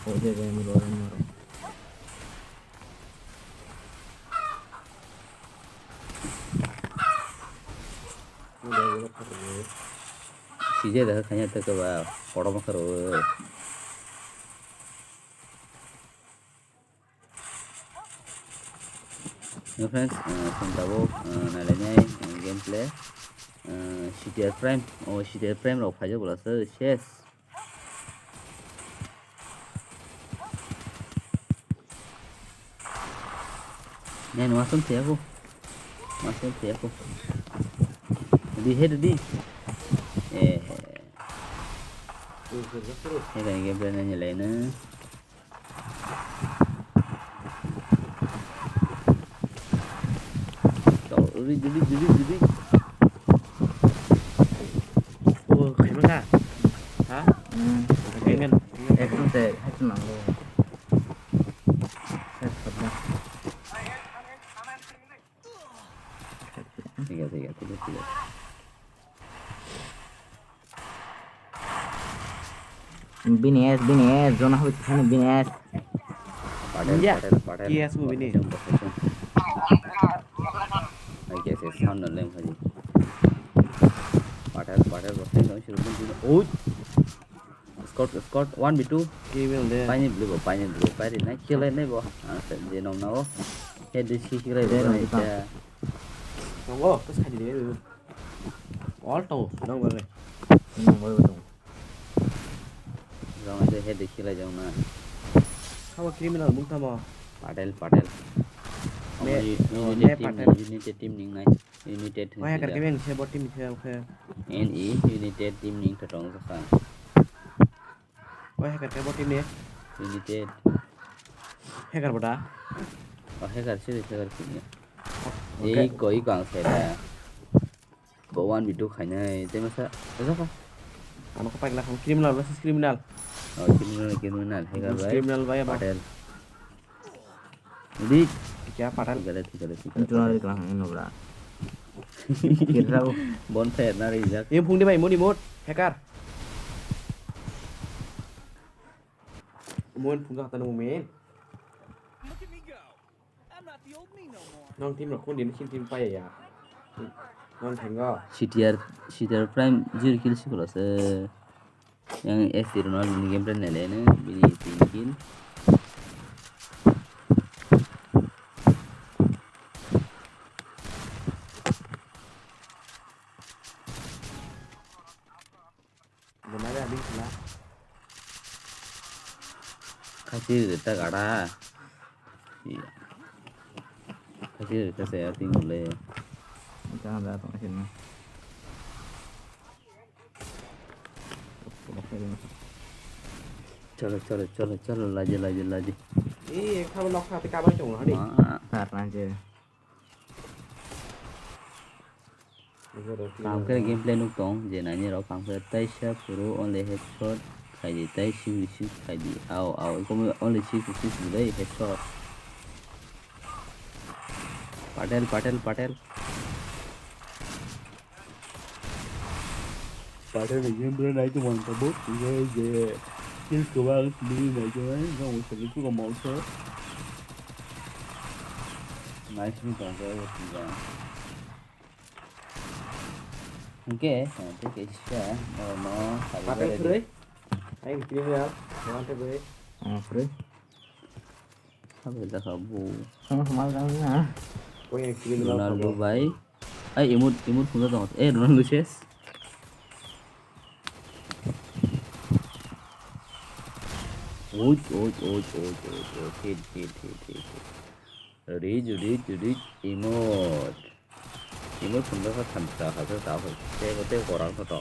Boda imut boda mar. Sijai da khanya ta ka ba, korom karo. Hello friends, ah, chwng tabuk, ah, nailainai, ah, gameplay. Eh, C T R Prime, o C T R Prime rok phaijak bwla se ses. Nai no asam thaya ko. Asam thaya ko. Di he di. Eh. He kan game plan ni lai na. Uri, uri, uri, uri. Oh, khaima kha? Ha? Hmm. Khaima. Ekdom se, ekdom nanglo. Tiga, tiga, tiga, tiga. Bini S, bini S, jona hoi thani bini S. Patel, India? Patel, Patel. K S mo bini? Bosai sung, bosai sung. Ai, K S S sound na lem haji. Patel, Patel, bosai sung, sung, sung, sung. Oi! Squad, squad, one v two. Ki mil de? Paini blue bo, paini blue, paini nai, kill nai bo. Ah, se, je nom na bo. He de si kill bo, de, de, nom de, de. Tongo, terus kadi de. All tongo, nang bare. Nang bare tongo. Jong itu head de kilai jong na. Kabo criminal mung tamo. Patel, Patel. Me, Omo u-, oh, United me team Patel. Ni, United team ning nai. United. Wah, hacker kami yang siapa team siapa ke? N E United team ning totong sasa. Wah, hacker kami team ni. United. Hacker boda. Oh, hacker sih, hacker sih. Oh, eh, okay. Iko, iko ang saya. Bo one v two khainai, tei masa, masa kha. Ano kha paikla kha, criminal versus criminal. Oh, criminal, criminal, hacker bai. Criminal bai, apa? Patel. Di. Kya Patel? Thikale, thikale, thikale. Itu nang Patel. Diklang ini, bra. Kira. Bonfire na rijak. Ini phung di bai, muni mut, hacker. Mon phung kata nung men. Nong team rok kung din sin team paya ya. Nong thengo. C T R, C T R Prime zero kill sikolo se. Yang S T Ronaldo ni game plan nele ne bini tin kill. Bo nai abing khna. Khasi rita gada. Iya. Khasi rita saya tinggal le. Jangan dah tong sini. Chalo, chalo, chalo, chalo, laje, laje, laje. Eh, ekta nok khati kabai tong hari. Ma. Tar nang je. Kaham khe gameplay nuk tong, je naini rok kaham khe taisa phuru only headshot khaidi, tai six six khaidi. Ao, ao, ikomo only six six budai headshot. Patel, Patel, Patel. Patel ni gameplay nai tongmani tabuk, je, je kill kwbang, bini nai tongmani, nang bo select khe mausa. Nice ni tong khe, tong khe. Hingke, hingke kisa, no, no, Patel khrwi? Ai, kini ya, no, ante khrwi. Ang khrwi. Sabai jakha bo. Ang samal jang na. Koi yang kini Ronaldo bai. Ai, emote, emote phunukjak tongo. Eh, Ronaldo ses. Oi, oi, oi. Hit, hit, hit, hit, hit. Rij, rij, rij, emote. Emote phunukjak kha thamsa, hasa ta hoi. Tei bo tei korang kha to.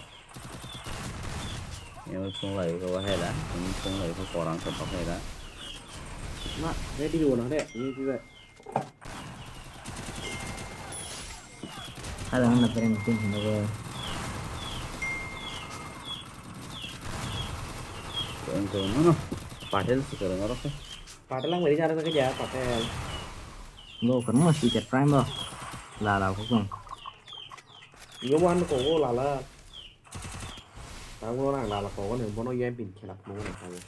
Emote phunuk lai kha bo hai da. Emote phunuk lai kha korang kha to hai da. Ma, ready ni wala re, ni ti ba. Ada mana pernah tim sama gue. Yang ke mana? Patel sih kalau ngorok sih. Patel ang beri cara kerja, Patel. Lo kan masih chat prime lo. Lah, lah, hukum. Yo, mana kok, oh, lala. Tahu orang lala kok, kan, bono yang pin khela, bono tahu.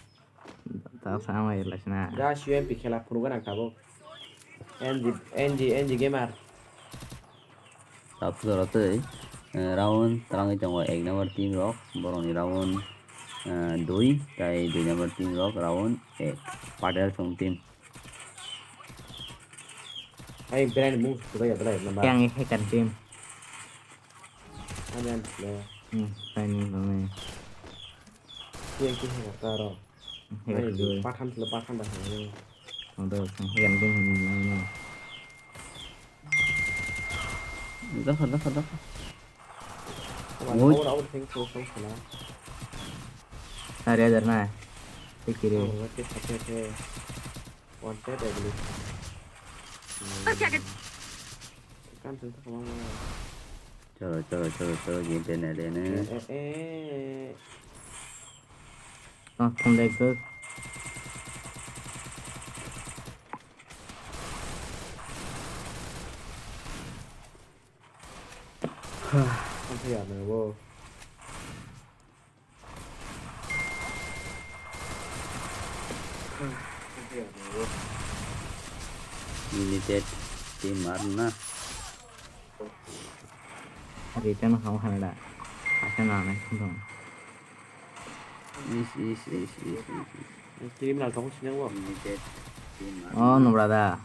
Ta sama ya lah sini. Gas U M P khela phunukgwi nang tabuk. N G, N G, N G Gamer. Tabuk jora tei, eh, round twlangwi tongo ek number team rok, borokni round, eh, dui, tai dui number team rok round ek. Patel song team. Ai, brand move sudah ya, brand number. Yang hacker team. Ani ani le. Hmm, tiny bangni. Yang ki hera taro. Hera Ai, doi. Pathan le pathan da hera. Ang do sang hera doi hera. Dakha, dakha, dakha. Woi. Awal, awal thing so so sana. Sari hajar na. Tikiri. Oh, okay, okay, okay. One tap, I believe. Hmm. Kan sen tak mau. Chalo, chalo, chalo, chalo, game te na le na. Eh, eh, eh. Oh, thang dai ko. Thang thai ya na bo. Unlimited team arna. Return khamu khanada. Asa nanai khum. Is, is, is, is, is, is. Criminal tong sinang bo. Unlimited team arna. Oh, no brother.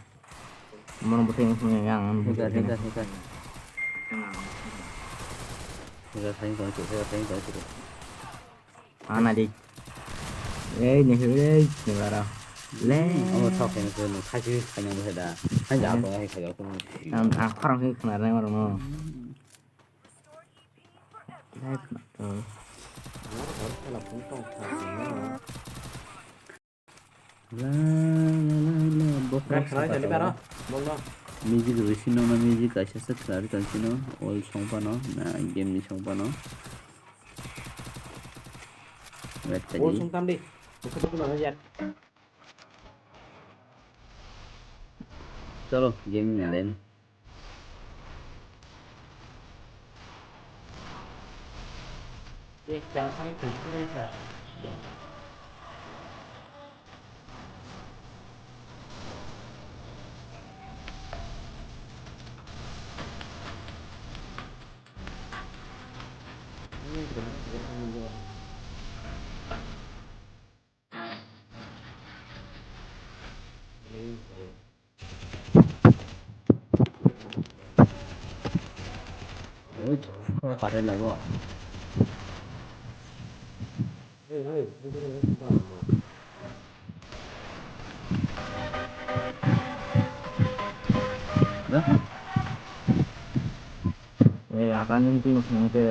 Mono bwtwi wng sini yang ang. Hika, hika, hika. Hika, sain tong, hika, sain tong, hika. Ana di. Ei, ni hei, ni bara. Le. Omo thok khe nang khe nang khachi khaina bo da. Hai ja ko hai khaja ko. Ang, ang khorang khe khna rang oro no. Life na to. La, la, la, la, bokra. Guys, khna sakha jani to. Bara. Bol no. Music risi no na music kaisa se khna ri tong sino. All song pa no, na game ni song pa no. Wait, all tadi. Song tam di. Buku buku mana ya? Chalo, game ni len. Pare lago. Eh, akan ini tuh, nanti.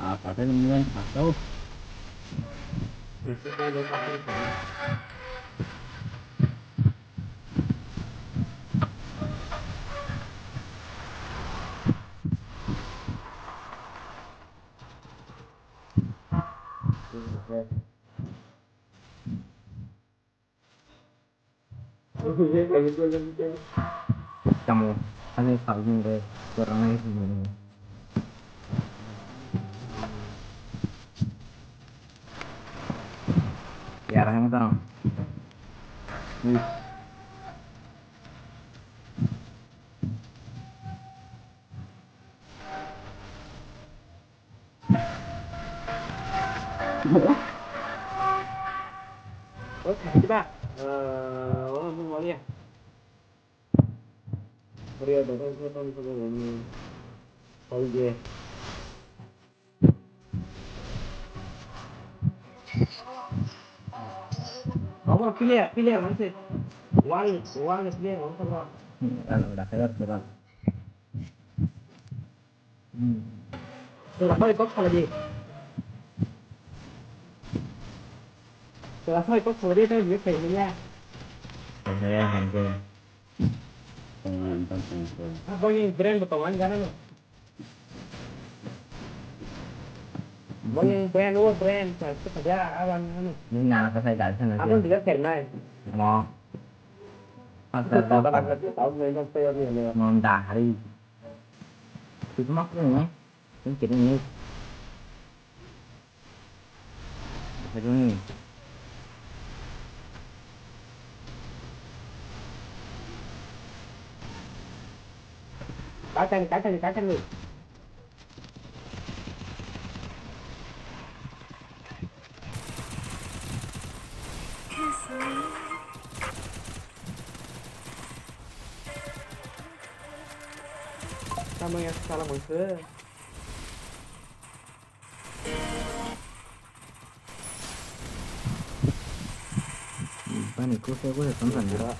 Ah, pakai teman-teman, atau Tamo, ani salgin de, koranai sini. Yar hang tang. Oi, diba? Eh, oh, mau lihat. Korea datang ke datang ke datang. Holiday. Kamu pilih ya, pilih ya, mana sih? One, one pilih ya, mana sih? Hmm, kalau udah kayak berapa? Hmm. Sudah kau ikut kalau di. Sudah kau ikut kalau di, tapi dia kayak gini ya. Kayak gini. Tongo, ang tang tongo. Aboni brand bo tongo, ang gana no. Boni brand, o brand, sa, sa, sa, ya, abang, ano. Ni na ka sai dal sana. Abang dia kernai. Mo. Asa, asa, asa, asa, asa, asa, asa, asa, asa, asa. Mo da hari. Itu mak ni. Ini kiri ni. Hajuni. Kacang, kacang, kacang ni. Tamo yang salah mangsa. Bani kusa kusa tonton ya.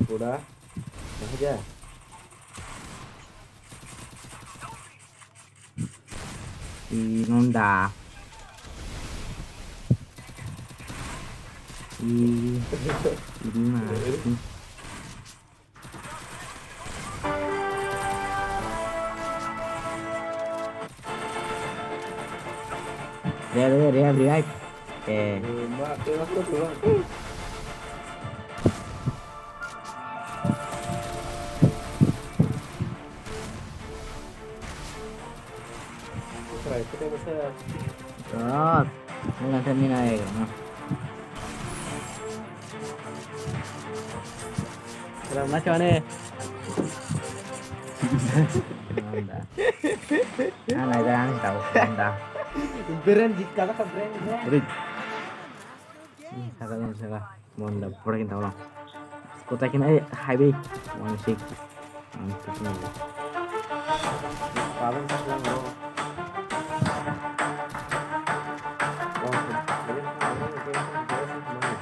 Kuda. Kuda. Nah, aja. Inunda. I, ini mati. Revive, revive, revive. Eh. Terus, ini nanti ini naik. Salam macam ni? Honda. Nah, nah, jangan tahu Honda. Brand jika tak brand. Rik. Hmm, salah, salah. Honda, pura kita ulang. Kota kena, eh, highway. One six. Ang tutu. Paling pas lang, bro. Wah, balik, balik, balik, balik, balik.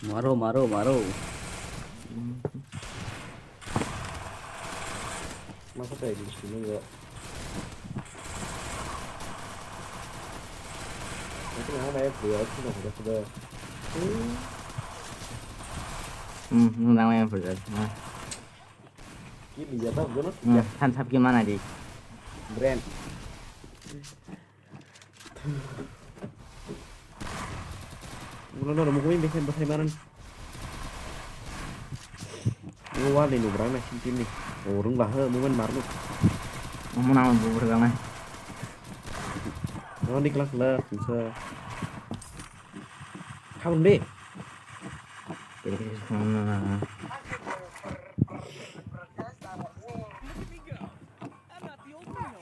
Maro, maro, maro. Masa tadi sini ya. Itu nama ya, bro, itu nama sudah. Hmm, ini nama yang berat. Nah. Ki liya ta, bro? Hmm, ya. Than sap ki mana di? Brand. Ulo no, rumo kumi bese bese maran. Ulo wali no brang na sintin ni. O rung bah, mumen marno. Mumen awan bubur gana. No, di kelak kelak, bisa. Kamu be.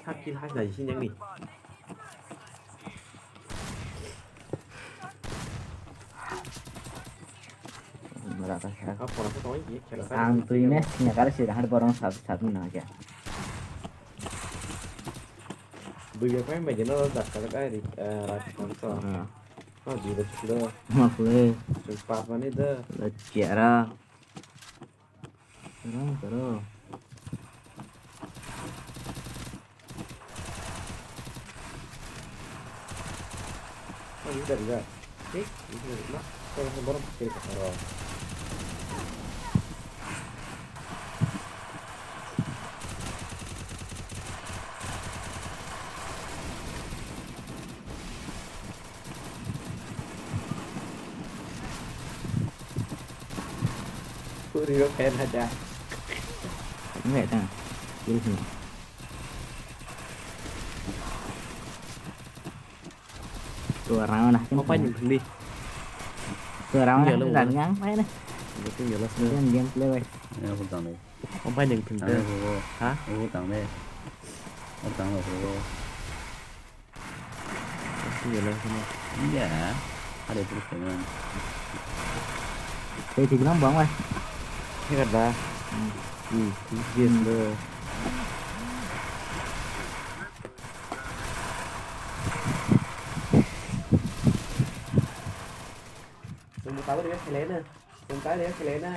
Sakil hai jai sini ni. Ang tui me sini kali sih, hari borong satu satu na aja. Bui ya, paling bagi no, dak kali kai di, eh, rak, rak, rak. Ah. Oh, di, rak, rak. Mak le. Empat mana itu? Rak, rak. Tara, tara. Oh, ini dari ya. Oke, ini dari mana? Saya langsung borong kiri ke arah. Puri ko kaya na ja. Ngai ta. Ini sini. Tu orang mana? Apa yang beli? Tu orang mana? Iya, lu. Dan yang mana? Itu jelas lu. Game, game play, weh. Ya, aku tahu nih. Apa yang beli? Tahu nih, aku. Hah? Aku tahu nih. Aku tahu nih, aku. Itu jelas lu. Iya. Ada terus teman. Saya dibilang bang, weh. Ini kan dah. Hmm. Hmm, yes, lu. Sumbu tahu dia selena. Sumbu tahu dia selena.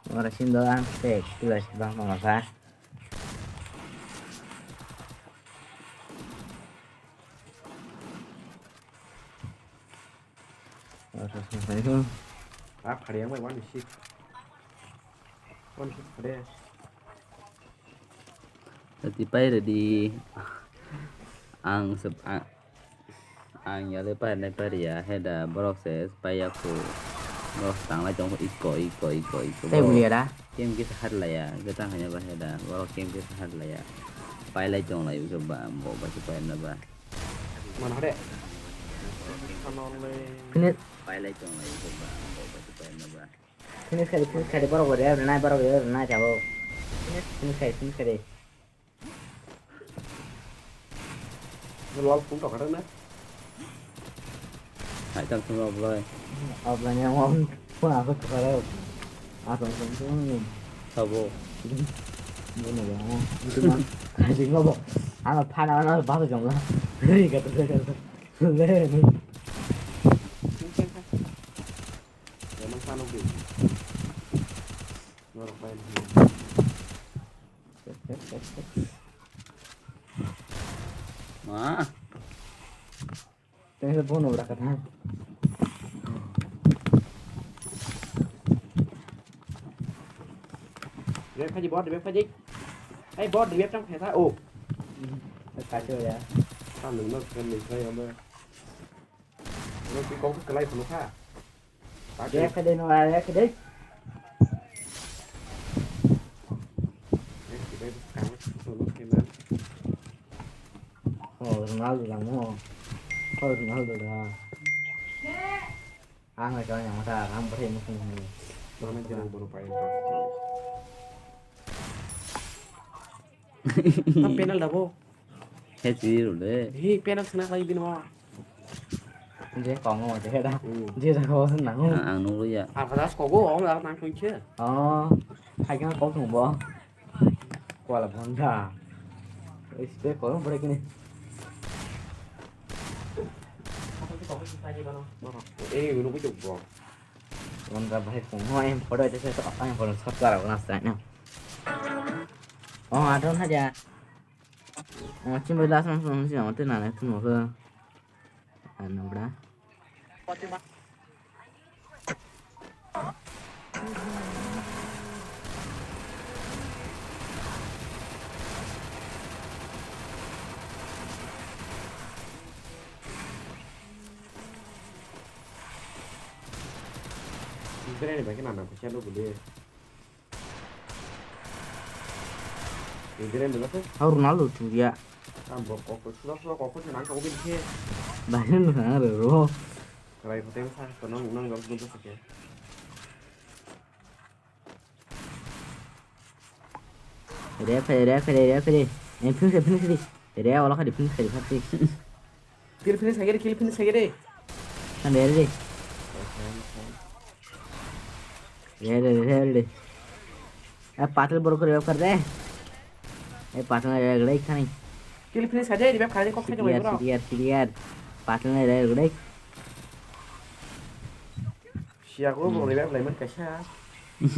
Ora sindo ang tek kilo bang pangasa. Ora sindo. Ah, phari yang bai one six. One six phari. Tati pai ready. Ang sep-, a-, ang yale pai nai pai ya, heda borok se pai ya khu. Borok tang lai tong khu iko, iko, iko, iko. Tei borok bulia da? Kem kisa hat lai ya, kita hanya ba heda. Borok kem kisa hat lai ya. Pai lai tong lai ke ba, bo ba se pai na ba. Mana hade? Finish. Pai lai tong lai ke ba, bo ba se pai na ba. Finish khai, finish khai, borok bo rwnai, borok bo rwnai jabo. Finish khai, finish khai. Lol phone to khare na. Hai tam thung oblai. Oblai ni amo phone ako khare. Ako phone to ni. Sabo. Bono ya. Itu man. Kaji ngobo. Ano phana ano baso jongla. Ri ka to ka. Le. Emang sano ke. Norok pai. Ma. Tengse bono bra kata. Revive khaji bot, revive khaji. Hey bot, revive tang phesa. Oh. Kacho ya. Kan nung nok kan nung kaya ma. Nung pi kong kelai phunu kha. React khe de, no, react khe de. Oh, Ronaldo lang mo. Oh, Ronaldo da. Ang lai kau yang mata, ang beri musuh ni. Mana jauh baru pakai tas. Tam penal da bo. He chi ru le. Hi penal sna lai bin wa. Je kong mo je da. Hmm. Je da ko sna ngo. Ang, ang nung ya. Apa das ko go, ong da tang thung che. Oh. Hai kang ko thung bo. Kuala bhangda. Respect ko bore kini. Eh, unu ko jok bo. Wanda bahai kong ho em photo ite se to em photo shot kara ko nasta ne. Oh, adon haja. Oh, chimbo last man song si amate na ne tumo ko. Ano bra. Ibrahim bai khe nana khe chalo bole. Ibrahim bai khe. Hau Ronaldo tuya. Ang bo kok sura sura kok se nang kok bin khe. Bai nang ro ro. Rai ko tem sa ko nang nang jok dun sa khe. Re phe, re phe, re phe. Em, finish, finish, finish. Re, ola khadi finish, khadi, khadi. Kill finish, khadi, kill finish, khadi. Kan re, re. Re, re, re, re, re. A, patal borok ko revive kar de. E, patal re, re, khani. Kill finish, khadi, revive khadi, kok khadi, Clear, bro. Clear, clear. Patal re, re, re. Siya ko bo revive lai man kaisa.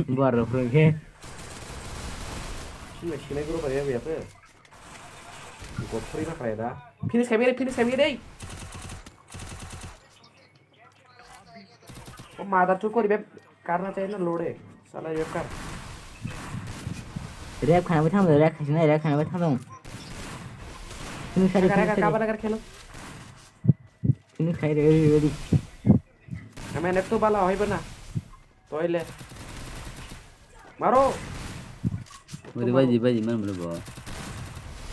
Bor rok rok khe. Sila sinai guru bai ya pe. Go thori na khlai da. Finish khabi re, finish khabi re. O mother to kori be karna chahiye na lode. Sala ye kar. Rep khana bai thang, rep khana, rep khana bai thang. Finish khabi, finish khabi. Kabar, kabar khelo. Ini khai re, re, re. Kami anak tu bala, oi bana. Toile. Maro. Beri baji, baji, mana boleh bawa?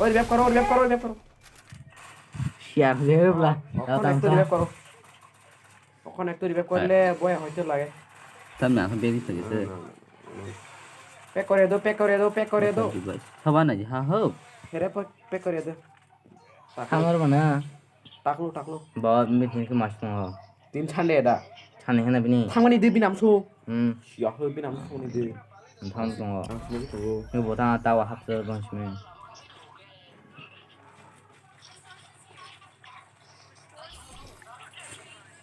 Oi, revive karo, revive karo, revive karo. Siap, revive lah. Okhon Datang ektu sah. Revive karo. Okhon ektu revive korle boya hoito lage. Tamni akhon beri thagi se. Pack kore do, pack kore do, pack kore do. Soba naji ha ho. Here pack, pack kore do. Hamar mana? Taklu, taklu. Bawa meeting ke mas tongo. Tin Sunday da. Sunday hana bini. Thangmani dui binam su. Hmm. Siya ho binam su ni dui. Thang tongo. Ang sini tongo. Ni bota tawa hapsa bang sini.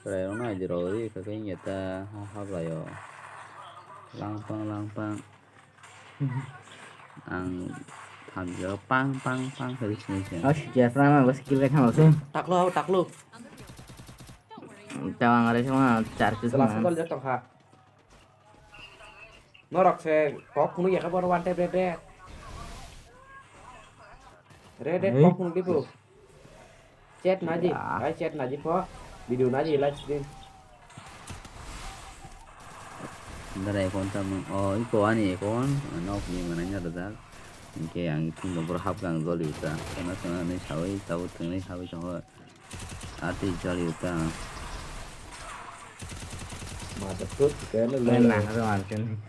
Chwrairokno aidi rw-ui kha khe wngya ta ha ha blaio. Langpang langpang. Ang thamjak pang pang pang khe sini se. Oh, si Jeffrey ma bas kill kha se. Taklo, taklo. Tawang are sama char piece. Sela ma. Sela jatong ha. Norok se kok phunuk ya khe bono one tap red red. Red red kok phunuk dipu. Chat naji, ai chat naji pho. Video naji live stream. Darai kon tamung. Oh, iko ani kon. Nok ni mananya dajak. Hingke ang tingno boro hapkha ang joli uta. Sana sana ni sawi tabuk tongnai sawi tongo. Ati joli uta. Motherfucker, kaya na. Nang aro ang kene.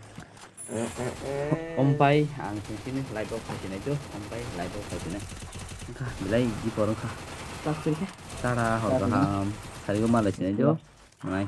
Eh, eh, eh. Ompai ang sini live off kasi na itu. Ompai live off kasi na. Kha bilai di porong kha. Tak sih. Tara hor kaham. Sari ko malai sini itu. Nai.